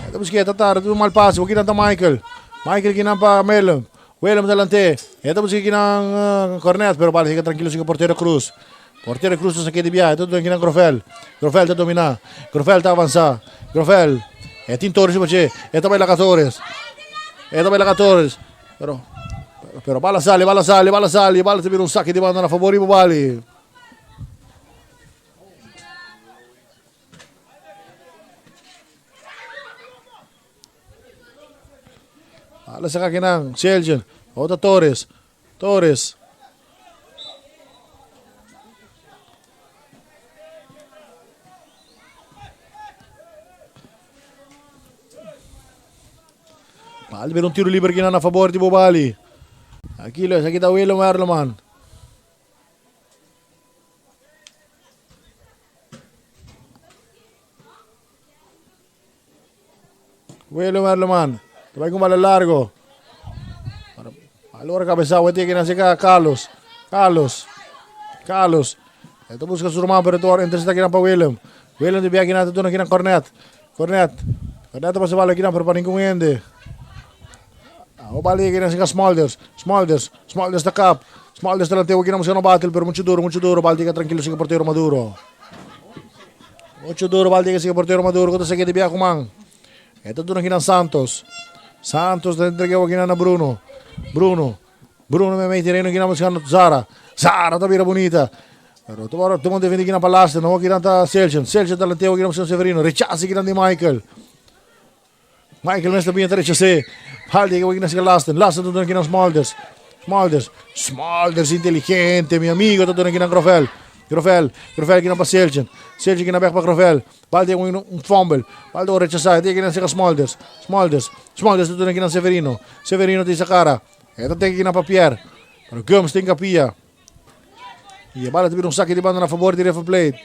E ta busk'é, e ta tarda, ta un mal pase. Bo kinan ta Michael. Michael kinan pa Willem. Willem ta lant'é. E ta buska kinan Cornet, pero bala siga trankilo siga portero Cruz. Portero Cruz ta sak'é di biaha. E ta duna kinan Grovel. Grovel ta dominá. Grovel ta avansá. Grovel. E tin Torres riba dje. E ta bai laga Torres. E ta bai laga Torres. Pero, pero bala sali, bala sali, bala sali. Bala ta bira un saki di banda na fabor di Bubali. Bala saka kinan. Selgen. Ota Torres. Torres. Bal bira un tiro liber kinan na fabor di Bobali. Aquilo, esaki ta Willem Werleman. Willem Werleman. Ta bai con bala largo. Allora cabeza we tiene que Carlos. Carlos. Carlos. Ito busca su ruman pero tor intercepta kinan pa Willem. Willem de biaki na duna kinan Cornet. Cornet. Cornet pasa bala kinan pero pa ningún hende. O bala kinan sika Smulders. Smulders. Smulders ta kap. Smulders delantero kinan buscando battle pero mucho duro, mucho duro. Bala tiga tranquilo sika portero Maduro. Mucho duro bala tiga sika portero Maduro. Kuta seke de biaki man. Ito duna kinan Santos. Santos ta entrega kinan na Bruno. Bruno. Bruno me mete terreno kinan buscando Zara. Zara ta bira bonita. Pero tuma tuma defende kinan pa Lasten. No kinan ta Selchen. Selchen delantero kinan buscando Severino. Rechace kinan di Michael. Michael mes ta bien ta rechacé. Haldi que kinan sika Lasten. Lasten ta duna kinan Smulders. Smulders. Smulders inteligente, mi amigo ta duna kinan Grovel. Grovel. Grovel kinan pa Selchen. Selchen kinan back pa Grovel. Balde un, un fumble. Balde o rechazar. Tiene que ser Smulders. Smulders. Smulders ta duna kinan Severino. Severino ta cara. Eta tem kinan pa Pierre. Pero Gums tin capia. E a bala ta bira un saque di banda na favor di River Plate.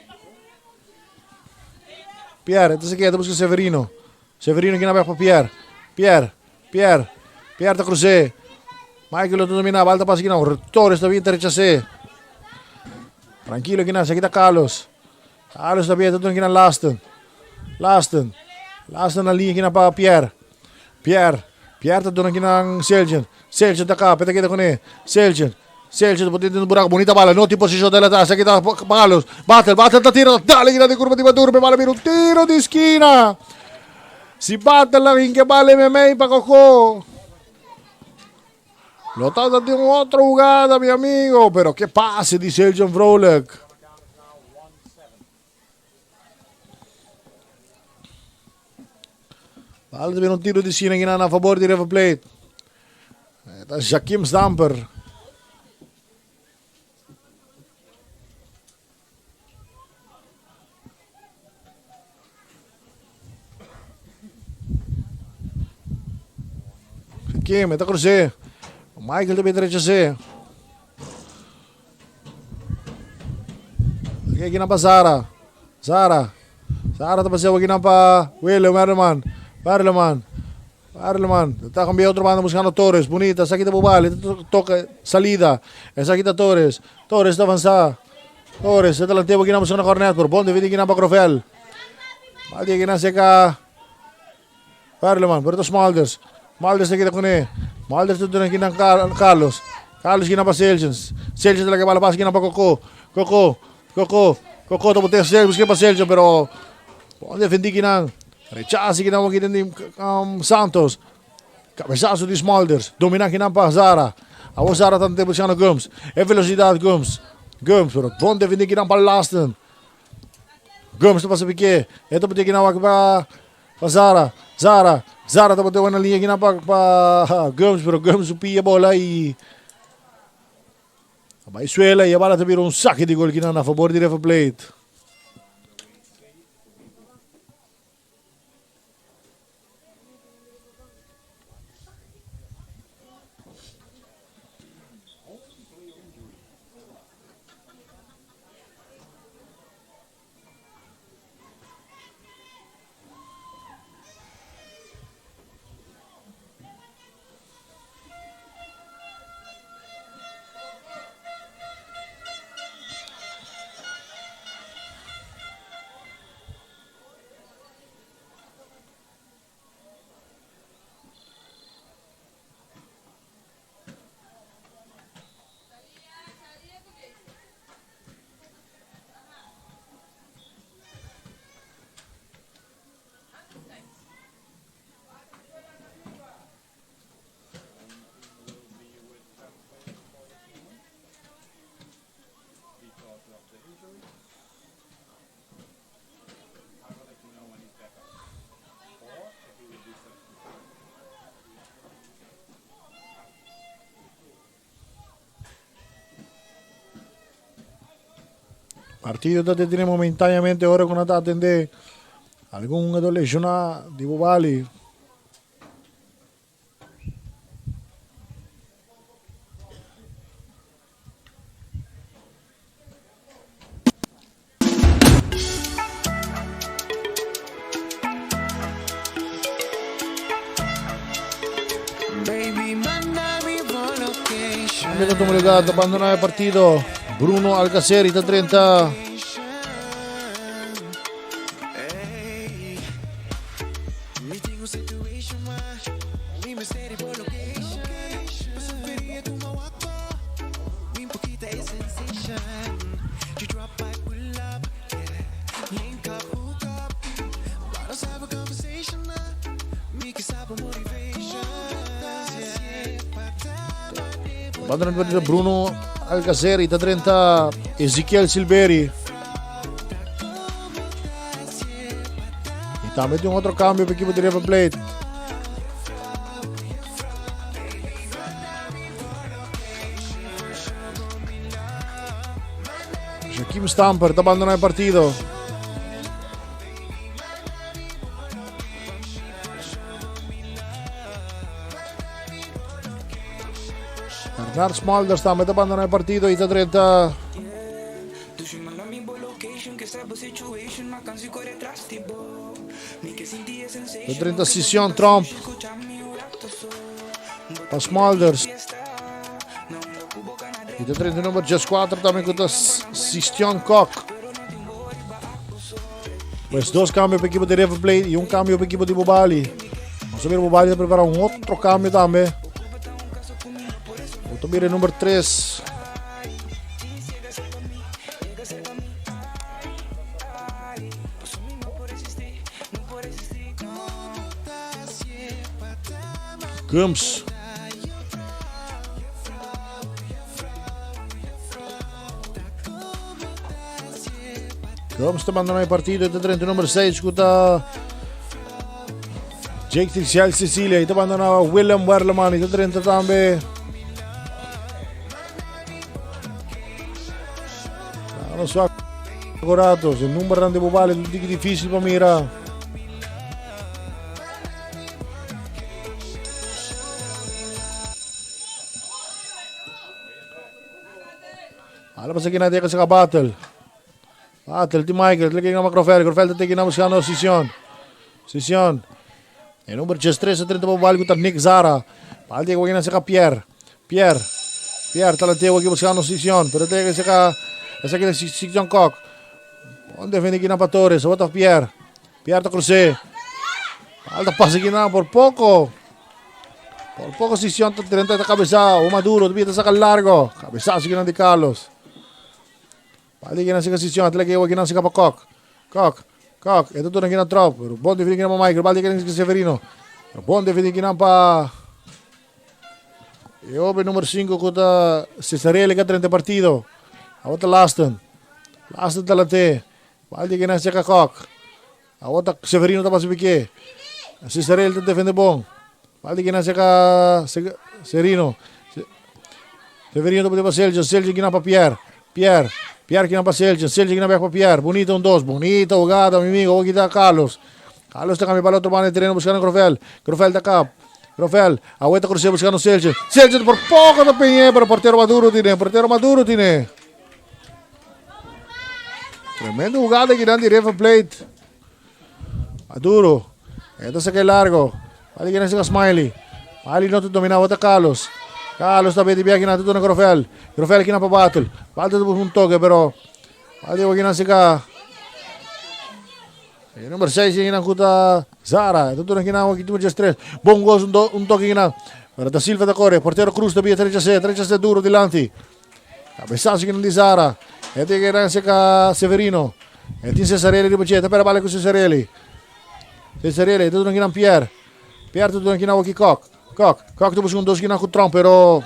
Pierre, esta se queda busca Severino. Severino kinan back pa Pierre. Pierre. Pierre. Pierre ta crucé. Michael lo domina, bala ta pasa kinan. Torres ta bien ta rechacé. Tranquilo kinan, se quita Carlos. Carlos ta bien, ta duna kinan Lasten. Lasten. Lasten na linha kinan pa Pierre. Pierre. Pierre ta duna kinan Selgen. Selgen ta kap, ta keda kuné. Selgen. Selgen ta den buraco, bonita bala, no tin posicion de atrás, aquí ta Carlos. Battle, Battle ta tira, dale kinan de curva di Maduro, pe bala bira un tiro di esquina. Si Battle la hinke bala MMA pa Coco. Lo ta di un otro jugada, mi amigo, pero que pase di Selgen Vrolijk. Bala ta bira un tiro di esquina kinan na favor di River Plate. Ta Jaquim Stamper. Jaquim, ta crucé. Michael ta bin rechacé. Aki kinan pa Zara. Zara. Zara ta paseo kinan pa Willem Werleman. Werleman. Werleman. Ta cambia otro banda buscando Torres. Bonita. Esaki ta Bubali. Toca salida. Esaki ta Torres. Torres ta avanza. Torres. Ta delantero kinan buscando Cornet. Pero bon defende kinan pa Grovel. Baldi kinan seca. Werleman. Pero ta Smulders. Smulders ta kita kuné. Smulders ta duna kinan Carlos. Carlos kinan pa Selgens. Selgens ta laga bala pasa kinan pa Coco. Coco. Coco. Coco ta bote Selgens. Busca pa Selgens pero bon defendi kinan. Rechace kinan kinan di Santos. Cabezazo di Smulders. Domina kinan pa Zara. Awor Zara ta buscando Gums. E velocidad Gums. Gums pero bon defendi kinan pa Lasten. Gums ta pasa pique. E ta bote kinan wak pa pa Zara. Zara. Zara ta bote na linha kinan pa pa Gums pero Gums pia bola y Bai suela y a bala ta bira un saque di gol kinan na favor di River Plate. Partido ta detene momentáneamente ora ku nan ta atendé algun hungadó leshoná di Bobali. Cambio ta tuma lugar, ta abandona e partido. Bruno Alcacer ta 30. Bandran partido Bruno Alcacer y ta 30 Ezequiel Silveri. Y también tiene otro cambio para equipo de River Plate. Joaquim Stamper ta abandona e partido. Bernard Smulders tambe ta abandona e partido y ta drenta Ta drenta Sison Tromp pa Smulders. Y ta drenta nummer 14 tambe ku ta Siston Kok. Pues dos cambio pa equipo de River Plate y un cambio pa equipo de Bobali. Vamos a ver Bobali ta prepara un otro cambio tambe. Otro mira nummer 3. Gums. Gums ta manda e partido ta 30 nummer 6 ku ta Jake Tixial Cecilia y ta manda na Willem Werleman y ta 30 tambe. No so acurato, e numbernan di Bobali ta un difícil pa mira. Ala pasa kina teka sa battle. Battle ti Michael, tla kina Grofel, Grofel ta teki na buscando Sison. Sison. E number 13 a 30 Bobali ku ta Nick Zara. Bal teka kina sa Pierre. Pierre. Pierre ta lanteo aki buscando Sison, pero teka sa esa kina Sison Kok. Bon defende kina pa Torres, wat of Pierre. Pierre ta crucé. Falta pase kina por poco. Por poco Sison ta 30 ta cabeza. O Maduro, ta saca largo. Cabezazo kina di Carlos. Bali kina sika Sison, atla ke kina sika pa Kok. Kok. Kok, e ta kina trop. Bon defende kina pa Michael, bali kina sika Severino. Bon defende kina pa E hombre número 5 ku ta Cesarelli ka 30 partido. Awor ta Lasten. Lasten ta lante. Bali kina sika Kok. Awor ta Severino ta pasa pique. Cesarelli ta defende bon. Bali kina sika Serino. Severino ta pone pa Seljan. Seljan kina pa Pierre. Pierre. Pierre kina pa Seljan. Seljan kina back pa Pierre. Bonita un dos. Bonita jugada, mi amigo. Awor kita Carlos. Carlos ta cambia para otro banda de terreno buscando Grofel. Grofel ta kap. Grofel. Awor ta crucé buscando Seljan. Seljan por poco ta peñé, pero portero Maduro tiene. Portero Maduro tiene. Tremendo jugada que dan di River Plate. Maduro. Esta se que largo. Vale que no Smiley. Smiley no te domina, bota Carlos. Carlos también de viaje na tudo na Grofel. Grofel aqui na pa Battle. Battle un toque, pero Vale aqui na sika. E número 6 aqui na kuta Zara. Tudo aqui na aqui número 3. Bom gol un toque aqui na. Para da Silva da corre. Portero Cruz também 3 a 3 a duro dilante. Cabeçaço aqui na Zara. E tem que na sika Severino. E tem Cesarelli di Bocetta, per bale con Cesarelli. Cesarelli, tudo aqui na Pierre. Pierre tudo aqui na Oki Kok. Kok, Kok tu busca un dos aqui na Trump, pero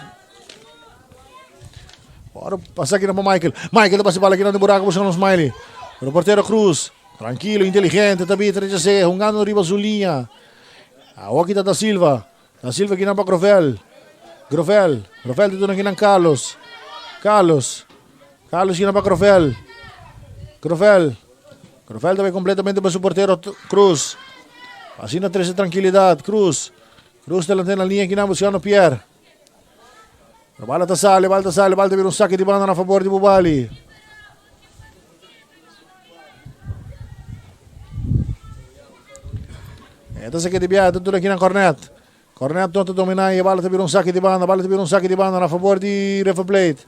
Ora passa aqui na Michael. Michael passa bola aqui no buraco buscando Smiley. Pero portero Cruz, tranquilo, inteligente, também 3 a jogando riba su linha. A Oki da Silva. Da Silva aqui na Grovel. Grovel, Grovel tudo aqui na Carlos. Carlos. Carlos aqui na Grovel. Grovel. Grovel ta bay completamente pa su portero Cruz. Asina trece tranquilidad. Cruz. Cruz delante na linea kinan buscando Pierre. Pero bala ta sali, bala ta sali, bala ta bira un saque di banda na favor di Bubali. Eta saque di biaha, ta kinan Cornet. Cornet no ta domina y e bala ta bira un saque di banda, bala ta bira un saque di banda na favor di River Plate.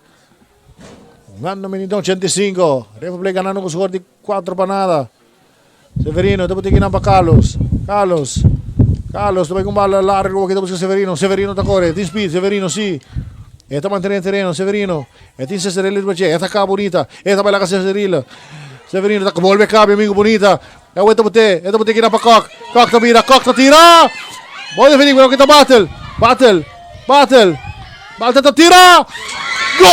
Hungando minuto 85. River Plate ganando cu score di 4 pa nada. Severino ta pone kinan pa Carlos. Carlos. Carlos ta bay cu un bala largo aki ta busca Severino. Severino ta core. Tin speed. Severino si. E ta mantene e tereno. Severino. E tin Cesarelli riba dje. E ta caba bunita. E ta bay laga Cesarelli. Severino ta bolbe caba amigo bunita. E awor e ta bot'é. E ta bot'é kinan pa Kok. Kok ta bira. Kok ta tira. Bon defendí pero aki ta Battle. Battle. Battle. Battle ta tira. Gol!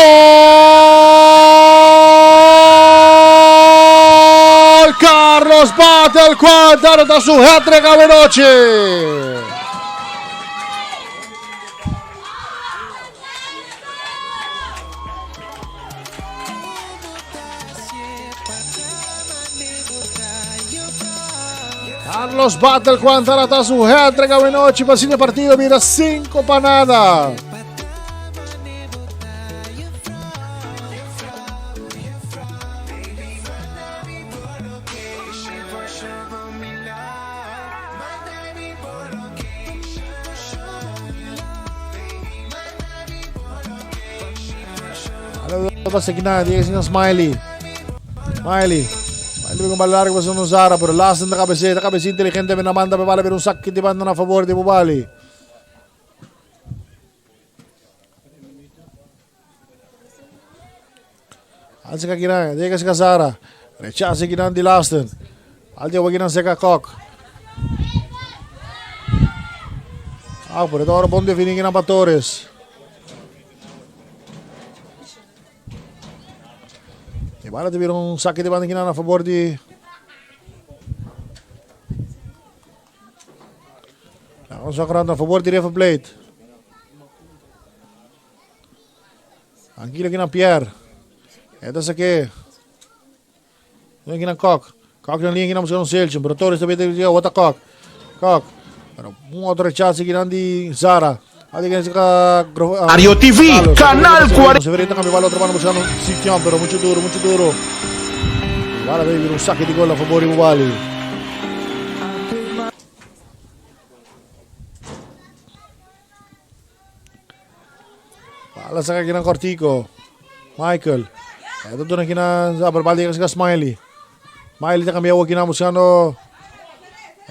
Carlos Battle cual ta anota su hat-trick awenochi. Carlos Battle cuanta ta su hat-trick awenochi pa sine partido bira 5 pa nada. Pasa aquí nada, diga sin Smiley. Smiley. Smiley con bala largo pasa no Zara, pero Lassen da cabeceta, cabecita inteligente, me manda, me vale ver un saque de banda a favor de Bubali. Alse kinan, llega seka Zara. Rechaza kinan di Lasten. Alde awa kinan seka Kok. Ah, pero ora bon defini kinan pa Torres. E bala te un saque de banda kinan a favor di Vamos a favor di River Plate. Tranquilo aki na Pierre. E ta sake. Aki na Kok. Kok na linha aki na busca un Seltje. Pero Torres ta bete di wata Kok. Kok. Pero un otro rechazo aki nan di Zara. Ario TV, Canal 40. Severino cambia bala otro banda buscando Sitión, pero mucho duro, mucho duro. Bala debe un saque de gol a favor di Bubali. Bala saca kinan cortico. Michael. Ito doon kinan sa bal diga sa Smiley. Smiley ta cambia kinan buscando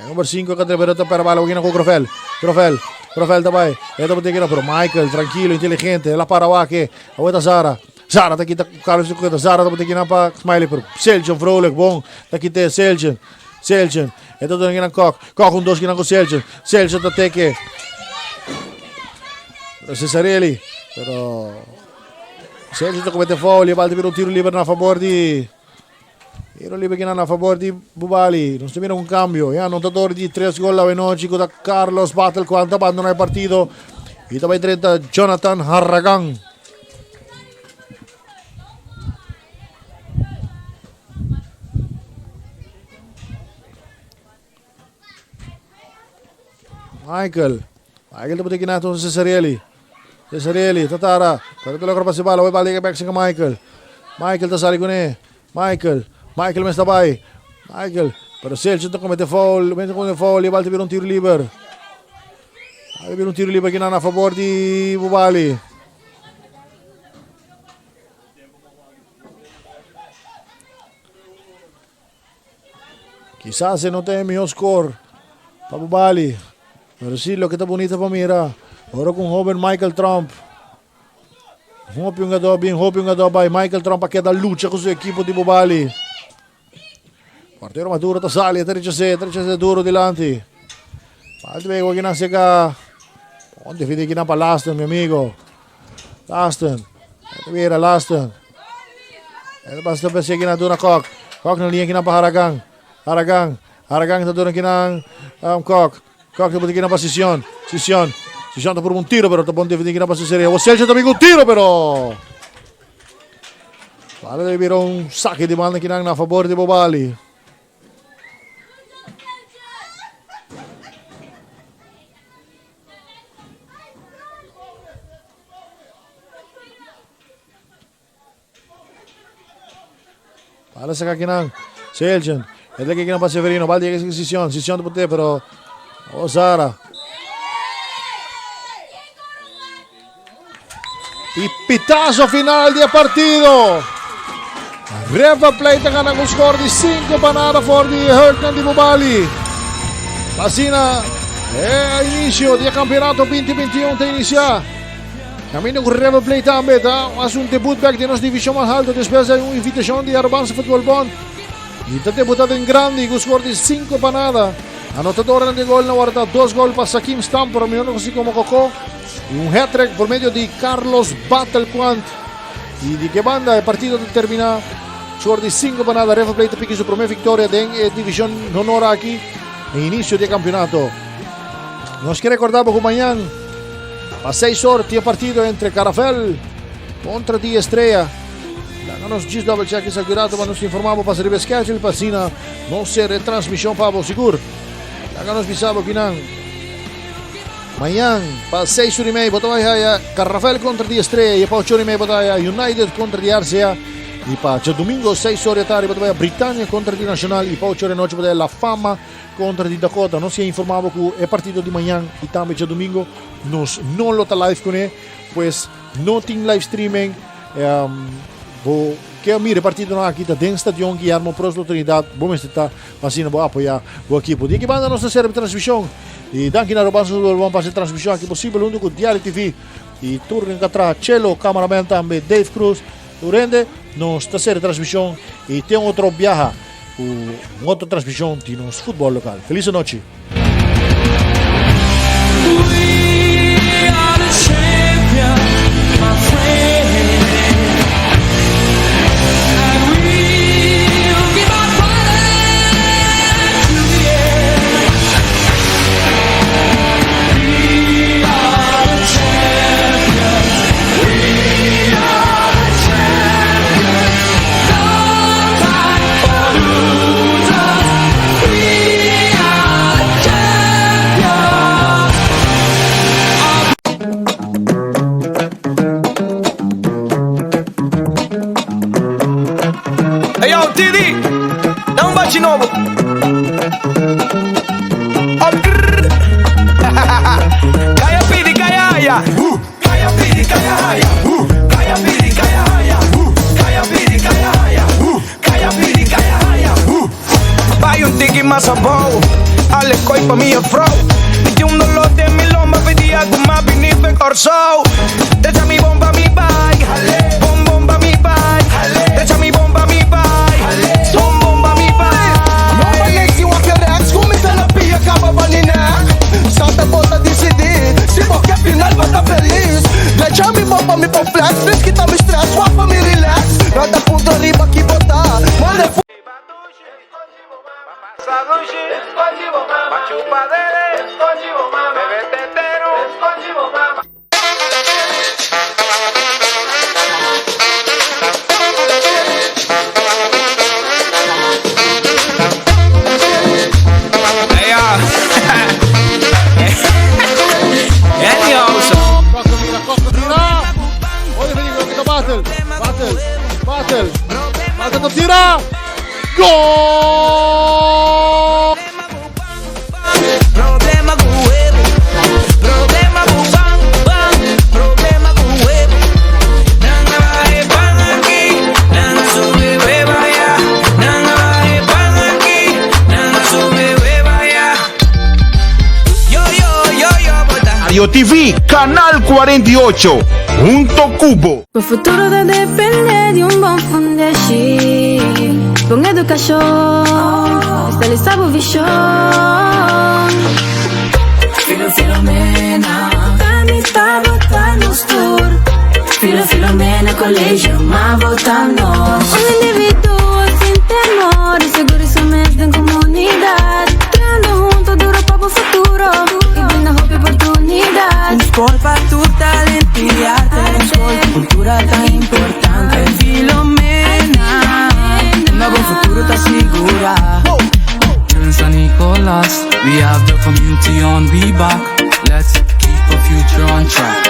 number 5 que pero pero bala kinan con Grofel. Grofel. Grofel ta bay. Ito bote kinan pero Michael tranquilo, inteligente. La para wake. Aweta Sara. Sara ta kita Carlos ta Sara ta bote kinan pa Smiley pero Seljan vrolijk bon. Ta kita Seljan. Seljan. Ito doon kinan Kok. Kok un dos kinan con Seljan. Seljan ta teke. Cesarelli, pero Sergio ta comete foul, e bal ta bira un tiro liber na favor di tiro liber kinan na favor di Bubali. Nos ta mira un cambio, ya anotador di tres gol awenochi ku ta Carlos Battle cual ta abandona e partido y ta bai drenta Jonathan Harragan. Michael. Michael ta pone kina to Cesarelli. Cesarelli, ta tara. Pero ta logra pasa bala. Oi bala back singa Michael. Michael ta sali kuné. Michael. Michael mes ta bai. Michael. Pero Celso ta comete foul. Mete comete foul. E bala ta bira un tiro liber. Bala bira un tiro liber kina na favor di Bubali. Kisas e no ta e mihó score pa Bubali, pero si loke ta bunita pa mira ora ku un hoben Michael Tromp, hopi hungadó bin, hopi hungadó bai, Michael Tromp a keda lucha ku su ekipo di Bubali. Portero Maduro ta sali, e ta rechas'é, ta rechas'é duro dilanti. Falta bego aki nan seka, bon defende aki nan pa Laston, mi amigo. Laston, e ta bira Laston. E ta basta p'esei aki nan duna Kok. Kok na liña aki nan pa Haragan. Haragan, Haragan ta duna aki nan um, Kok. Kok ta pone aki nan pa Sicion. Sicion, Sicion ta purba un tiro pero ta bon defende aki nan pa Cesarea. Sergio ta bin ku un tiro pero. Bala debe bira un saque di banda kinan na favor di Bobali. Bala saca kinan. Seljan. E ta kinan pa Severino. Bala llega Sison. Sison te pero Ozara. Y pitazo final di partido. River Plate ta gana con score di 5 pa nada for di Hurricane di Bubali. Asina, e inicio di campeonato 2021 ta inicia. Camino cu River Plate tambe ta hace un debut back den nos division mas alto despues di un invitacion di Arubanse Football Bond. Y ta debuta den grandi cu score di 5 pa nada. Anotadornan di gol na warda dos gol pa Sakim Stamper, mihor conoci como Coco. Y un hat-trick por medio di Carlos Battle Quant. Y di que banda e partido ta termina score di 5 pa nada. River Plate ta piki su prome victoria den e division honor aki en inicio di campeonato. Nos kier recorda bo cu mañan pa 6 or tin partido entre Caravel contra di Estrella. Laga nos djis double check esaki rato pa nos informa bo pasa riba e schedule pa asina nos ser e transmision pa bo sigur. Laga nos bisa bo kinan. Mañan pa 6 or y mei bo ta bai haya Caravel contra di Estrella y pa 8 or y mei bo ta haya United contra di RCA. Y pa djadomingo 6 or di tardi bo ta bai haya Britannia contra di Nacional y pa 8 or di nochi bo ta haya La Fama contra di Dakota. Nos a informa bo cu e partido di mañan y tambe djadomingo nos no lo ta live cune, pues no tin live streaming. Bo ke mira e partidonan aki ta den Stadion Guillermo Próspero Trinidad, bo mester ta pa asina bo apoya bo ekipo. Di aki banda nos ta sera e transmision y danki na Robanzo Futbol Bon pa haci e transmision aki posibel hunto cu Diario TV y tur ken ka traha, Chelo, cameraman tambe, Dave Cruz, tur hende. Nos ta sera e transmision y tin otro biaha cu un otro transmision di nos futbol local. Feliz anochi. We are the champions, my friend. And we'll keep on fighting till the end. We are the champions. We are the champions. No time for losers. We are the champions. Hey yo, TD, da un bachi nobo. Op grrr. Kaya pidi, kaya haya. Kaya pidi, kaya haya. Kaya pidi, kaya haya. Kaya pidi, kaya haya. Kaya pidi, kaya haya. Bai un tiki mas abou. Ale koi pa mi juffrouw. Mi tin un dolor den mi lomba p'e dia ku m'a bini p'e Kòrsou. Drecha mi bon pa mi bai. Bon bon pa mi bai. Drecha mi bon pa mi bai. Bon bon pa mi bai. No manex si wak rechts ku mi ta na pia kaba ba ni nek. Santa bo ta disidí si bo ke final bo ta felis. Drecha mi bon pa mi por flex. Please kita mi stress wak pa mi relax. Nan ta puntra riba ki bo ta. Manda e. Hey, yo. Anyhow, so. Coco mira, Coco tira. Oye, Felipe, kita Battle. Battle. Battle. Battle ta tira. Gol! Problema ku huevo, problema ku pan, pan, problema ku huevo. Nan a baha e pan aki, nan a subi huevo aya. Nan a baha e pan aki, nan a subi huevo aya. Yo, yo, yo, yo, bota. Ario TV, Canal 48, hunto cu bo. Bo futuro ta depende di un bon fundeshi. Bon educacion, estalisa bo vision. Filo Filomena, pa mi pa bo ta nos tur. Filo Filomena Colegio, ma bo ta nos. Un individuo sin temor y seguro su mes den comunidad. Trahando hunto duro pa bo futuro y brinda hopi oportunidad. Un skol pa tur talento y arte. Un skol ku kultura ta importante. Filomena. San Nicolas, we have the community on we back. Let's keep our future on track.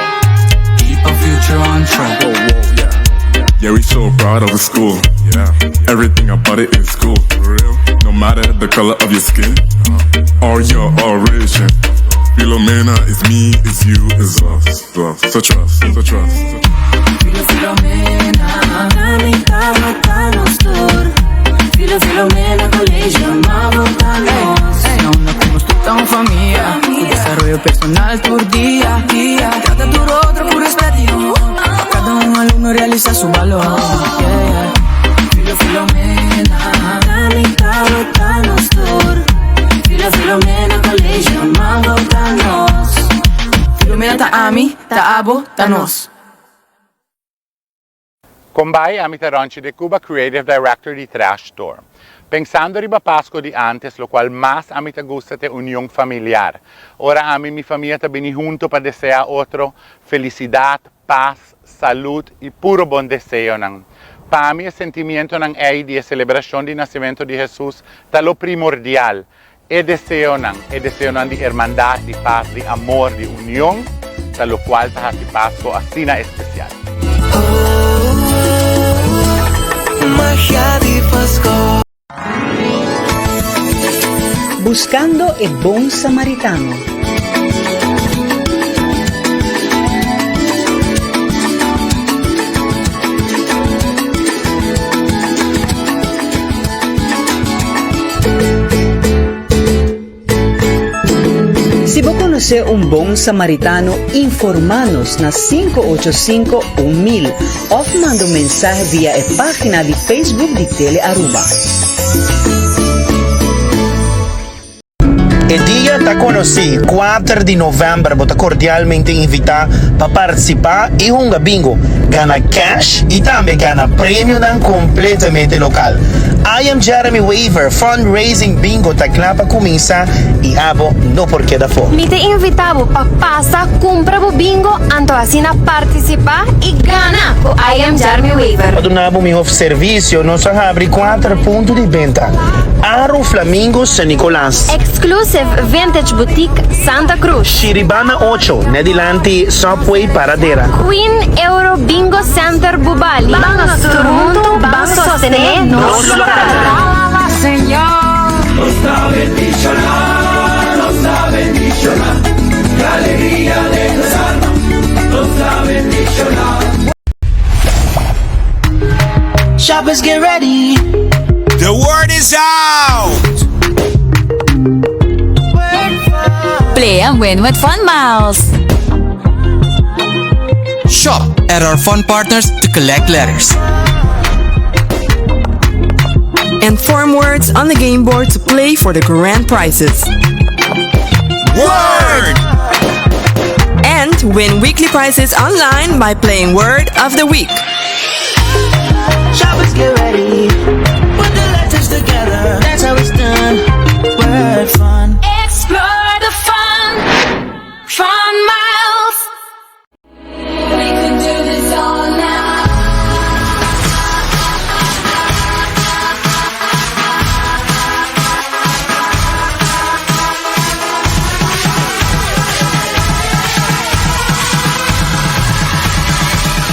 Keep our future on track. Whoa, whoa, yeah. Yeah, we so proud of the school. Yeah. Everything about it is cool. For real. No matter the color of your skin or your origin. Filomena is me, is you, is us. Us. So trust, so trust. So Filo Filomena, Kamita Matanos Tour. Filo Filomena Colegio Mavotanos. Na unda cu famia, desaroyo personal tur dia, dia. Trata tur otro cu respet y amor. Cada un alumno realisa su balor. Yeah. Filo Filomena, Kamita Matanos Tour. Filo Filomena Colegio Mavotanos. Filomena ta ami, ta abo, ta nos. Con ta bay, ami ta Ronchi de Cuba, Creative Director di Trash Store. Pensando riba Pasco di antes, lo cual mas ami ta gusta ta union familiar. Ora ami y mi famia ta bini hunto pa desea otro felicidad, paz, salud y puro bon deseo. Pa mi, e sentimento nan ey di celebracion di nacimento di Jesus ta lo primordial. E deseo nan, e deseo nan di hermandad, di paz, di amor, di union, ta lo cual ta haci Pasco asina especial. Magia di Pasco. Buscando e Bon Samaritano. Si bo conoce un bon samaritano, informa nos na 585 1000 of manda un mensahe via e pagina di Facebook di Tele Aruba. E dia ta conoci, 4 di november, bo ta cordialmente invita pa participa y hunga bingo, gana cash y tambe gana premionan completamente local. I am Jeremy Weaver, fundraising bingo ta cla pa cuminsa y abo no por keda afo. Mi ta invita bo pa pasa, cumpra bo bingo, anto asina participa y gana cu I am Jeremy Weaver. Pa duna bo miho servicio, nos a habri 4 punto di benta, Aro, Flamingo, San Nicolas. Exclusive Vintage Boutique Santa Cruz. Shiribana 8, net dilanti Subway Paradera. Queen Euro Bingo Center Bubali. Ban nos tur hunto ban sostene nos local. Alaba Señor. Nos ta bendiciona, nos ta bendiciona. Cu alegria den nos alma, nos ta bendiciona. Shoppers get ready. The word is out! Play and win with Fun Miles. Shop at our fun partners to collect letters. And form words on the game board to play for the grand prizes. Word! And win weekly prizes online by playing Word of the Week. Shoppers get ready. Put the letters together. That's how it's done. Word fun. Explore the fun. Fun Miles. We could do this all night.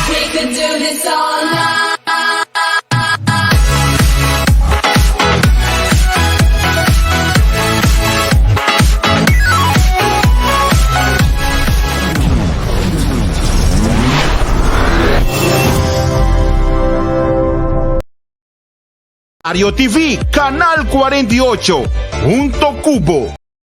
We could do this all night. Ario TV, Canal 48, hunto cu bo.